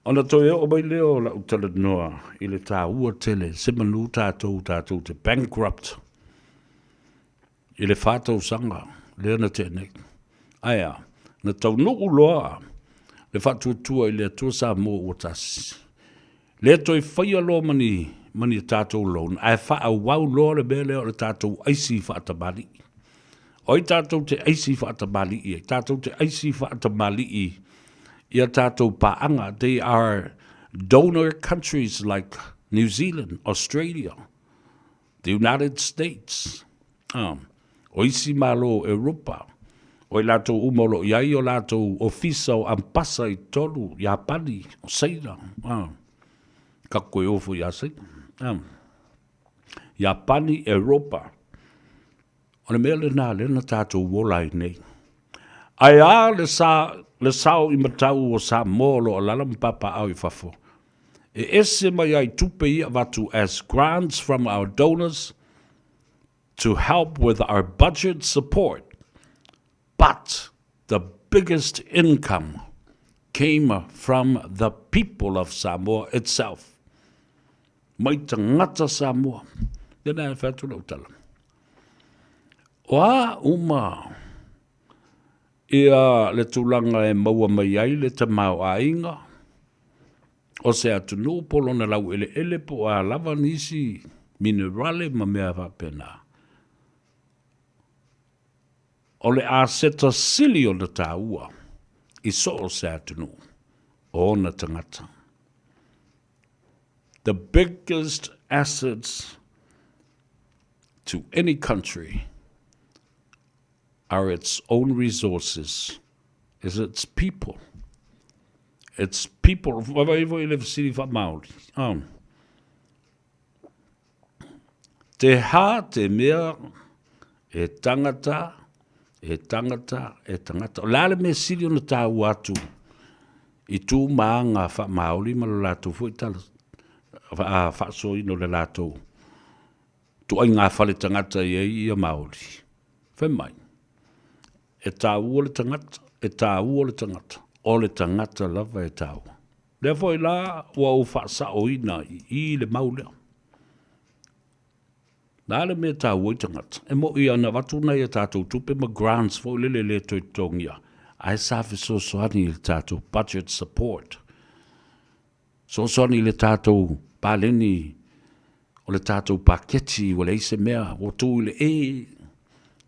Ona toe oo mai lea o lau talanoa i le taua tele, semanu tatou, tatou te bankrupt i le fa tausaga lea na tea nei. Ae a, na taunuu loa le faatuatua i le Atua Samoa ua tasi. Le toe faia loa ma ni, ma ni tatou loan, ae faaauau loa le mea lea o le tatou aisi faatamalii. O ai tatou te aisi faatamalii ai? Tatou te aisi faatamalii i a tatou paaga. They are donor countries like New Zealand, Australia. The United States, ah, o isi Malo o Europa, o i latou uma o lo o i ai o latou ofisa o ampasa i totonu, Iapani, o Saina, ah, ka koe ofo iā Saina, ah, Iapani, Europa. O le mea lena lea na tatou ola ai nei. Ae a le sa, le sao i matau o Samoa o lo o alaala ma papaaao i fafo, e ese mai ai tupe ia avatu as grants from our donors to help with our budget support, but the biggest income came from the people of Samoa itself. Mai tagata Samoa. Tēnā e whai atu lau tala. O a uma ia le tulaga e maua mai ai le tamaoaiga o se atunuu po o lona laueleele po o a lava nisi minerale ma mea faapena. O le aseta sili ona taua i so o se atunuu o ona tagata. The biggest assets to any country are its own resources, is its people. Its people, vaivai foi le fesili faamaoli. Oh. Te hā te mea e tangata, e tangata, e tangata. O le a le mea sili ona tāua atu i tū mā ngā whaamāori ma lo lātou foi tala, faasoaina o le lātou tuai ngā whale tangata i ai ia Māori. Whai mai, e tāua le tangata, e tāua le tangata, o le tangata lava e tāua. Lea foi la ua ou faasaoina i i le mau lea. Na le mea tāua i tagata. E moʻi ana avatu nai a tātou tupe ma grants foi lele le toe totogia. Ae sa fesoasoani i le tātou budget support. Soasoani i le tātou paleni o le tātou paketi ua leai se mea ua tū i le e.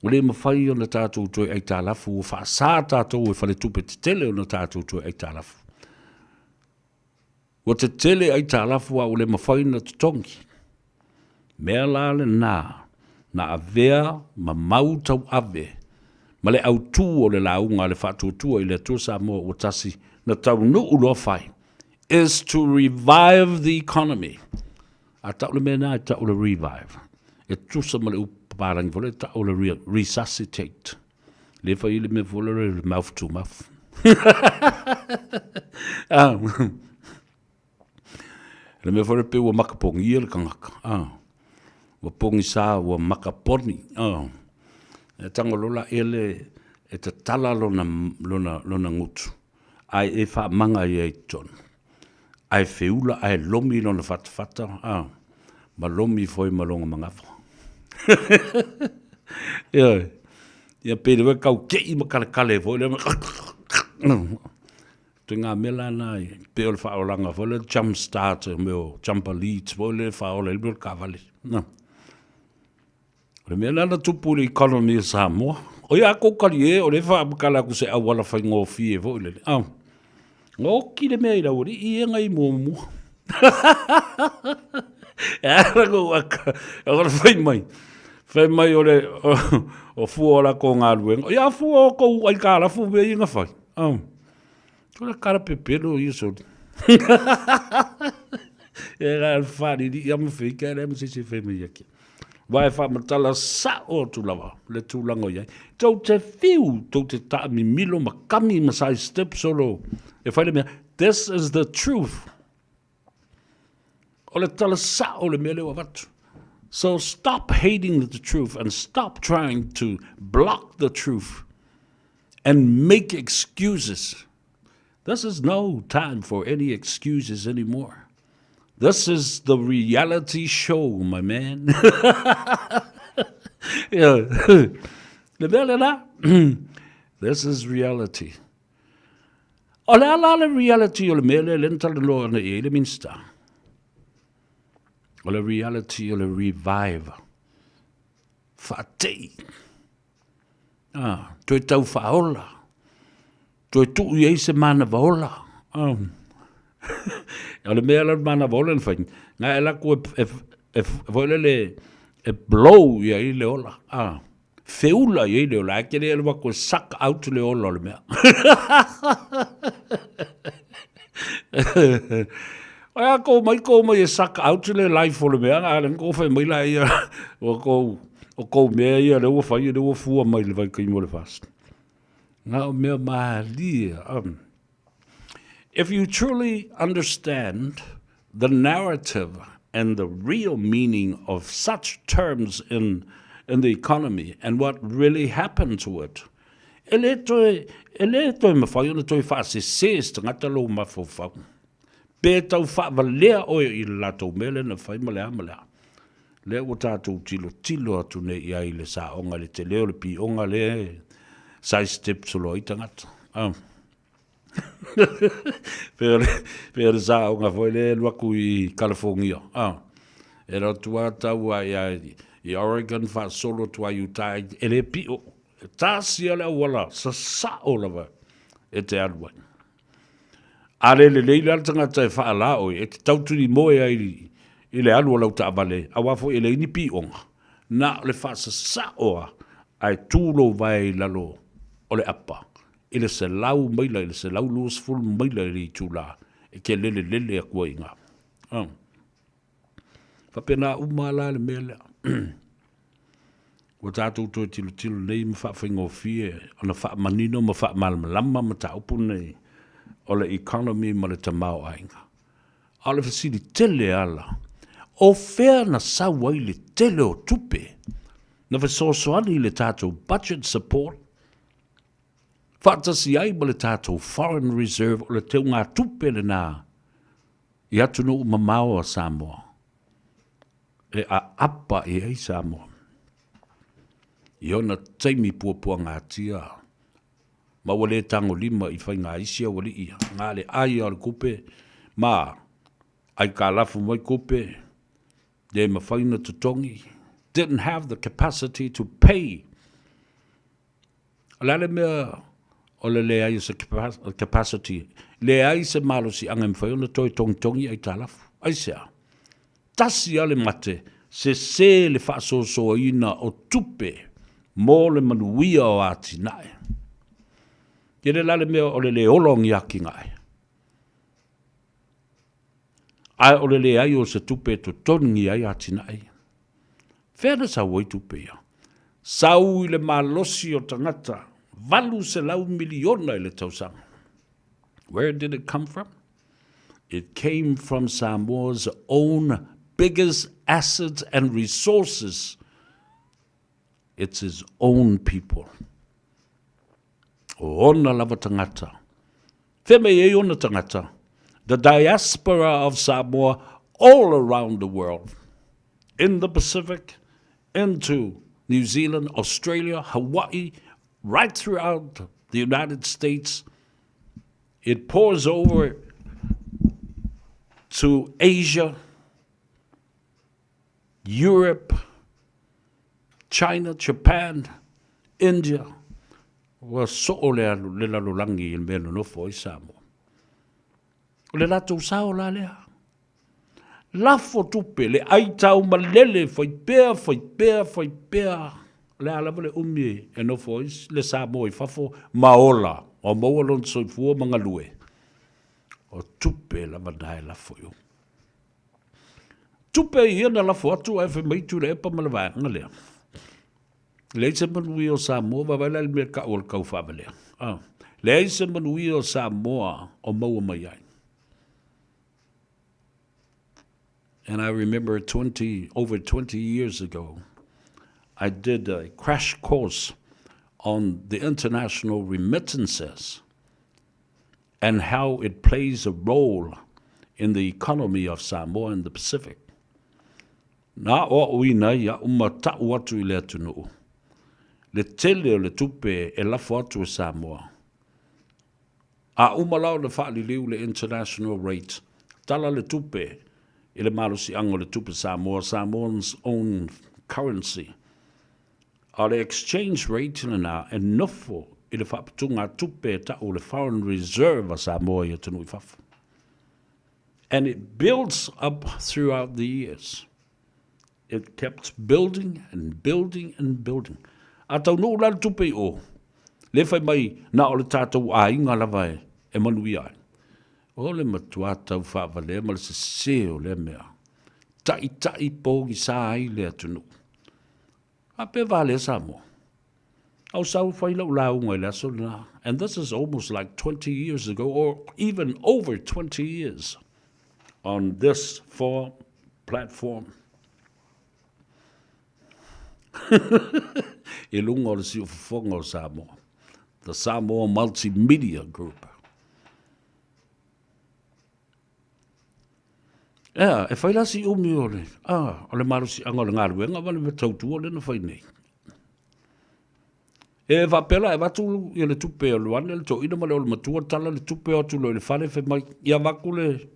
Ua le mawhai ona tātou toe aitalafu, ua faasā tātou e faletupe tetele ona tātou toe aitalafu. Ua tetele aitalafu a ua le mawhai na totogi. Mea la lenā, na avea ma mau tauave ma le autū o le lauga a le Faatuatua i le Atua Samoa ua tasi na taunuu loa fai, is to revive the economy. A tau le mea na e tau le revive. E tusa ma le upu papalangi foi lea e tau le resuscitate. Le fai le mea foi lea mouth to mouth. Ah. Le mea foi lea pei ua makapogia le kangaka. Ah. Ua pogisa, ua makaponi. Ah. E tango lola ele e tatala lona, lona, lona gutu. Ae e faamaga ia i totonu. Ae feula ae lomi lona fatafata, a, ma lomi foi ma lona magafa. Ioe. Ia pei le kau kei ma kalekale foi le. Te ngā mea la na i pe o le whaolanga foi le jump start me o jumper leads foi le whaola i le mea o le kavale. No. O le mea lea na tupu i le economy o Samoa. O ia kou kali e, o le whaamakala aku se auala whaingōwhie foi lele. Ah. Ngoki le mea i lau alii e ngai mua mua. E ara ko waka, o le whai mai. Whai mai o le, o, o fua o la ko ngā luenga. O ia fua o kou ai kā la fu mea i ngā whai. Ah. Ko le kara pepelo ia soli. E rā whariri ia ma whika e rā ma sese whai mai ake. Wā e whaamatala sao atu lava le tūlanga o iai. Tou te whiu, tou te taamimilo ma kami ma side step solo. E whai le mea, this is the truth. O le tala sao le mea lea ua avatu. So stop hating the truth and stop trying to block the truth and make excuses. This is no time for any excuses anymore. This is the reality show, my man. yeah. Le mea lena, this is reality. O le ala le reality o le mea lea le na talanoa ana i ai le Minista. O le reality o le revive. Whaatei. Ah, toe tau whaola. Toe tuu i ai se manawa ola. Ah. o le mea la le manawa ola na whai. Ngā e lako e, e, e, e, e, le, E blow i ai le ola, a. Feula i ai le ola, ae te le alu atu e suck out le ola o le mea. Ai a kou mai kou mai e suck out le life o le mea, a le kou fai mai la ia, o kou, o kou mea ia le ua fai, le ua fua mai le vaitaimi o le fast. Na o mea malie. If you truly understand the narrative and the real meaning of such terms in, in the economy and what really happened to it, e le toe, e le toe mawhai ona toe whaasese se tangata lou mafaufau. Pe tau whaavalea oe i le latou mea lea na fai ma le a ma le a. Lea ua tatou tilotilo atu nei i ai i le saoga i le tele o le pioga lea e side step solo ai tagata. Ah. Pei o le, pei o le saoga foi lea e alu atu i California. Ah. E alu atu lava tau a ia i Oregon faasolo atu a Utah e le pio. E tasi lava le auala sasao lava e te alu ai. A le lelei la le tagata e faalā oe, e te tautunimoe ai i le alu o lau taavale, aua foi e leai ni pioga, na o le faasasao lava ae tu lou vae i lalo o le apa i le 100 maila i le 120 maila i le itulā e te lelelele atu ai i ina. Faapena uma la le mea lea. Ua tatou toe tilotilo nei ma faafaigofie ona faamanino ma faamalamalama mataupu nei o le economy ma le tamaoaiga. A o le fesili tele ala, o fea na sau ai le tele o tupe na fesoasoani i le tatou budget support faatasi ai ma le tatou foreign reserve o le teugatupe lena i atunuu mamao a Samoa e aapa i ai Samoa i ona taimi puapuagatia ma ua le tagolima i faiga isi aualii na le ai o le kupe ma aikalafu mai kupe le mafai ona totogi didn't have the capacity to pay. O le a le mea o le leai o se capacity, leai se malosiaga e mafai ona toe togitogi aitalafu. Aisea? Tasi lava le mate, sese le faasoasoaina o tupe mo le manuia o atinae. E le la le mea o le le ola o ni atinae, ae o le leai o se tupe e totogi ai atinae ia. Fea na sau ai tupe ia? Sau i le malosi o tagata, 800 miliona i le tausaga. Where did it come from? It came from Samoa's own biggest assets and resources. It's his own people. O ona lava tagata. Fea mai ai ona tagata? The diaspora of Samoa all around the world. In the Pacific, into New Zealand, Australia, Hawaii, right throughout the United States. It pours over to Asia, Europe, China, Japan, India. Ua soo le, le lalolagi i le mea nonofo ai Samoa. O le latou sao la lea. Lafo tupe, le aitau malele, fai pea, fai pea, fai pea. O le a lava le umi e nofo ai le Samoa i fafo ma ola, ma maua lona soifua ma galue. O tupe lava na e lafo i o. Tupe ia na lafo atu ae fai mai Tuilaepa ma le vaega lea. Leai se manuia o Samoa, vaavaai la i le mea kau o le kau faavalea. Ah. Leai se manuia o Samoa o maua mai ai. And I remember 20, over 20 years ago, I did a crash course on the international remittances and how it plays a role in the economy of Samoa and the Pacific. Na aoaoina ai au ma ta'u atu i le atunuu, le tele o le tupe e lafo atu e Samoa. A uma la ona faaliliu le international rate, tala le tupe i le malosiaga o le tupe Samoa, Samoan's own currency. A o le exchange rate lena e nofo i le faaputugatupe e ta'u o le foreign reserve a Samoa i atunuu i fafo. And it builds up throughout the years. It kept building and building and building. A taunuu la le tupe i o, le fai mai na o le tatou aiga lava e, e manuia ai. O le matua tau faavalea ma le sese o lea mea. Taʻitaʻi pogisa ai le atunuu. A pe valea Samoa. Au sau fai lau lauga i le aso lena. And this is almost like 20 years ago or even over 20 years on this for platform. I lunga o le siufofoga o Samoa. The Samoa Multimedia Group. Ea, e fai la si umi o le, ah, o le malosiaga o le galuega ma le mea tautua lea na fai nei. E faapea la, e avatu ia le tupe o Luane, le toeaina ma le olomatua, tala le tupe o atu loa i le fale, fai mai, ia avatu le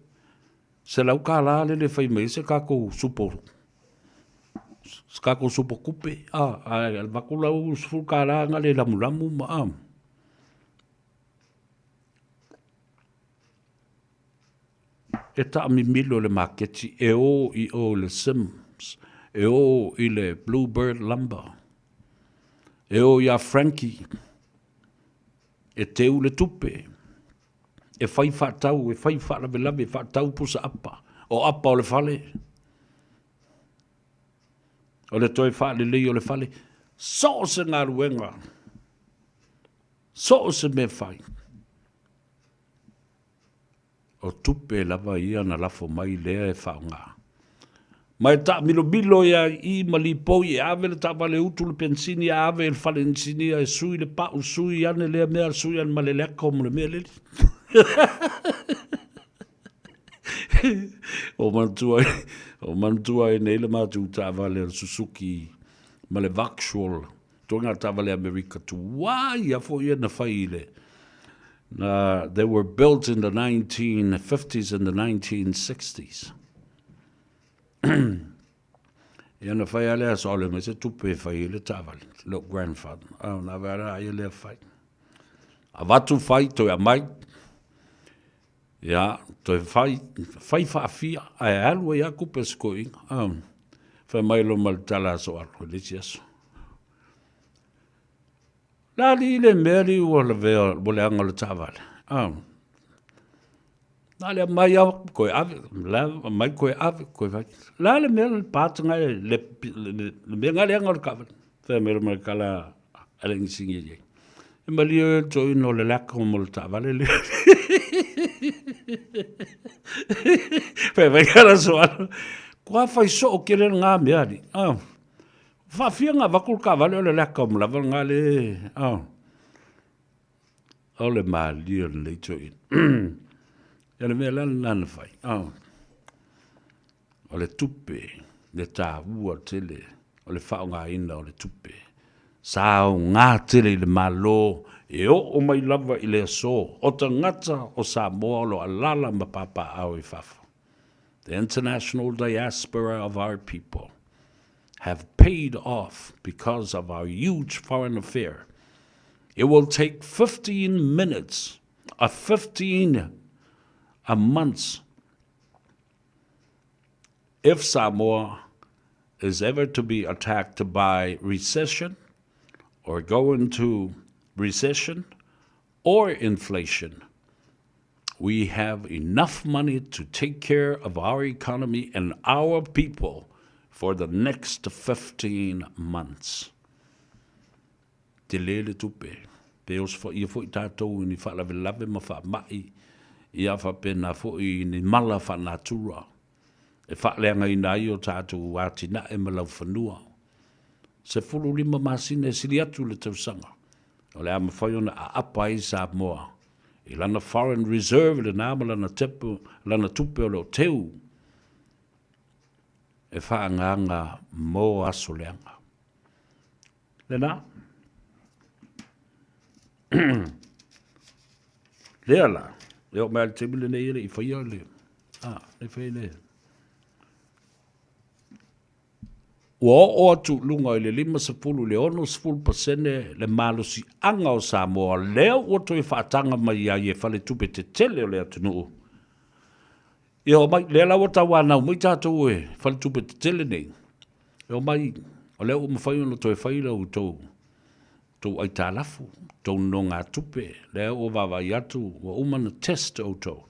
$100 lele e fai mai ai se tatou supo, se tatou supo tupe, ah, ae avatu lau $10 gale lamulamu ma, ah. E taamimilo le maketi e o i o i le Sims, e o i le Bluebird Lumber, e o iā Frankie, e teu le tupe, e fai faatau, e fai faalavelave, e faatau pusa apa, o apa o le fale, o le toe faalelei o le fale, so o se galuega, so o se mea fai. O tupe lava ia na lafo mai lea e faaaoga. Ma e taamilomilo ia i i ma lipoi e ave le taavale utu le penisini a ave i le fale inisinia e sui le pau sui ane lea mea sui ane ma le leko ma le mea lele. O manatua ai, o manatua ai nei le matou taavale o le Suzuki ma le Vauxhall Ituaiga taavale Amerika tuai a foi ia na fai i le na they were built in the 1950s and the 1960s. Ia na fai a lea so le mai se tupe e fai i le taavale, lou grandfather. Oh, na ave ala ia lea fai. Avatu fai, toe aumai. Ia, toe fai, fai faafia, ae alu ai lava kupe a si toeaina. Oh, fai mai loa ma le tala aso alu i le isi aso. Le alii le mea li ua lavea, ua leaga le taavale. Oh. Na le aumai lava koe ave, la aumai koe ave, koe fai. La le mea le part nga le, le, le mea nga leaga o le taavale. Fai mai loa ma le tala a le inisinia i ai. E malie oe le toeaina o le laka mo le taavale lea. Fai mai ka la soalo. Kua fai soo kele ngā mea ali. Ah. Faafia ngā vaku le taavale o le laka mo lava ngā le. Ah. O le malie o lenei toeaina. Ia le mea la lena na fai. Ah. O le tupe, le taua tele o le faaaogaina o le tupe. Sa aoga tele i le Malo e oo mai lava i le aso o tagata o Samoa o lo o alaala ma papaaao i fafo. The international diaspora of our people have paid off because of our huge foreign affair. It will take 15 minutes, a 15 a months If Samoa is ever to be attacked by recession or go into recession or inflation, we have enough money to take care of our economy and our people for the next 15 months. Tele le tupe, pe osofaia foi tatou i ni faalavelave ma faamai, ia faapena foi i ni mala faanatura e faaleagaina ai o tatou atinae ma laufanua. 15 masina e sili atu le tausaga, o le a mafai ona aapa ai Samoa i lana foreign reserve lena ma lana tepu, lana tupe o lo o teu e faaagaaga mo aso leaga. Lena. Lea la, e oo mai lava i le taimi lenei e le i faia le, a, le faia le. Ua oo atu i luga i le 50 i le 60% le malosiaga o Samoa lea ua toe faataga mai ai e faletupe tetele o le atunuu. Ia oo mai, lea la ua tauanau mai tatou e faletupe tetele nei. E omai, o lea ua mafai ona toe fai la outou tou aitalafu, tou nonogatupe, lea ua vaavaai atu ua uma ona test outou,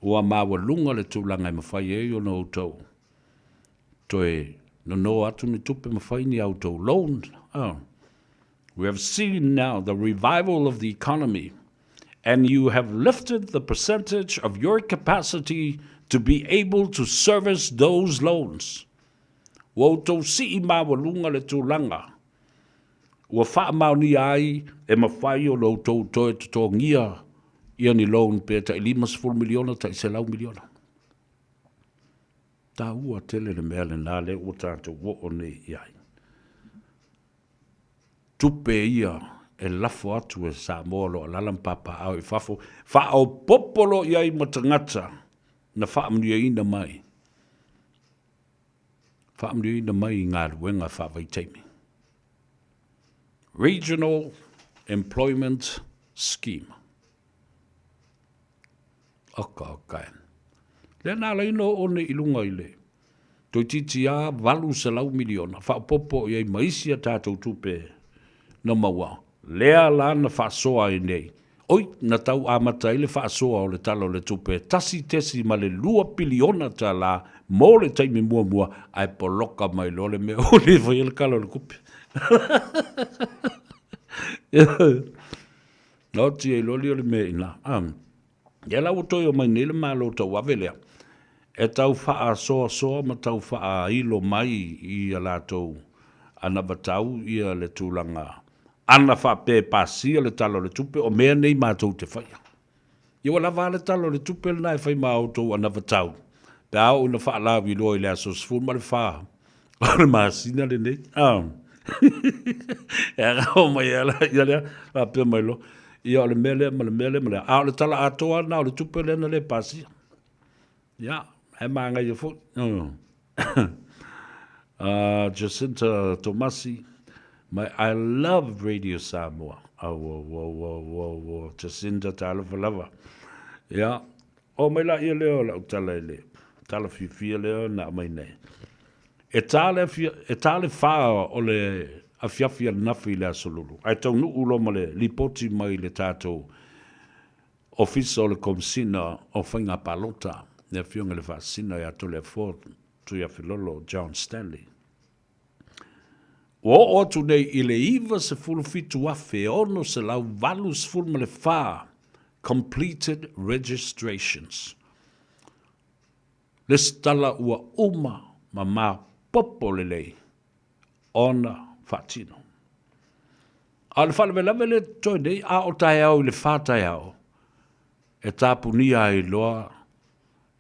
ua maualuga le tulaga e mafai ai ona outou toe nono atu ni tupe ma fai ni a outou loan. Oh. We have seen now the revival of the economy and you have lifted the percentage of your capacity to be able to service those loans. Ua outou sii maualuga le tulaga ua faamaonia ai e mafai ona outou toe totogia ia ni loan pe tai $50 miliona tai $100 miliona. Taua tele le mea lena lea ua tatou oo nei i ai. Tupe ia e lafo atu e Samoa o lo o alaala ma papaaao i fafo, faaopoopo loa i ai ma tagata na faamanuiaina mai, faamanuiaina mai i galuega faavaitaimi. Regional Employment Scheme. Oka, oka e. Lea na ala ai ona oo nei i luga i le toeitiiti lava $800 miliona, faaopoopo i ai ma isi a tatou tupe na maua, lea la na faasoa ai nei. Oi, na tau amata ai le faasoa o le Tala o le Tupe $1.2 piliona mo le taimi muamua, ae poloka mai loa le mea ua le faia le Tala o le Tupe. Na oti ai loa lea o le mea i ina. Ia la ua toe omai nei le Malo tauave lea e tau faasoasoa ma tau faailo mai i a latou anavatau ia le tulaga ana faapea e pasia le Tala o le Tupe, o mea nei matou te faia. Ia ua lava a le Tala o le Tupe lena e fai ma a outou anavatau pe a oo ina faalauiloa i le aso 14 o le masina lenei. E aga mai ala ia lea, faapea mai loa, ia o le mea lea ma le mea lea ma lea. A o le tala atoa lena o le tupe lea na le pasia. Ia, e manaia foi. Jacinta Tomasi, my, I love Radio Samoa. Au, au, au, au, au, au, Jacinta, talofa lava. Ia, Oo mai laia lea o lau tala i le tala fiafia lea na aumai nei. E ta le, e ta le whā o le afiafi ananafi i le Aso Lulu, ae taunuu loa ma le lipoti mai le tātou Ofisa o le Komesina o Faiga Palota, le Afioga i le Faasisina ia Toleafoa Tuiafilolo John Stanley. Ua oo atu nei i le 97,684 completed registrations. Lesitala ua uma ma maopoopo lelei ona faatino. A o le faalavelave lea e totoe nei, a o taeao i le fa taeao, e tapunia ai loa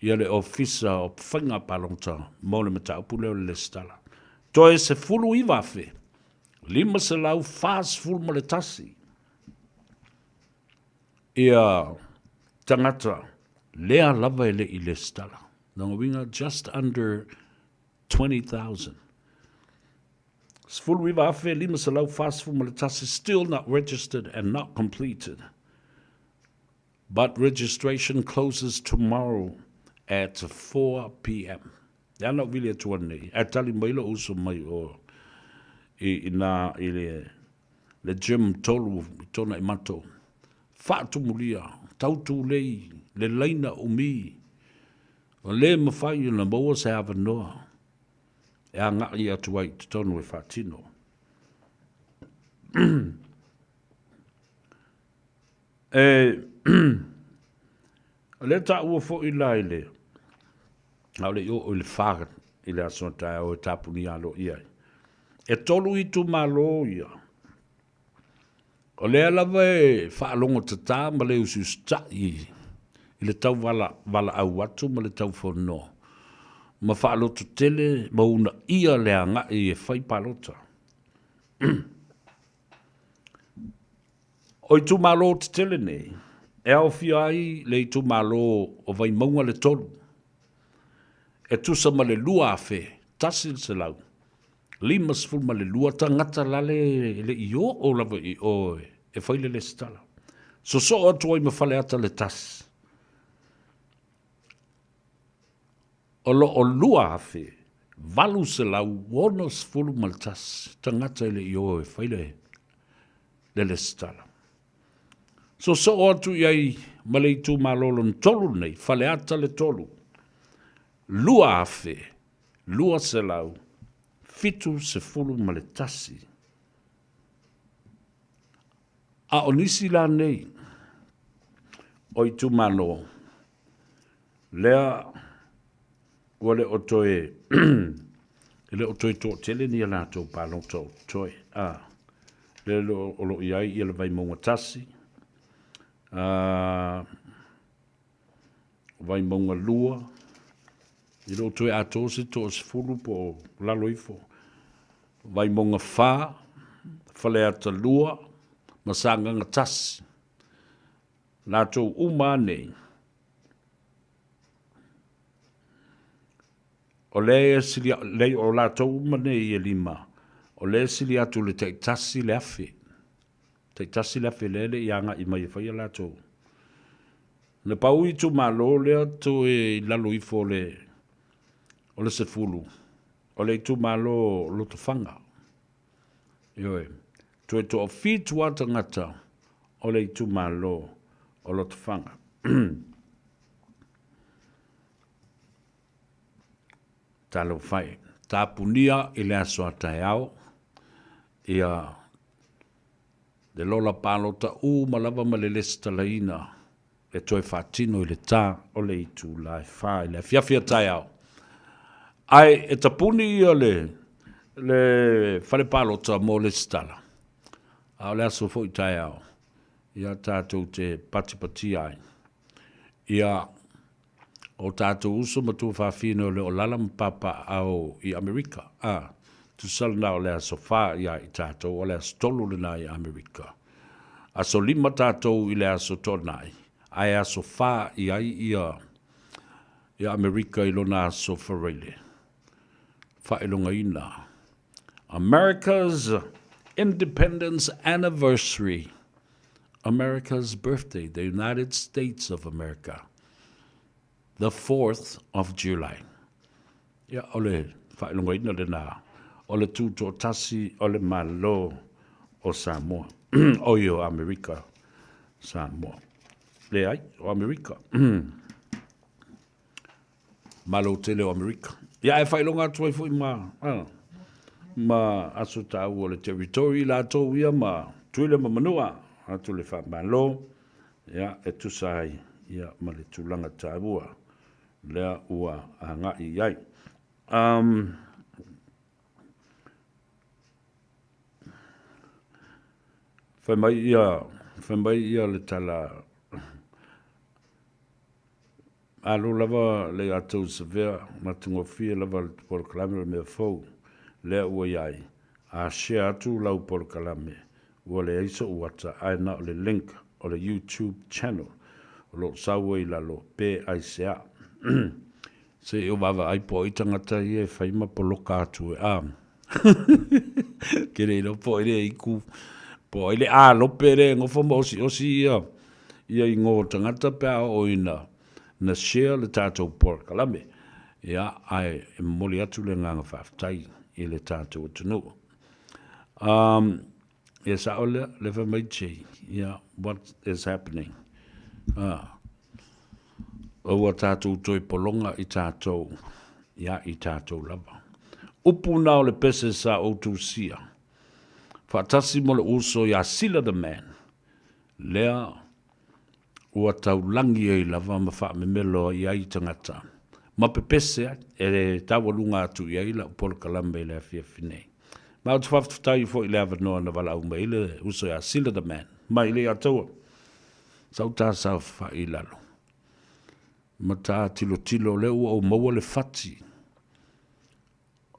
ia le Ofisa o Faiga Palota mo le mataupu lea o le lesitala. Toe 19,541 ia tagata lea lava e le i lesitala. Lona uiga, just under 20,000. 19,541 still not registered and not completed. But registration closes tomorrow at 4 pm. E ana ou vili atu anei, ae tali mai lou uso mai o i, i nā i le, le gym tolu i tona i matou. Faatumulia, tautulei, le laina umi, o le mawhai ona maua se avanoa e agai atu ai i totonu e faatino. E, o lea taua foi la i le, a o le i oo i le fa i le aso taeao e tapunia aloaia ai. E tolu itumalo ia. O lea lava e faalogo tatā ma le usiusitai i le tau vala, valaau atu ma le tau fono ma faalototele ma uunaia le agai e fai palota. O itumalo tetele nei, e aofia ai le itumalo o Vaimauga le 3, e tusa ma le 2,152 tagata lale e le i oo lava i o e fai le lesitala. Sosoo atu ai ma Faleata le 1. O lo o 2,000. 861 tagata e le i o e fai le le lesitala. Soosoo atu i ai ma le itumalo lona tolu lenei, Faleata le tolu, 2,271. A o nisi la nei o itumalo lea ua le o toe e le o toe toatele ni a latou palota o totoe. A, lea o lo o i ai ia le Vaimauga 1, a, Vaimauga 2, e le o toe atoa se toasefulu po o lalo ifo, Vaimauga 4, Faleata 2 ma Sagaga 1. Latou uma lava nei, o lea e sili, leai o latou uma nei e lima, o lea e sili atu i le taitasi le afe. Taitasi le afe lea e le i agai mai e fai a latou. Na pau itumalo lea toe i lalo ifo o le o le sefulu, o le itumalo o Lotofaga. Ioe, toe toafitu lava tagata o le itumalo o Lotofaga. Talofa e, tapunia i le aso a taeao, ia le lola palota uma lava ma le lesitalaina e toe faatino i le ta o le itula e fa i le afiafi a taeao. Ae e tapuni ia le, le fale palota mo lesitala, a o le aso foi taeao, ia tatou te patipatia ai. Ia o tatou uso ma tuafafine o le o lala ma papaaao i Amerika, a, tusa lena o le aso fa ia i tatou, o le aso tolu lena i Amerika. Aso lima tatou i le aso Toonai, ae aso fa i ai ia ia Amerika i lona aso Faraile. Faailogaina. America's Independence Anniversary. America's birthday, the United States of America, the 4th of July. Ia, o le faailogaina lena o le tutoatasi o le Malo o Samoa. Oi, o Amerika, Samoa. Leai, o Amerika. Malo tele o Amerika. Ia, e faailoga atu ai foi ma, a, ma aso taua o le territory latou ia ma Tuila ma Manua, atu le faamalo, ia, e tusa ai ia, ma le tulaga taua lea ua agai i ai. Um, fai mai ia, fai mai ia le tala Malo lava le atou savea, matagofie lava le polokalame o le mea fou lea ua iai. A share atu lau polokalame, ua leai so'u ata ae na o le link o le YouTube channel o loo sau ai lalo pe aisea. Se i o vaavaai po o ai tagata ia e fai ma poloka atu e a. Ke le iloa po o ai le iku, po o ai le alope le nofo ma osiosi ia ia igoa o tagata pe a oo ina na share le tatou polokalame. Ia, ae e momoli atu le agaga faafetai i le tatou atunuu. Um, ia sao lea, le fai mai Jay, ia, what is happening? Ah, ua tatou toe pologa i tatou, ia i tatou lava. Upu na o le pese sa ou tusia, faatasi mo le uso ia Sila the Man, lea ua taulagi ai lava ma faamemelo ai ai tagata ma pepese ai e taualuga atu i ai lau polokalame i le afiafi nei. Ma ou te faafetai foi i le avanoa na valaau mai ai le uso ia Sila the Man mai le Ataua. Sa ou tasaofai i lalo ma ta tilotilo lea ua ou maua le fati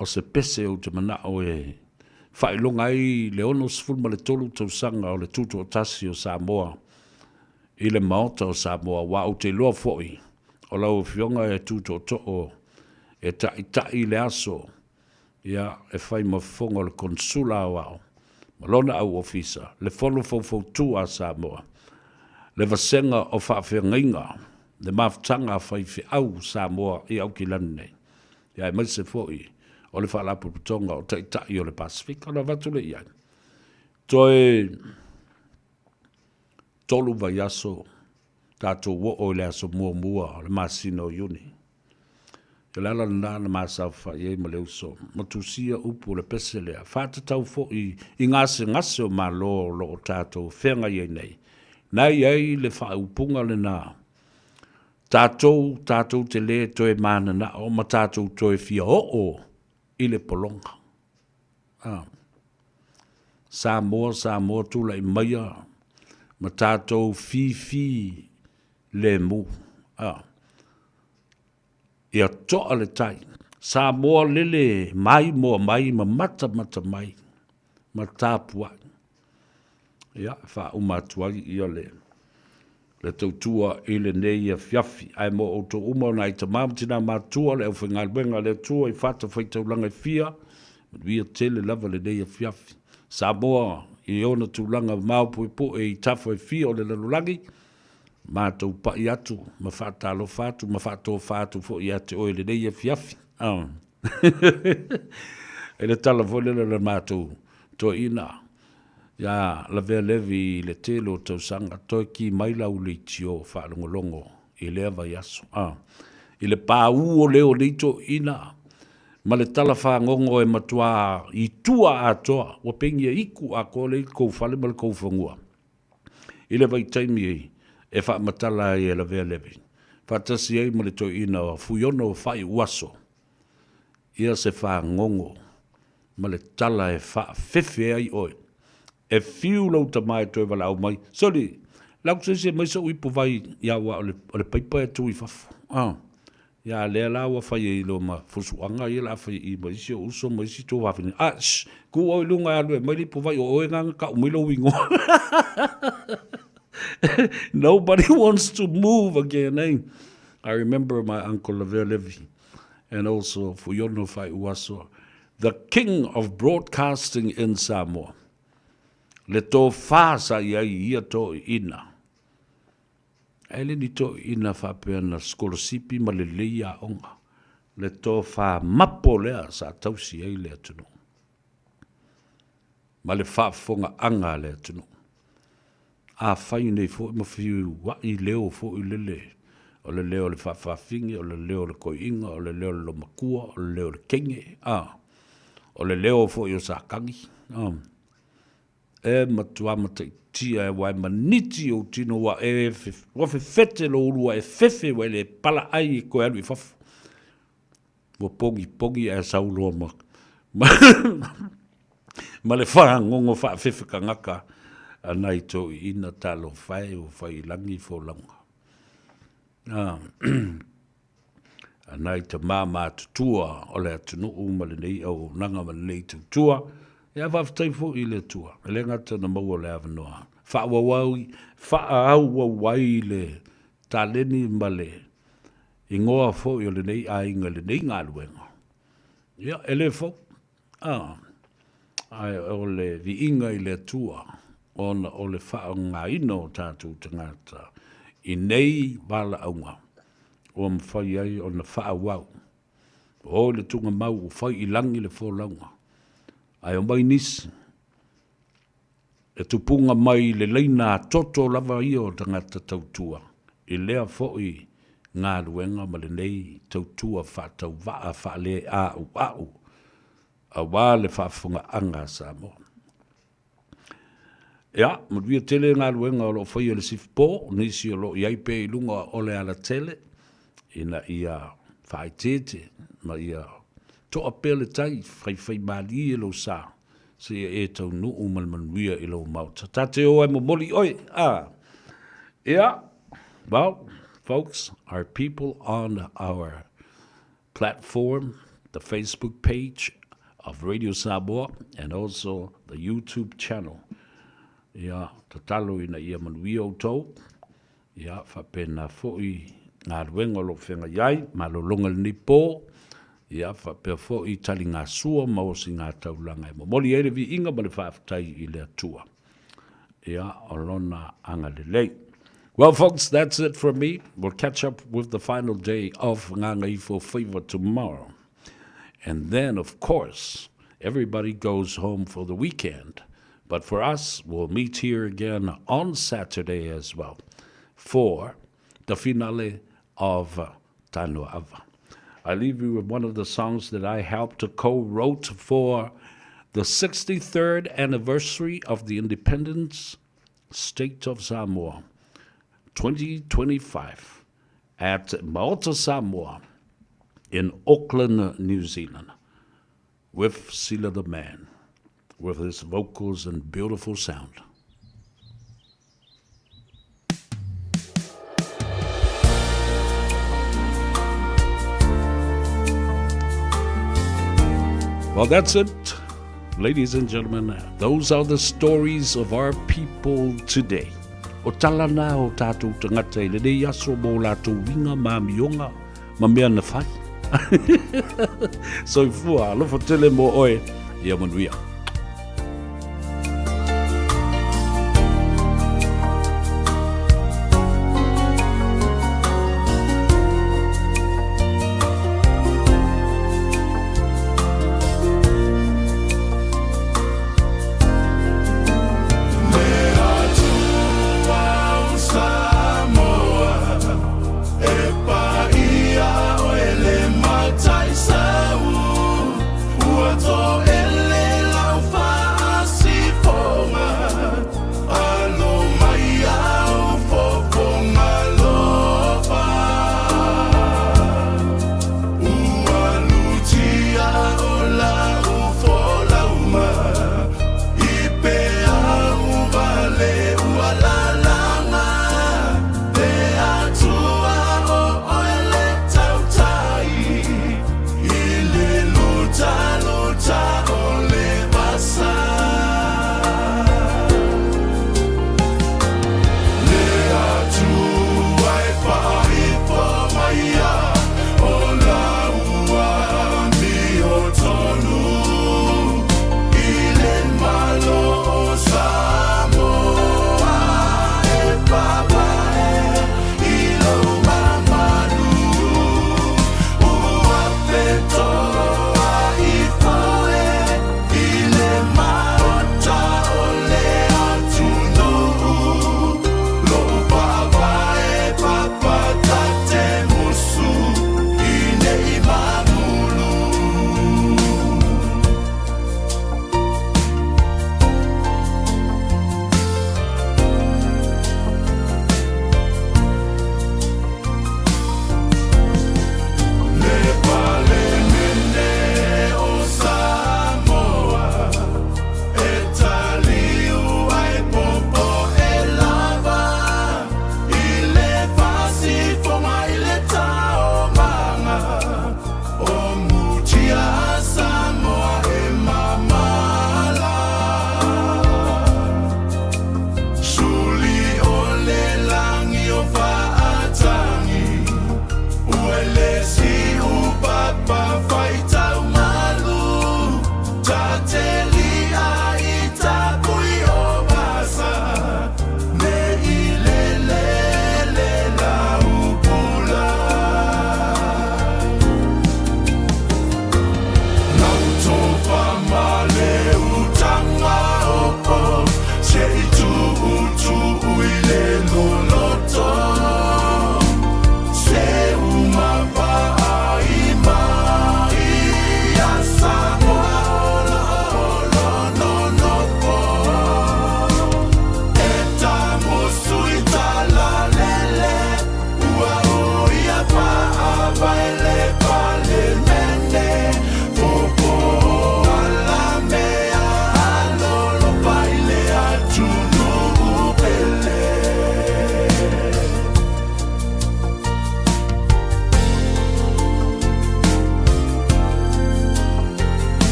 O se pese ou te manao e faailoga ai le 63 tausaga o le Tutoatasi o Samoa i le Maota o Samoa, aua ou te iloa foi o lau Afioga e tu tootoo e taitai le aso ia e fai ma fofoga o le Konesula Aoao ma lona au ofisa, le Fono Faufautua a Samoa, le Vasega o Faafeagaiga, le Mafutaga a Faifeau Samoa i Aukilani nei. Ia aemaise foi o le Faalapotopotoga o Taitai o le Pasefika ona avatu lea i ai. Toe 3 vaiaso tatou oo i le aso muamua o le masina o Iuni. O le ala lena na ma saofai ai ma le uso ma tusia upu o le pese lea, faatatau foi i gasegase o Malo o lo o tatou feagai ai nei. Na i ai le faaupuga lena, tatou, tatou te le toe mananao ma tatou toe fia oo i le pologa. A. Samoa, Samoa tulai maia ma tatou fifi lemu. A. Ia toa le tai. Samoa lele maimoa mai ma matamata mai ma tapuai. Ia, e faauma atu ai ia le le tautua i lenei afiafi. Ae mo outou uma o nai tama ma tina matua, le aufaigaluega a le Atua i fatafaitaulaga e fia, manuia tele lava lenei afiafi. Samoa i ona tulaga maopuepue i tafa e fia o le lalolagi, matou pai atu ma faatalofa atu ma faatofa atu foi ia te oe i lenei afiafi. I le tala foi lele o le matou toeaina ia Lavea Levi i le tele o tausaga, toe ki mai lau leitio faalogologo i lea vaiaso. I le paū o leo o nei toeaina ma le tala fagogo e matua i tua atoa, ua pei e iku atoa lea i le tou fale ma le tou fanua. I le vaitaimi e faamatala ai e Lavea Levi, faatasi ai ma le toeaina o Fuiono Faaiuaso, ia se fagogo ma le tala e faafefe ai oe. E fiu lou tama e toe valaau mai, Soli, lau se isi e mai so'u ipu vai ia aua o le, o le paipa e tu i fafo. Ah. Ia lea la ua fai ai loa ma fusuaga ia la fai i ma isi o uso ma isi tuafafine. Ah, shh, ku oe i luga e alu e mai le ipu vai o oe na na tau mai lou ingoa. Nobody wants to move again, eh? I remember my uncle Lavea Levy and also Fuiono Faiuasoa, the king of broadcasting in Samoa. Le tofa sa i ai i ia toeaina. Ae le ni toeaina faapea na sikolasipi ma lelei aoga. Le tofa mapo lea sa tausi ai le atunuu. Ma le faafofogaaga a le atunuu. Afai nei foi ma fiua'i leo foi lele, o le leo o le faafafine, o le leo o le toeaina, o le leo o le loomatua, o le leo o le teine, a, o le leo foi o Satani, a, e matua mataitia aua e maniti ou tino ua e, ua fefete lou ulu ua e fefe ua e le palaai e toe alu i fafo. Ua pogipogi ae sau loa ma, ma, ma le fagogo faafefe tagata a nai toeaiina talofa e ua fai i lagi folauga. A, a nai tama matutua o le atunuu ma lenei auaunaga ma lenei tautua, ia faafetai foi i le Atua, e le gata na maua le avanoa faaauau ai, faaauau ai le taleni ma le ingoa foi o lenei aiga i lenei galuega. Ia, e le fou, a, ae o le viiga i le Atua ona o le faaaogaina o tatou tagata i nei valaauga ua mafai ai ona faaauau. O le tugamau ua fai i lagi le folauga, ae omai nisi E tupuga mai le laina toto lava ia o tagata tautua i lea foi galuega ma lenei tautua faatauvaa faaleauau aua le faafofogaaga a Samoa. Ia, manuia tele galuega o lo o faia e le Sifpo, nisi o lo o i ai pea i luga o le alatele ina ia faaeteete ma ia toa pea le tai, faifaimalie lou sa seia e taunuu ma le manuia i lou maota. Ta te o e momoli oe. Ah. Yeah. Well, folks, our people on our platform, the Facebook page of Radio Samoa and also the YouTube channel. Ia, tatalo ina ia manuia outou. Ia, faapena foi galuega o lo o feagai ai, malologa i lenei po, ia, faapea foi taligasua ma osigataulaga e momoli ai le viiga ma le faafetai i le Atua. Ia, o Lona agalelei. Well, folks, that's it from me. We'll catch up with the final day of Gagaifo Faiva tomorrow. And then, of course, everybody goes home for the weekend. But for us, we'll meet here again on Saturday as well for the finale of Tanuava. I leave you with one of the songs that I helped to co-wrote for the 63rd anniversary of the independence state of Samoa, 2025, at Maota Samoa in Auckland, New Zealand, with Sila the Man, with his vocals and beautiful sound. Well, that's it, ladies and gentlemen. Those are the stories of our people today. O tala nā o tātou tangata i lenei aso mō lātou winga mā mionga ma mea na whai. Soifua, alofa tele mō oe, ia manuia.